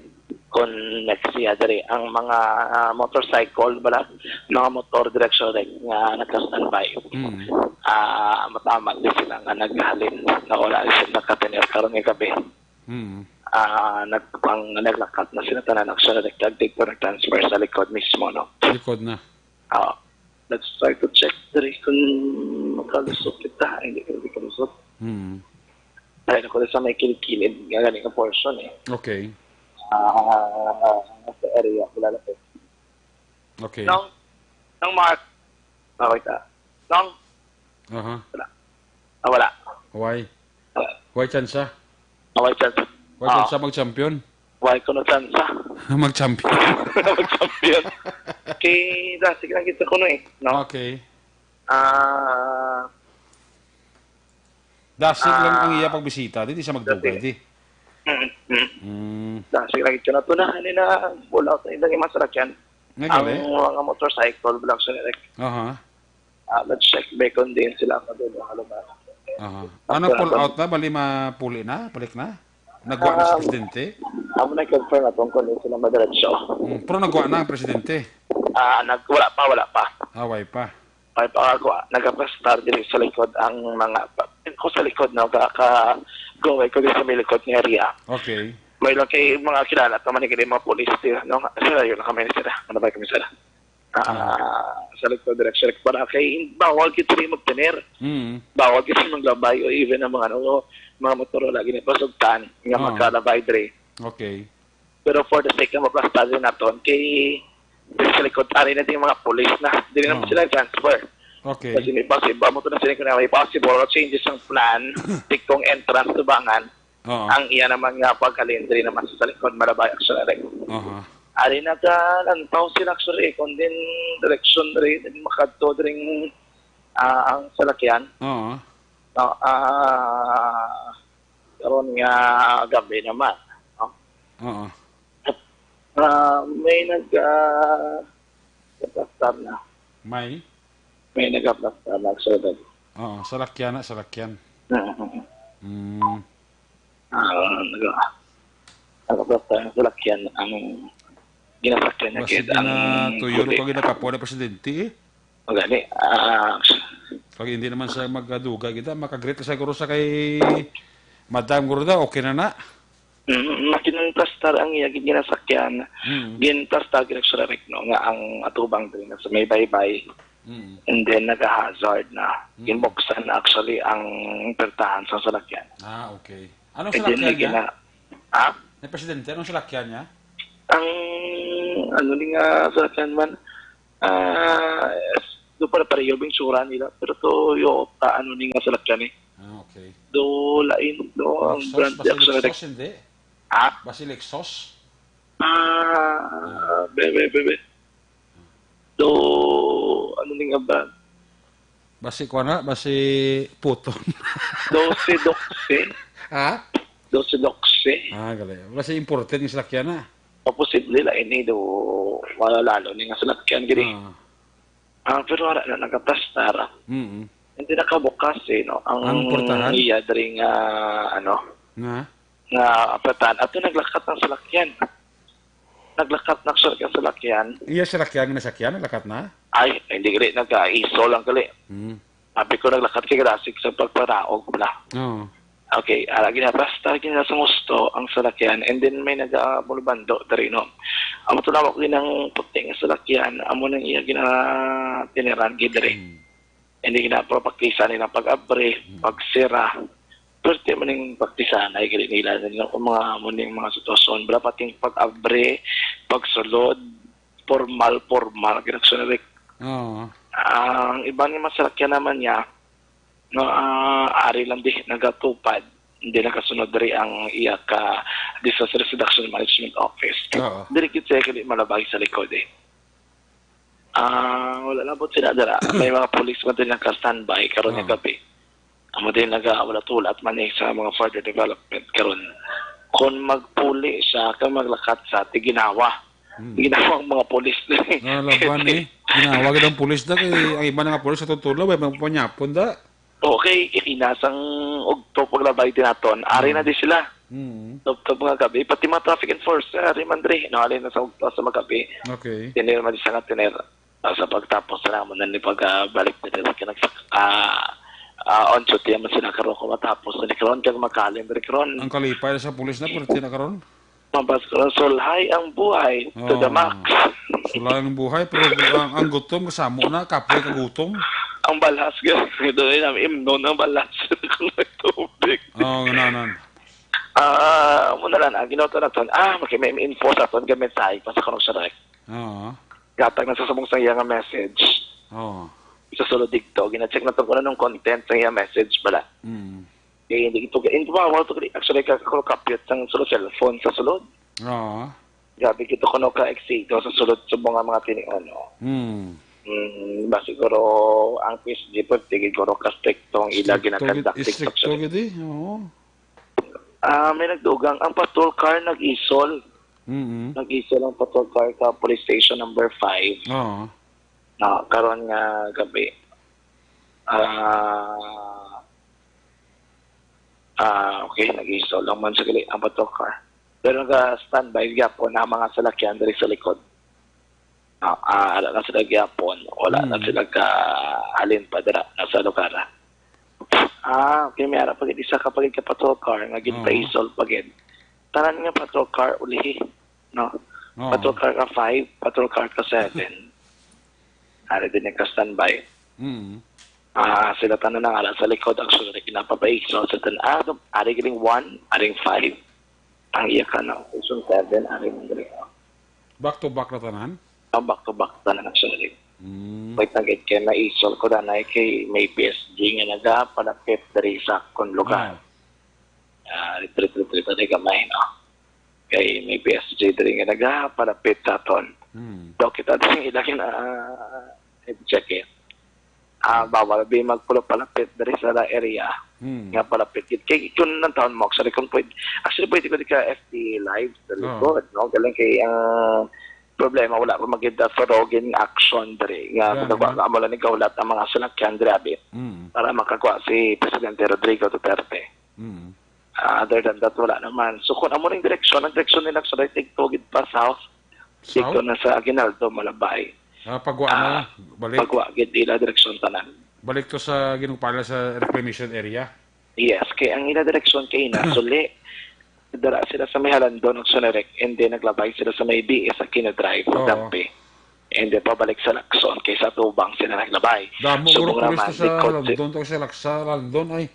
Kung next year, diri, ang mga, ah, motorcycle, bala, mga motor direksyon, like, nga nagka-standby. Mm. Ah, matama di sila nga naghalin, na wala di sila nakatener karon nga gabi. Mm. Ah, nagpang-, naglakat na sila tanan. Actually, nagdagdig pa, nag-transfer sa likod mismo, no? Likod na. Ah, let's try to check diri kung makalusot kita. Ay, hindi ka, hindi ka lusot. Mm. Ay, ako sa may kilid-kilid, nga gani nga portion, eh. Okay. Ah, sa area, wala na po. Okay. Nong, nong Mark, okay ka. Nong, Aha. Wala. Ah, wala. Why? Wala. Why chance, ah? Ah, why chance? Why Ah. chance, ah, mag-champion? Why ko na chance? Mag-champion. Mag-champion. Kay dasig lang kita kuno eh, no? Okay. Ah, Dasig lang ang Ah, iya pagbisita, di, di siya magdugay, dasig. Di. Mm, mm. Mm. Dasig lang ito na tunahan ni na pull out na ilang mga salakyan. Nga Ang gali? mga motorcycle, Black Direct. Aha. Ah, nag-check ba kung diin sila ang madulong nga lugar. Aha. Ang Ano, pull pagkakon- out na? Bali, mapuli na? Balik na? Nagwa na sa Um, presidente? Amo na confirm na kung kung sila madiretso. Mm, pero nagwa na ang presidente? Ah, nag, wala pa, wala pa. Away pa. Ay, pa ako, ah, nagaplastar diri sa likod ang mga, ko sa likod, no, ka, ka, gaway ko diri sa may likod nga area. Okay. May lang kay mga kilala, tama ni kini mga pulis, di, no? Sila, yun lang kami ni sila. Ano ba kami sila? Ah, Ah. sa likod, direksyon. Para kay, bawal kita rin magtener. Mm. Bawal kita maglabay o even ang mga, ano, mga motor, lagi na pasugtan, nga Ah. magkalabay diri. Okay. Pero for the sake nga maplastar din naton, kay, diri sa likod, ari na din mga pulis na. Dili naman Oo. sila transfer. Okay. Kasi may possible, amo to na sila kung may possible, changes ang plan, tikong entrance tubangan, Oo. ang iya naman nga paghalin, diri naman sa likod, Malabay, actually. Aha. Ari nagalantaw sila, actually, kung din direction diri, din makadto diri, ah, ang salakyan. Oo. No, ah, karon nga gabi naman, no? Oo. Ah, may nag, ah, nagaplastar na. May? May nagaplastar na, actually. Oo, salakyan na, salakyan. Mm. Mm. Ah, nag-, nagaplastar na salakyan ang ginasakyan niya, Basta kaya ang ginatuyo puti. Ko ginakapo na presidente, eh. O gani, ah, Pag hindi naman sa magdugay kita, makagreet ka siguro sa kay Madam Gurda, okay na na. Mm, makinangplastar ang iya gid ginasakyan. Mm. Ginplastar, ginagsurarek, no, nga ang atubang diri na sa may baybay. Mm. And then, nag-hazard na. Mm. Ginbuksan, actually, ang pertahan sa salakyan. Ah, okay. Anong And then, salakyan may niya? gina-, ha? May presidente, anong salakyan niya? Ang, ano ni nga salakyan man, ah, do para pareho ang itsura nila, pero Toyota, ano ni nga salakyan eh. Ah, okay. Do lain, do ang Lexus, brand basi actually, Lexus, hindi? Ha? Basi Lexus? Ah, Ah. be, be, be, be. Do, ano ni nga brand? Basi kuwan na, basi Puton. Doce, doce. Ha? Doce, doce. Ah, gali. Basi imported nga salakyan na. Maposible la ini do malalalo ni nga salakyan gini. Ah. Ah, pero wala na nagaplastar. Mm. Hindi nakabukas eh, no? Ang Ang portahan? iya diri nga, ano, Nga? nga portahan. Ato naglakat ang salakyan. Naglakat na ang salakyan. Iya salakyan nga nasakyan, naglakat na? Ay, hindi gali, nag-iso lang gali. Hmm. Sabi ko, naglakat kay grasig sa pagparaog bala. Oo. Okay, ah, lagi na, basta lagi na sa gusto ang salakyan, and then may naga-, bulubando diri, no? Amo to, lawak din ang puti nga salakyan, amo nang iya ginatineran gid diri. Hmm. Hindi ginapapaktisan nila pag-abri, Hmm. pagsira. Pwerte man yung paktisan ay gali nila, no? Ang mga, amo ning mga sitwasyon, bala pating pag-abri, pagsulod, formal, formal, ginagsunod. Oo. Ang iban nga mga salakyan naman niya, no, ah, ari lang di nagatupad, hindi nakasunod diri ang iya ka Disaster Risk Reduction Management Office. Oo. Diri gid siya gali malabay sa likod eh. Ah, wala na po sila dira. May mga pulis man din naka-standby karon nga Oo. gabi. Amo din naga, wala tulat man eh sa mga further development karon. Kung magpuli siya, kag maglakat sa, tiginawa. Hmm. Ginawa ang mga pulis na eh. Ah, laban eh. Ginawa gid ang pulis da, kay ang iba nga pulis sa tutulo, may magpanyapon da. Okay, inasang ugto paglabay din naton. Ari na Hmm. di sila. Hmm. Tubtob nga gabi, pati mga traffic enforcer, ari man diri, no, ali na sa ugto sa magabi. Okay. Tinir man di sa nga tinir. Ah, sa pagtapos na mo na ni pag, ah, balik na diri ka nagsak-, ah, ah, on duty man sila karon kung matapos na ni karon, kag makalim diri karon. Ang kalipay sa pulis na, pero tinakaron? Mabas ko na, sulhay ang buhay to the Oh. max. Sulhay ang buhay, pero ang, ang gutom, kasamo na, kapoy ka gutom. Ang balas, gano'n, imnon ang balas. Kung may tubig. Oh, gananan. Ah, amo na lang, ang ginawa to naton, ah, okay, may info sa aton, gamit sa iPad sa kanong sarek. Oo. Gatag na sa subong sa iya nga message. Oo. Sa sulod dito, gina-check na to kung anong content sa iya message pala. Mm. Eh, hindi ito, hindi bawal to, actually, ka, ka, kapit sang sulod cellphone sa sulod. Oo. Grabe kita kuno ka eksito sa sulod sa mga mga tinion, no? Hmm. Mm, ba siguro ang P S G po, tigil ko ka stricto ang ila Stricto ginakandak gid, stricto gid eh. Oo. Ah, may nagdugang ang patrol car nag-isol. Mm. Nag-isol ang patrol car ka police station number five. Oo. Na karon nga gabi. Ah, ah, okay, nag-isol lang man sa gali ang patrol car. Pero naga-standby gyapon ang mga salakyan diri sa likod. Ah, ah, ara na sila gyapon. Wala na Hmm. sila ka halin pa dira na sa lugar. Ah, okay, may ara pa gid isa ka pa gid ka patrol car nga Oo. ginpaisol pa gid. Tanan nga patrol car ulihi, no? Oo. Patrol car ka five, patrol car ka seven. Ari din yung ka-standby. Mm. Ah, sila tanan na nga sa likod, actually, ginapapaisol sa tan-, ah, ari giling one, aring five. Ang iya ka na, isang seven, aring diri. Back to back na tanan? Ang back to back tanan, actually. Mm. Wait, nagit kay maisol ko na na kay may P S G nga nagapalapit diri sa akon lugar. Ah. Ah, retreat, retreat, retreat, gamay, no? Kay may P S G diri nga nagapalapit sa aton. Mm. Daw kita din ilang ah, check eh. Ah, bawal bi magpulo palapit diri sa la area Mm. nga palapit gid. Kay kung nang taon mo, actually, kung pwede, actually, pwede ko di ka F B live sa Oo. likod, no? Galing kay ang problema, wala pa maganda sa rogin action diri. Nga, Gani. Kung amo lang nagkahulat ang mga sinakyan diri, abi, Mm. para makagwa si Presidente Rodrigo Duterte. Mm. Ah, other than that, wala naman. So, kung amo ning direksyon, ang direksyon nila sa Daigdig, tugid pa south, South? dito na sa Aguinaldo, Malabay. Ah, pagwa na, Ah, balik. Pagwa gid ila direksyon tanan. Balik to sa ginugpala sa reclamation area. Yes, kay ang ila direksyon kay na suli. Dara sila sa may Halandon ug Sunirek, and then naglabay sila sa may B S Aquino Drive, Oo. Dampi. And then pabalik sa Lacson, kay sa Tubang sila naglabay. Damo Subong guro pulis naman, to sa likod si- Halandon, to sa Lacson, Halandon ay.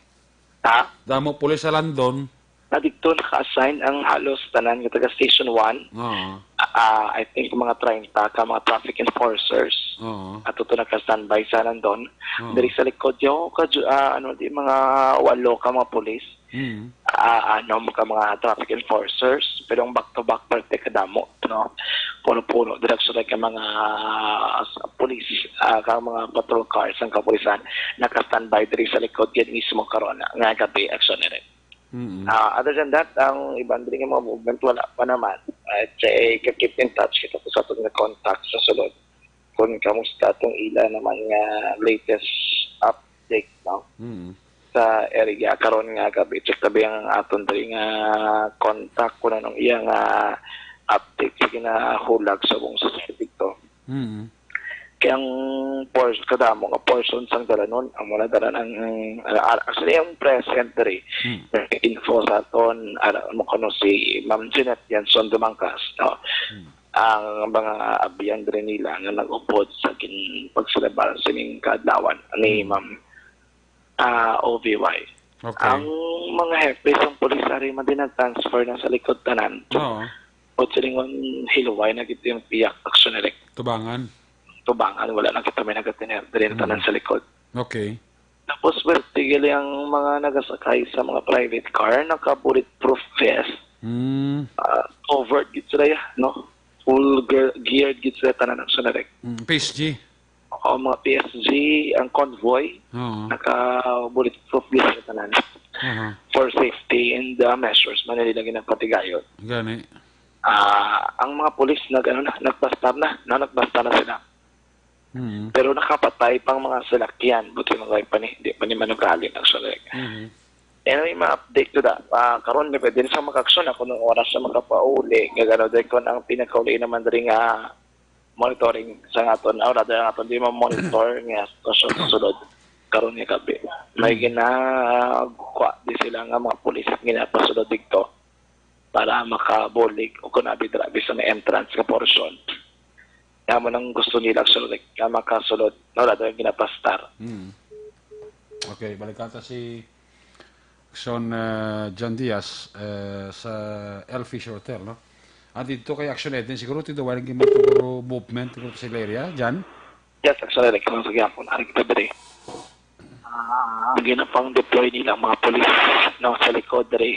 Ha? Damo pulis sa Halandon. Na dito naka-assign ang halos tanan nga taga Station one. Oo. Ah, I think mga treinta ka mga traffic enforcers. Oo. Ato to naka-standby sa Halandon. Oo. Diri sa likod yo, ka, ah, ano, di mga walo ka mga pulis. Mm. Ah, ano, ka mga traffic enforcers. Pero ang back to back parte kadamo, no? Puno-puno, dira sa ka mga ah, pulis, ah, ka mga patrol cars ang kapulisan naka-standby diri sa likod yan mismo karon nga gabi, actually. Mm. Ah, other than that, ang iban diri nga mga movement wala pa naman. At sa ka-keep in touch kita po sa atong contact sa sulod. Kung kamusta atong ila naman nga latest update, no? Mm. Sa area karon nga gabi, check tabi ang aton diri nga contact kung anong iya nga update sa ginahulag sa buong society to. Mm. Kaya ang pors kadamo nga portion sang dalanon ang muna dalanan ang ah, actually ang present diri Mm. info sa aton ara mo kuno si Ma'am Jeanette Yanson Dumangkas, no? Mm. Ang mga abyan diri nila nga nag-upod sa gin pagselebrar sining kaadlawan ni Mm. Ma'am ah, O V Y. Okay. Ang mga hepe sang pulis ari man din nag-transfer na sa likod tanan. Oo. O silingon hilway na gid yung piyak action direct. Tubangan. Tubangan, wala na kita may nagatiner. Diri na tanan Mm. sa likod. Okay. Tapos vertical ang mga nagasakay sa mga private car, naka-bulletproof vest. Mm. Ah, covered gid sila, ya, no? Full gear, geared gid sila tanan ang sunarek. Mm. P S G. O mga P S G, ang convoy, Oo. naka-bulletproof gid sila tanan. Aha. For safety and uh, measures, man nila ginapatigayon. Gani. Ah, ang mga pulis nag ano na, nagbastar na, na nagbastar na sila. Mm. Pero nakapatay pang mga salakyan, buti mga pa ni, di pa ni manugali ang salak. Mhm. Anyway, ma-update ko da. Ah, karon may pwede sa makaksyon ako nung oras sa makapauli. Nga gano dahil ko ang pinakauli naman diri nga monitoring sa aton. Ah, wala dahil aton di ma-monitor nga sitwasyon sa sulod. Karon nga gabi. May ginagwa di sila nga mga pulis nga ginapasulod dito para makabulig o kung abi dira sa may entrance nga portion. Kaya mo nang gusto nila sulod, nga makasulod. Wala dahil ginapastar. Mm. Okay, balik ata si Action uh, John Diaz uh, sa El Fisher Hotel, no? Ah, dito kay Action Eden, siguro dito wala nang siguro movement siguro sa area, Jan? Yes, actually, like, kung sa gyapon, ari kita diri. Ah, ginapang deploy nila ang mga pulis, no, sa likod diri.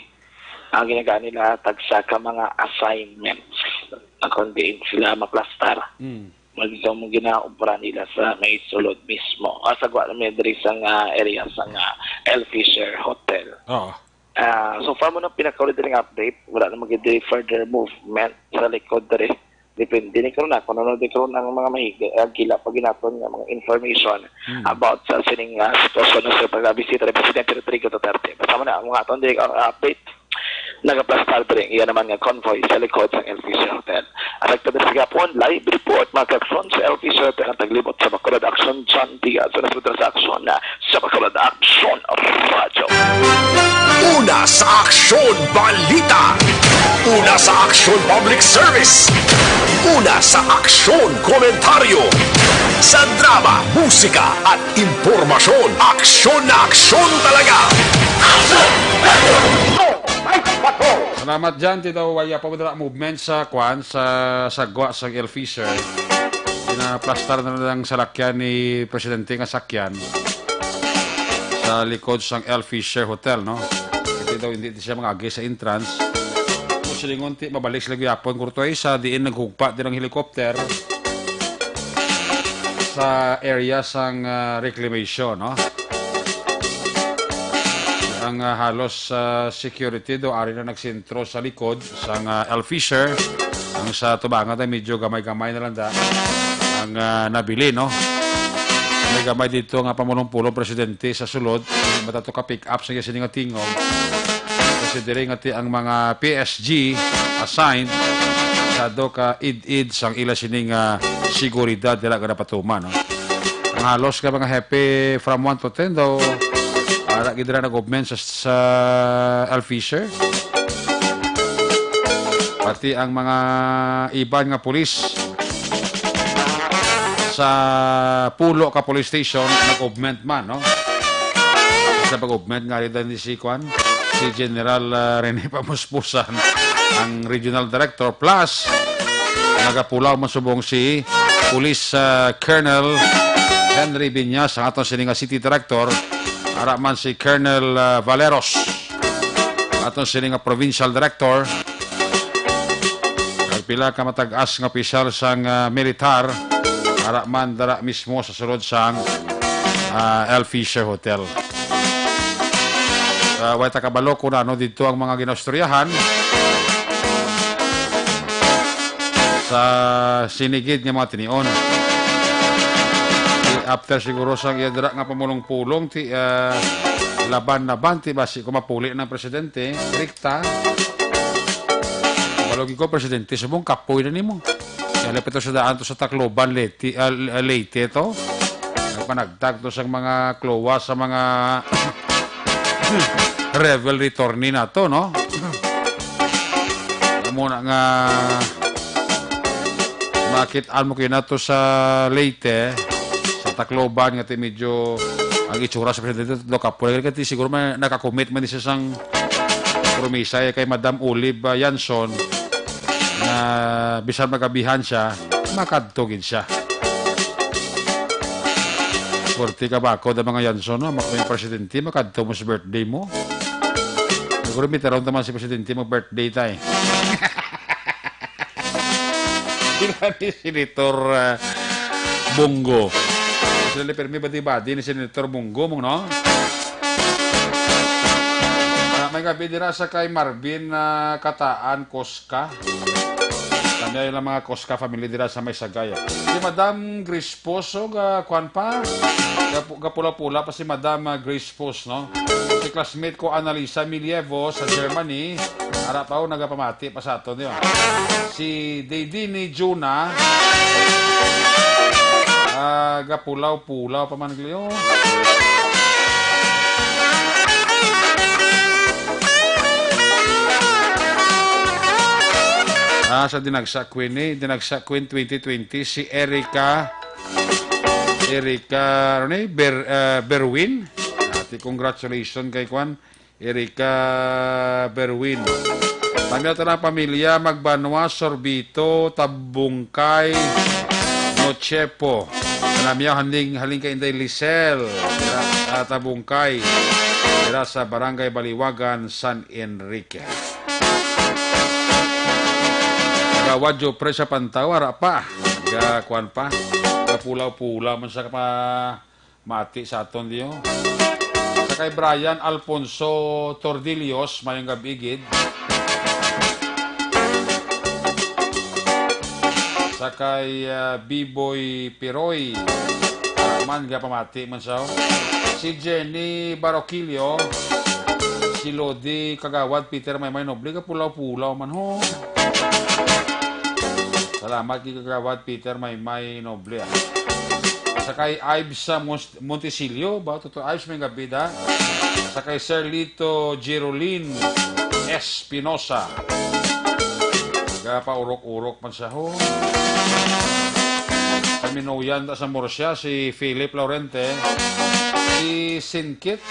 Ang ginagaan nila, tagsa ka mga assignments na kung diin sila maplastar. Mm. Magdamo ginaobra nila sa may sulod mismo. Ah, sa gwa mi diri sa nga area sa nga El Fisher Hotel. Oo. Ah, so far mo nang pinakauli diri nga update, wala na magid further movement sa likod diri. Depende ni karon na kung ano di karon ang mga mahiga, ah, gila pa ginaton nga mga information Hmm. about sa sining, ah, sitwasyon sa pagkabisita ni Presidente Rodrigo Duterte. Basta mo na ang mga aton diri, ah, update. Nagaplastar diri ang iya naman nga convoy sa likod sang El Fisher Hotel. Ang nagtabis gihapon, live report, mga kaakson, sa El Fisher Hotel ang taglibot sa Bacolod Action, John Diaz. Sa nasutra sa aksyon na sa Bacolod Action Radio. Una sa aksyon, balita. Una sa aksyon, public service. Una sa aksyon, komentaryo. Sa drama, musika, at impormasyon, aksyon na aksyon talaga. Aksyon! Aksyon! Salamat dyan, ti daw waya pa dira movement sa kwan, sa sagwa sa El Fisher. Pinaplastar na lang salakyan ni Presidente nga sakyan sa likod sang El Fisher Hotel, no? Ito daw hindi siya mangagi sa entrance. Kung silingon, ti mabalik sila gyapon, kurto ay sa diin naghugpa din ang helicopter sa area sang, ah, reclamation, no? Ang, ah, halos, ah, security do ari na nagsentro sa likod sang, ah, El Fisher. Ang sa tubangan ay medyo gamay-gamay na lang da ang, ah, nabili, no? May gamay dito nga pamulong-pulong presidente sa sulod. Matato ka pick up sa iya sini nga tingog. Kasi diri nga ti ang mga P S G assigned sa do ka id-id sang ila sini nga seguridad dira nga napatuman, no? Ang halos ka mga hepe from one to ten daw, ara gid dira nag-movement sa, sa El Fisher. Pati ang mga iban nga pulis sa pulo ka police station nag-augment man, no? Sa pag-augment nga rin ni si Kwan, si General, ah, Rene Pamuspusan, ang regional director, plus nagapulaw masubong si Police, ah, Colonel Henry Viñas, ang aton sini nga city director, ara man si Colonel, ah, Valeros, aton sini nga provincial director, kag pila ka matag-as nga opisyal sang, ah, militar, ara man dara mismo sa sulod sang, ah, El Fisher Hotel. Ah, way ta kabalo kung ano didto ang mga ginaustoryahan sa sinigid nga mga tinion. Di after siguro sang iya dira nga pamulong-pulong, ti, ah, laban-laban, ti basi ko mapuli ng presidente, rekta. Balogi ko, presidente, subong kapoy na nimo. Kaya lapit to sa daan to sa Tacloban, Leyte, ah, Leyte to. Nagpanagtag to sa mga klowa, sa mga revelry tourney na to, no? Amo na nga makit-an mo kayo na to sa Leyte, sa Tacloban, nga ti medyo ang itsura sa presidente do kapoy. Kaya ti siguro may nakakommit man siya sang promisa, eh, kay Madam Olive, ah, Yanson, na bisan magabihan siya, makadto gid siya. Swerte ka ba ako, da mga Yanson, no? Mak-, may presidente, makadto mo sa birthday mo. Siguro may taron naman si presidente mo birthday, tay. Sila ni Senator, ah, Bong Go. Sila ni Permi bati-bati ni Senator Bong Go, mong, no? Ah, may gabi dira sa kay Marvin, ah, Kataan, Cosca. Kami ay lang mga Cosca family dira sa may Sagay. Si Madam Grace Poso, ga, kwan pa, gapu-, gapula-pula pa si Madam, ah, Grace Post, no? Si classmate ko, Annalisa Milievo, sa Germany. Ara pa, oh, nagapamati pa sa aton, yun. Si Didini Juna, ah, gapulaw-pulaw pa man, Gleo. Ah, sa Dinagsa Queen, eh, Dinagsa Queen twenty twenty, si Erica, Erica, ano ni? Ber-, ah, Berwin. Ati, congratulations kay Kwan, Erica Berwin. Kami ang talang pamilya, Magbanwa, Sorbito, Tabungkay, Nochepo. Kami ang haling, haling kay Inday Lisel, dira, ah, Tabungkay, dira sa Barangay Baliwagan, San Enrique. Kagawad Jopre sa Pantaw, ara pa. Ga, kuwan pa. Kapulaw-pulaw man sa kapamati sa aton, diyo. Sa kay Brian Alfonso Tordillos, mayong gab-i gid. Sa kay, ah, Biboy Piroy, ah, man, gapamati man siya, oh. Si Jenny Baroquillo, si Lodi Kagawad Peter Maymay Noble, kapulaw-pulaw man, ho. Salamat kay Kagawad Peter Maymay Noble, ah. Sa kay Ives sa Mons-, Montisilio, ba? Totoo, Ives, may gabida. Sa kay Sir Lito Girolin Espinosa. Gapaurok-urok man siya, ho. Kaminuyan ta sa Murcia, si Philip Laurente. Si Sinkit,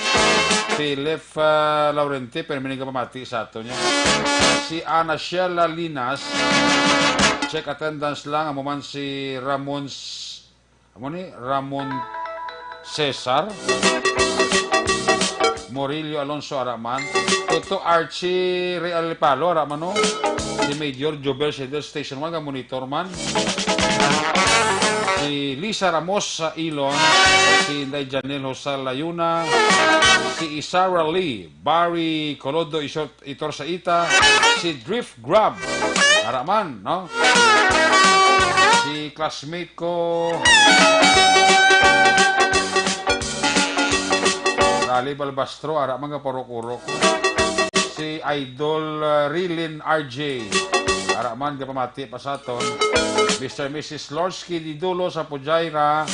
Philip, ah, Laurente, pero may nagapamati sa ato niya. Si Ana Sheila Linas, check attendance lang, amo man si Ramon S-, amo ni, Ramon Cesar. Morillo Alonso, ara man. Toto Archie Real Palo, ara man, no? Si Major Jobel Cedel, Station one, ga monitor man. Si Lisa Ramos sa Ilon, si Inday Janelle Josal Layuna, si Isara Lee, Barry Colodo Isot-, Itor Saita, si Drift Grab, ara man, no? Si classmate ko, Rally Balbastro, ara man, gapaurok-urok. Si Idol, uh, Rilin R J, ara man, gapamati pa sa aton. Mister Missus Lorsky Didulo sa Pujaira,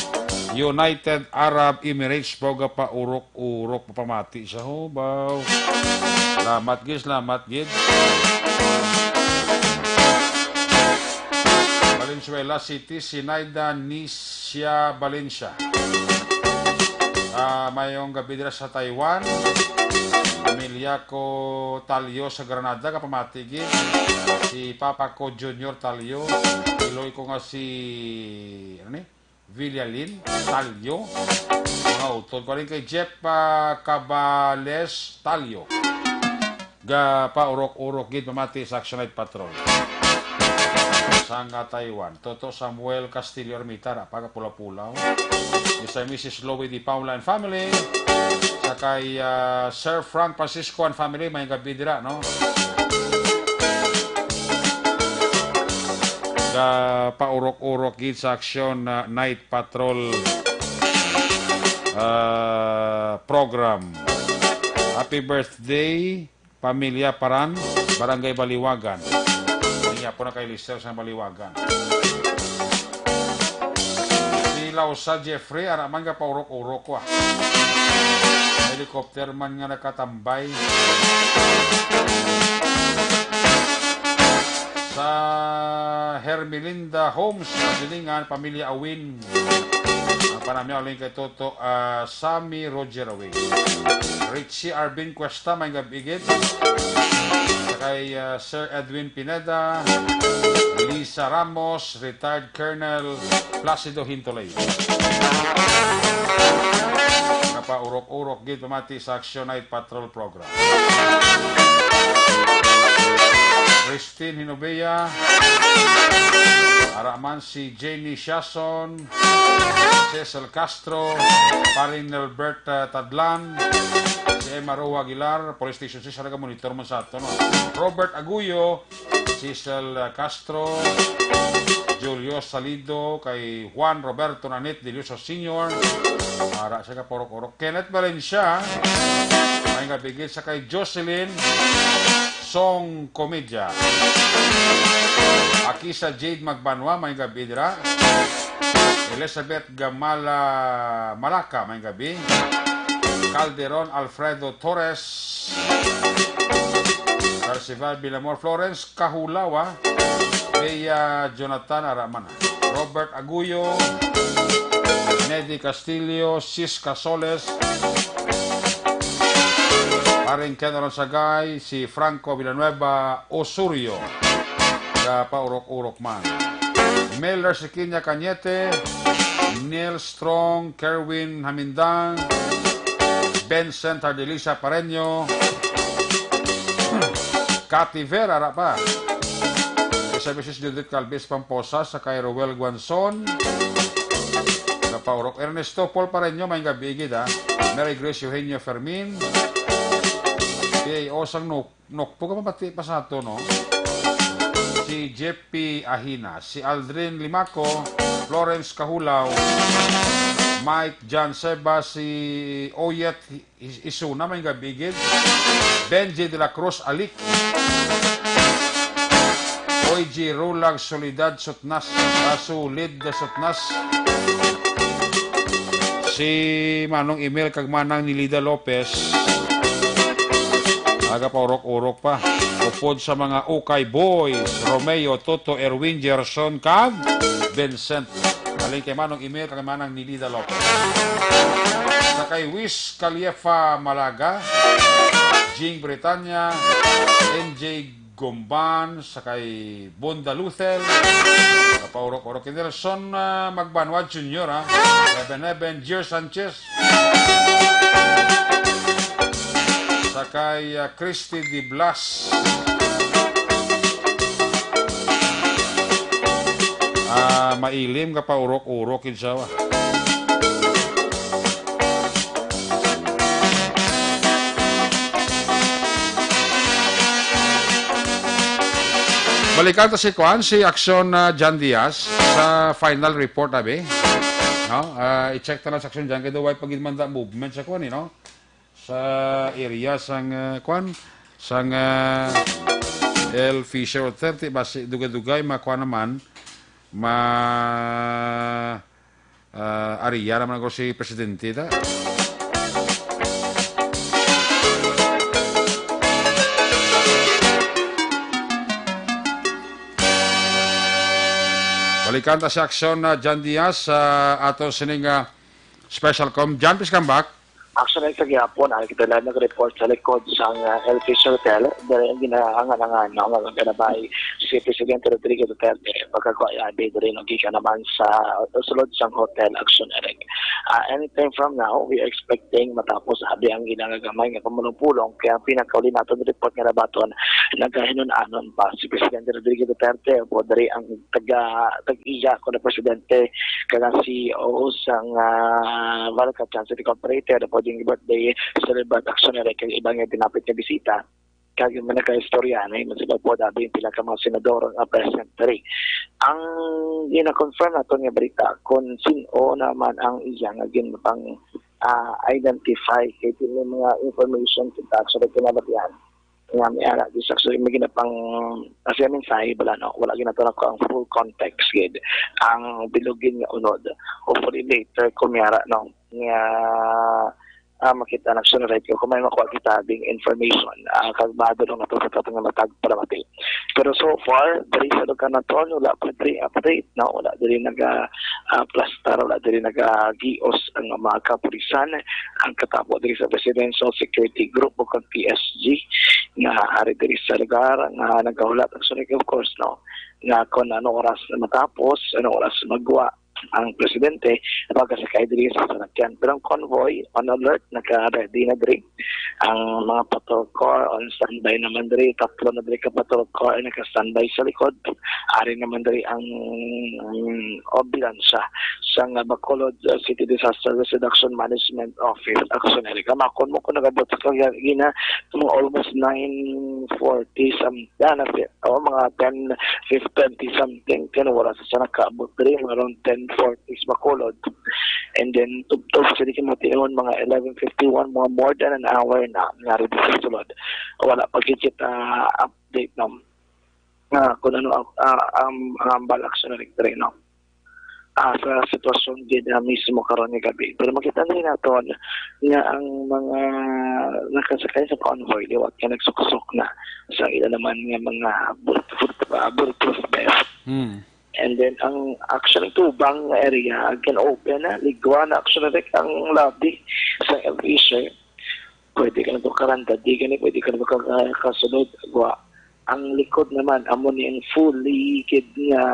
United Arab Emirates, po, gapaurok-urok, papamati sa hubaw. Salamat gid, salamat gid. Valenzuela City, Sinaida Nisia Valencia. Ah, mayong gabi dira sa Taiwan. Pamilya ko Talyo sa Granada, kapamati gid. Si Papa ko Junior Talyo. Iloy ko nga si, ano ni? Villalin Talyo. Mga utod ko rin kay Jeff, ah, Cabales Talyo. Gapaurok-urok gid pamati sa Action Night Patrol. Sang, ah, Taiwan. Toto Samuel Castillo Ermita, ra pa, kapulaw-pulaw. Mister Missus Louie Di Paula and family. Sa kay, ah, Sir Frank Francisco and family, may gabi dira, no? Gapaurok-urok gid sa Action, ah, Night Patrol, ah, program. Happy birthday, Pamilya Paran, Barangay Baliwagan. Niya po na kay Lister sa Baliwagan. Si Lausa Jeffrey, ara man, gapaurok-urok ko, ah. Helicopter man nga nakatambay. Sa Hermelinda Homes, Silingan, Pamilya Awin. Ang panamyaw, uling kay Toto, ah, Sammy Roger Awin. Richie Arvin Cuesta, may gab-i gid. Sa kay, ah, Sir Edwin Pineda, Lisa Ramos, retired Colonel Placido Hintulay. Kapaurok-urok gid pamati sa Action Night Patrol Program. Christine Hinobea, ara man si Jenny Siason, Cecil Castro, Paring Nelbert, uh, Tadlan, si Emma Roa Aguilar, Police Station six, talaga monitor man sa ato, no? Robert Aguyo, Cecil, uh, Castro, Julio Salido, kay Juan Roberto Nanit Delioso Senior, ara siya, kapaurok-urok. Kenneth Valencia, may gab-i gid sa kay Jocelyn Song Comedia. Akisa Jade Magbanwa, may gab-i dira. Elizabeth Gamala Malaka, may gab-i. Calderon Alfredo Torres. Percival Villamor Florence Kahulawa. Bea Jonathan, ara man. Robert Aguyo, Nedy Castillo, Sis Casoles, Paring Ken Aronsagay, si Franco Villanueva Osorio, kapaurok-urok man. Miller Siquiña Cañete, Neil Strong, Kerwin Hamindang, Vincent Hardelisa Pareño, Cathy Vera, ara pa. Services Judith Calvis Pamposa, sa kay Roel Guanzon, Gapaurok Ernesto Paul Pareño, may gabi gid, ha. Mary Grace Eugenio Fermin, P A O sang Nuk-, Nukpo ka mabati pa sa ato, no? Si Jeppy Ahina, si Aldrin Limaco, Florence Kahulaw, Mike John Seba, si Oyet Is-, Isuna, may gabi gid. Benji de la Cruz Alik. Oy G Rulag Solidad Sutnas, ah, Sulid Sutnas. Si Manong Emil kag Manang Nilida Lopez. Aga pa urok-urok pa. Upod sa mga Ukay Boys, Romeo, Toto, Erwin, Gerson, kag Vincent. Halin kay Manong Emil kag Manang Nilida Lopez. Sa kay Wis Caliefa Malaga, Jing Britanya, M J Gomban, sa kay Bonda Luthel, sa paurok-urok kay Nelson, ah, Magbanwa Junior, ha? Eben Eben, Jer Sanchez, sa kay, ah, Christy Di Blas. Ah, mailim ka pa urok-urok, kinsa, ah. Balikan ta si kuan, si Aksyon, ah, John Diaz sa final report, abi. No? Ah, i-check ta lang sa Aksyon John, kay daw way pa gid man da movement sa kuan, eh, no? Sa area sang, ah, kuan, sang, ah, El Fisher Hotel, ti basi dugay-dugay makuan naman, ma Ah, ariya naman ako si Presidente, ta. Balikan ta si Aksyon, ah, John Diaz, sa ato sining, ah, special com. John, please come back. Actually, sa gihapon, ah, kita lang nag-report sa likod sang, ah, El Fisher Hotel. Dali ang ginaangan-angan, no, nga ganabay si Presidente Rodrigo Duterte. Pagkakuha, ah, diri, no, gikan naman sa sulod sang hotel, Aksyon Eric. Ah, anytime from now, we are expecting matapos abi ang ginagagamay nga pamulong-pulong. Kaya ang pinakauli naton report nga nabaton, nagahinun-anon pa si Presidente Rodrigo Duterte, o diri ang taga, tag-iya ko na presidente, kag ang C E O sang, ah, Valcarchan City Corporator, o ding birthday celebrant, Aksyon Eric, kag iba nga dinapit nga bisita. Kag yung mga nagkaistorya na yun, sila po dati yung pila ka mga senador nga present diri. Ang gina-confirm nato nga balita kung sino naman ang iya nga ginpang, ah, identify kay may mga information kita sa kinabatian nga may ara di sa, so, may ginapang, kasi ang mensahe, wala, no, wala ginato na ko ang full context gid ang bilugin nga unod. Hopefully later kung may ara, no, nga, ah, makita na, so, right, kung may makuha kita ding information, ah, kag madulong na to sa tatong nga matag palamati. Pero so far, diri sa lugar naton, wala pa diri update, no? Wala diri naga, ah, plastar, wala diri nagagios ang mga kapulisan. Ang katapo diri sa Presidential Security Group o kag P S G nga ari diri sa lugar nga nagahulat ang sunik, of course, no? Nga kung ano oras na matapos, ano oras magwa ang presidente, pagkasakay diri sa salakyan. Pero ang convoy, on alert, naka-ready na diri. Ang mga patrol car on standby naman diri. Tatlo na diri ka patrol car ang naka-standby sa likod. Ari naman diri ang, ang ambulansya sa nga Bacolod, uh, City Disaster Risk Reduction Management Office. Actually, kamakon mo kung nagabot sa kag-, gina, mga almost nine forty some, ah, na, o, mga ten fifty something, kaya wala sa siya nakaabot diri, mga around ten forty sa Bacolod. And then, tubtob, sa di ka matiyon, mga eleven fifty-one, mga more than an hour na, nga rin sa sulod. Wala pa gid kita update, no? Ah, kung ano ang, ah, ang, ang ambal action na rin, no? Ah, sa sitwasyon gid, ah, mismo karon nga gabi. Pero makita na naton nga ang mga nakasakay sa convoy liwat nga nagsuksok na sa ila naman nga mga bulletproof, ah, bulletproof vest. Hmm. And then ang actually tubang nga area can open na, ligwa na actually, like, ang lobby sa L V C. Pwede ka na to karanda, di gani, pwede ka na to ka-, kasulod. Wa. Ang likod naman, amo ni ang fully kid nga,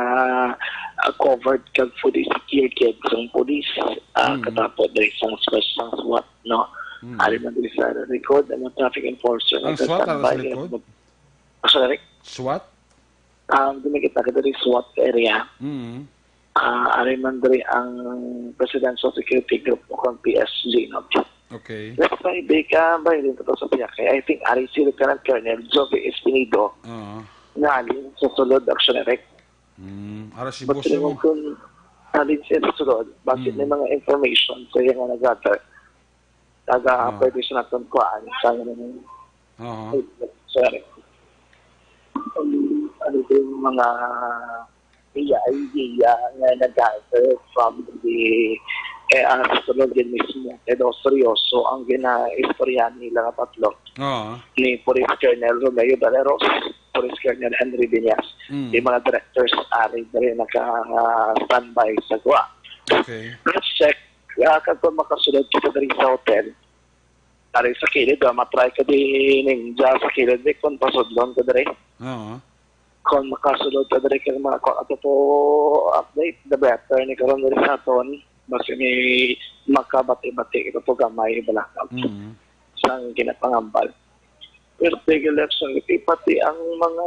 ah, covered kag fully secured kid. So, ang police, ah, Hmm. katapo diri sa, sa, sa SWAT, no? Hmm. Ari man diri sa likod, ang mga traffic enforcer, Ang SWAT, ara sa nagka-standby, likod? Sorry? SWAT? Um, dili kita ka diri SWAT area. Mm. Ah, ari man diri ang Presidential Security Group o kung P S G, no? Okay. Last Friday ka, ba, rin to sa Piyakay. I think ari si Lieutenant Colonel Jovi Espinido Oo. Nalin sa sulod, Action Direct. Mm, ara si But boss mo. Kung nalin siya sa sulod, bakit Mm. may mga information sa iya nga nag-gather? Taga Oo. pwede siya natin kuhaan sa Oo. Sorry. Um, ano din yung mga iya idea nga nag-gather from the eh, ah, sa sulod din mismo. Pero seryoso ang ginaistoryahan nila tatlo Oo. ni Police Colonel Romeo Valeros, Police Colonel Henry Viñas. Mm. Yung mga directors ari dali naka-standby sa kuha. Okay. Let's check. Ah, kag kung makasulod kita diri sa hotel, ari sa kilid, ah, matry ka di ninja sa kilid, di kung pasudlon ka diri. Oo. Kung makasulod ka diri kag mga kuha ato to update, the better ni karon diri sa aton. Basi may makabati-bati kita to gamay bala Mm. sang ginapangambal. Pero big election, iti pati ang mga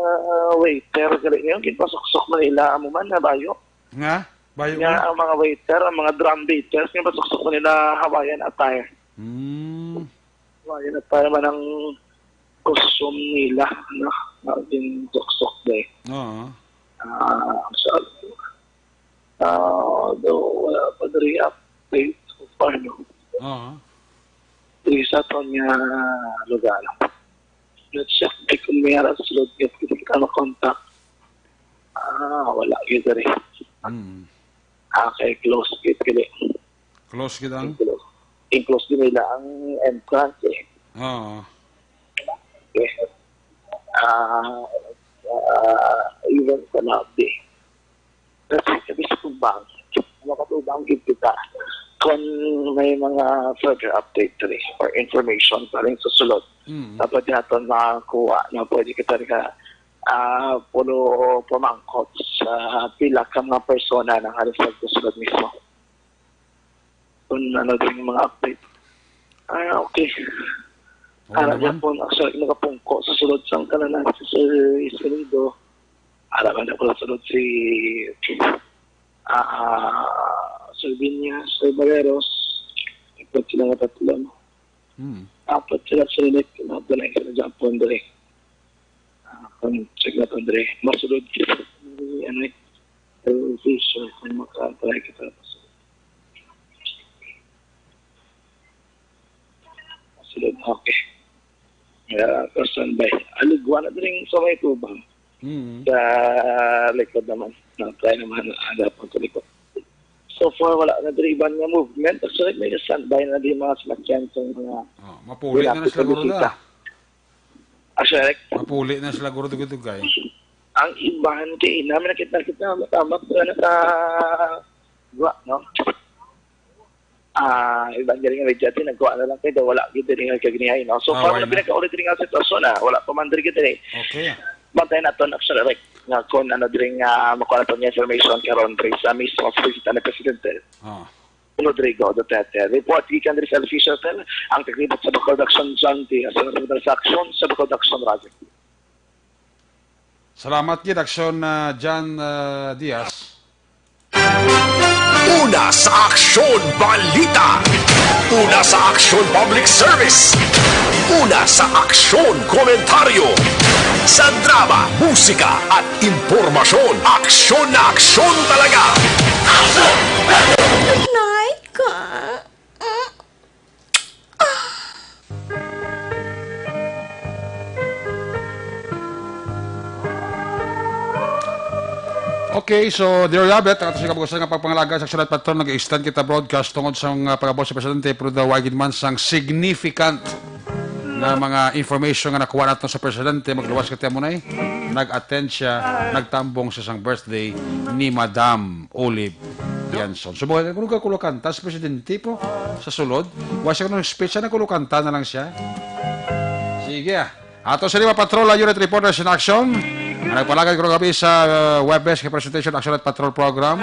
waiter gali ngayon, ginpasuksok man nila amo man na bayo. Nga? Bayo Nga nga? Ang mga waiter, ang mga drum beaters, ginpasuksok man nila Hawaiian attire. Mm. Hawaiian attire man ang costume nila, no? Ang ginsuksok day. Oo. Ah, so, ah, although wala pa diri update so far, no? Oo. Diri sa aton nga lugar. Let's check di kung may ara sulod nga pwede kita makontak. Ah, wala gyud diri. Mm. Ah, kay close gyud kini. Close gyud ang? Close. Close gyud nila ang entrance eh. Oo. Okay. Ah, ah, even sa lobby. Kasi sabi sa tubang, makatubang gyud kita kung may mga further update diri or information pa rin sa sulod. Mm. Dapat natin makakuha na pwede kita rin ka, ah, pulo pamangkot sa pila ka mga persona na nga rin sa sulod mismo. Kung ano din yung mga update. Ah, okay. Oo Para naman. Niya po, actually, nakapungko sa sulod sang kananan si Sir Espinido. Para man ako sulod si ah, Sir Viñas, Sir Barreros. Apat sila nga tatlo, no? Hmm. Apat sila sa Senate, na doon ay sila Japon diri. Ah, kung check na to diri. Masulod kita, ano eh, Sir Fisher, kung maka-apply kita. Masulod, okay. Yeah, person by. Aligwa na diri sa may tubang. Mm. Sa likod naman. Na-try naman ang dapat sa likod. So far, wala na diri iban nga movement. Actually, may standby na di mga salakyan sa mga Oh, mapuli na na sila guro na. Actually, Mapuli na sila guro dugay-dugay. Ang iban kay namin nakita-kita, matamak na naka-, wa, no? Ah, iban diri nga media din, nagkuha na lang kayo, wala gyud diri nga kagnihay, no? So, Ah, far wala na na. Pinagkauli diri nga sitwasyon, ah, wala pa man diri gyud diri. Okay. Bantay naton, Action Direct, nga kung ano diri nga makuha naton nga information karon diri sa mismo sa bisita ni Presidente Ah. Rodrigo Duterte. Report gikan diri sa Official Cell, ang taglibot sa Bacolod Action, John Diaz, sa Action, sa Bacolod Action, Roger. Salamat gid, Action, ah, John, ah, Diaz. Una sa Aksyon Balita. Una sa Aksyon Public Service. Una sa Aksyon Komentaryo. Sa drama, musika at impormasyon, aksyon na aksyon talaga. Night ka. Okay, so there you have it. Ang ato sa kabukasan nga pagpangalaga sa Aksyon Direct Patrol, nag-extend kita broadcast tungod sa mga pagabot sa presidente, pero daw wagin man sang significant na mga information nga nakuha nato sa presidente, magluwas ka tiyan mo na eh. Nag-attend siya, nagtambong sa isang birthday ni Madam Olive Yanson. So, mga nagkulukanta si presidente po sa sulod. Wa siya nung speech, nagkulukanta na lang siya. Sige ah. Ato sa lima Patrol, ah, Unit Reporters in Action. Ang nagpalagad ko gabi sa uh, Webes kay Presentation Action at Patrol Program.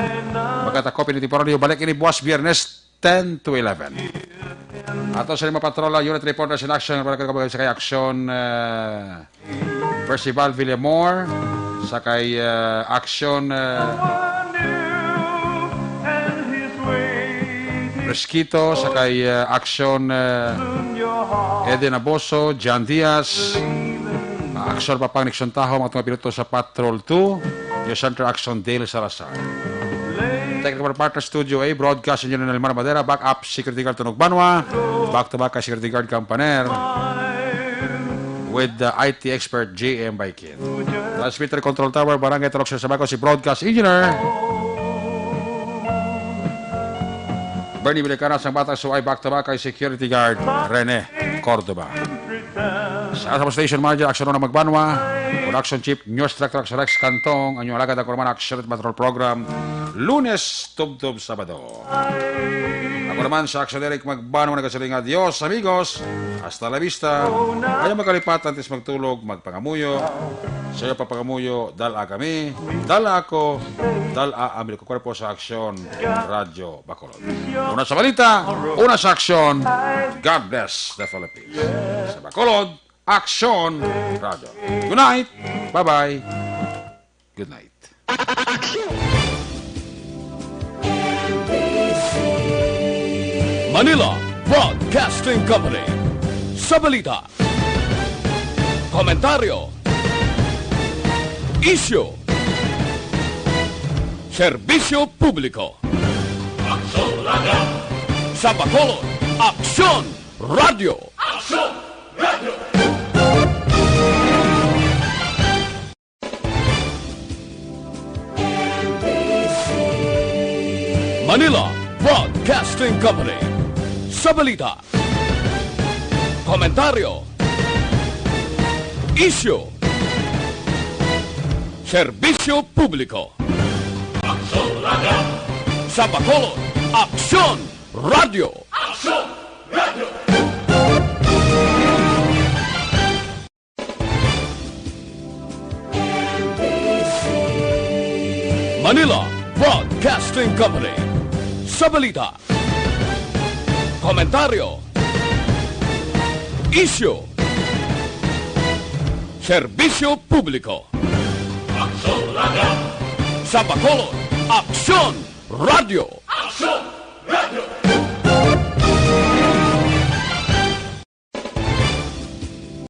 Magkatakop ini temporaryo. Balik ini buwas Biyernes ten to eleven. Ato sa lima Patrol, ah, Unit Reporters in Action. Balik ko gabi sa kay Action uh, Percival Villamor. sa kay, ah, Aksyon, ah, Fresquito, sa kay, ah, Aksyon, ah, Eden Aboso, John Diaz, ah, Aksyon Papang Nixon Tajo, mga tunga piloto sa Patrol two, News Center Aksyon Dale Salazar. Technical Partner Studio A, Broadcast Engineer Nelmar Madera, Backup Security Guard Tunog Banwa, Back to Back kay Security Guard Campaner, with the I T expert J M Baikin. Transmitter Control Tower, Barangay Talok sa Sabaco, si Broadcast Engineer Bernie Bilicana, sang Batang Suay, Back to Back kay Security Guard Rene Cordova. Sa, sa station manager, Aksyon na Magbanwa, Production Chief, News Director, Aksyon Rex Cantong, ang inyong alagad, ang Kurman Aksyon at Patrol Program, Lunes, tubtob, Sabado. Ako naman sa Aksyon Eric Magbanwa, nagasiling nga, "Adios, amigos. Hasta la vista." Ayaw magkalipat, antes magtulog, magpangamuyo. Sa iyo papangamuyo, dala kami, dala ako, dala ang Milikong Kwerpo sa Aksyon, Radyo Bacolod. Una sa balita, una sa aksyon. God bless the Philippines. Sa Bacolod, Aksyon Radio. Good night. Bye-bye. Good night. Manila Broadcasting Company. Sa balita, komentaryo, isyu, serbisyo publiko. Aksyon Radio. Sa Bacolod, Aksyon Radio. Aksyon Radio. Manila Broadcasting Company. Sa balita, komentaryo, isyu, serbisyo publiko. Aksyon Radio. Sa Bacolod, Aksyon Radio. Aksyon Radio. Manila Broadcasting Company. Sa balita, komentaryo, isyu, serbisyo publiko. Aksyon Radio. Sa Bacolod, Aksyon Radio.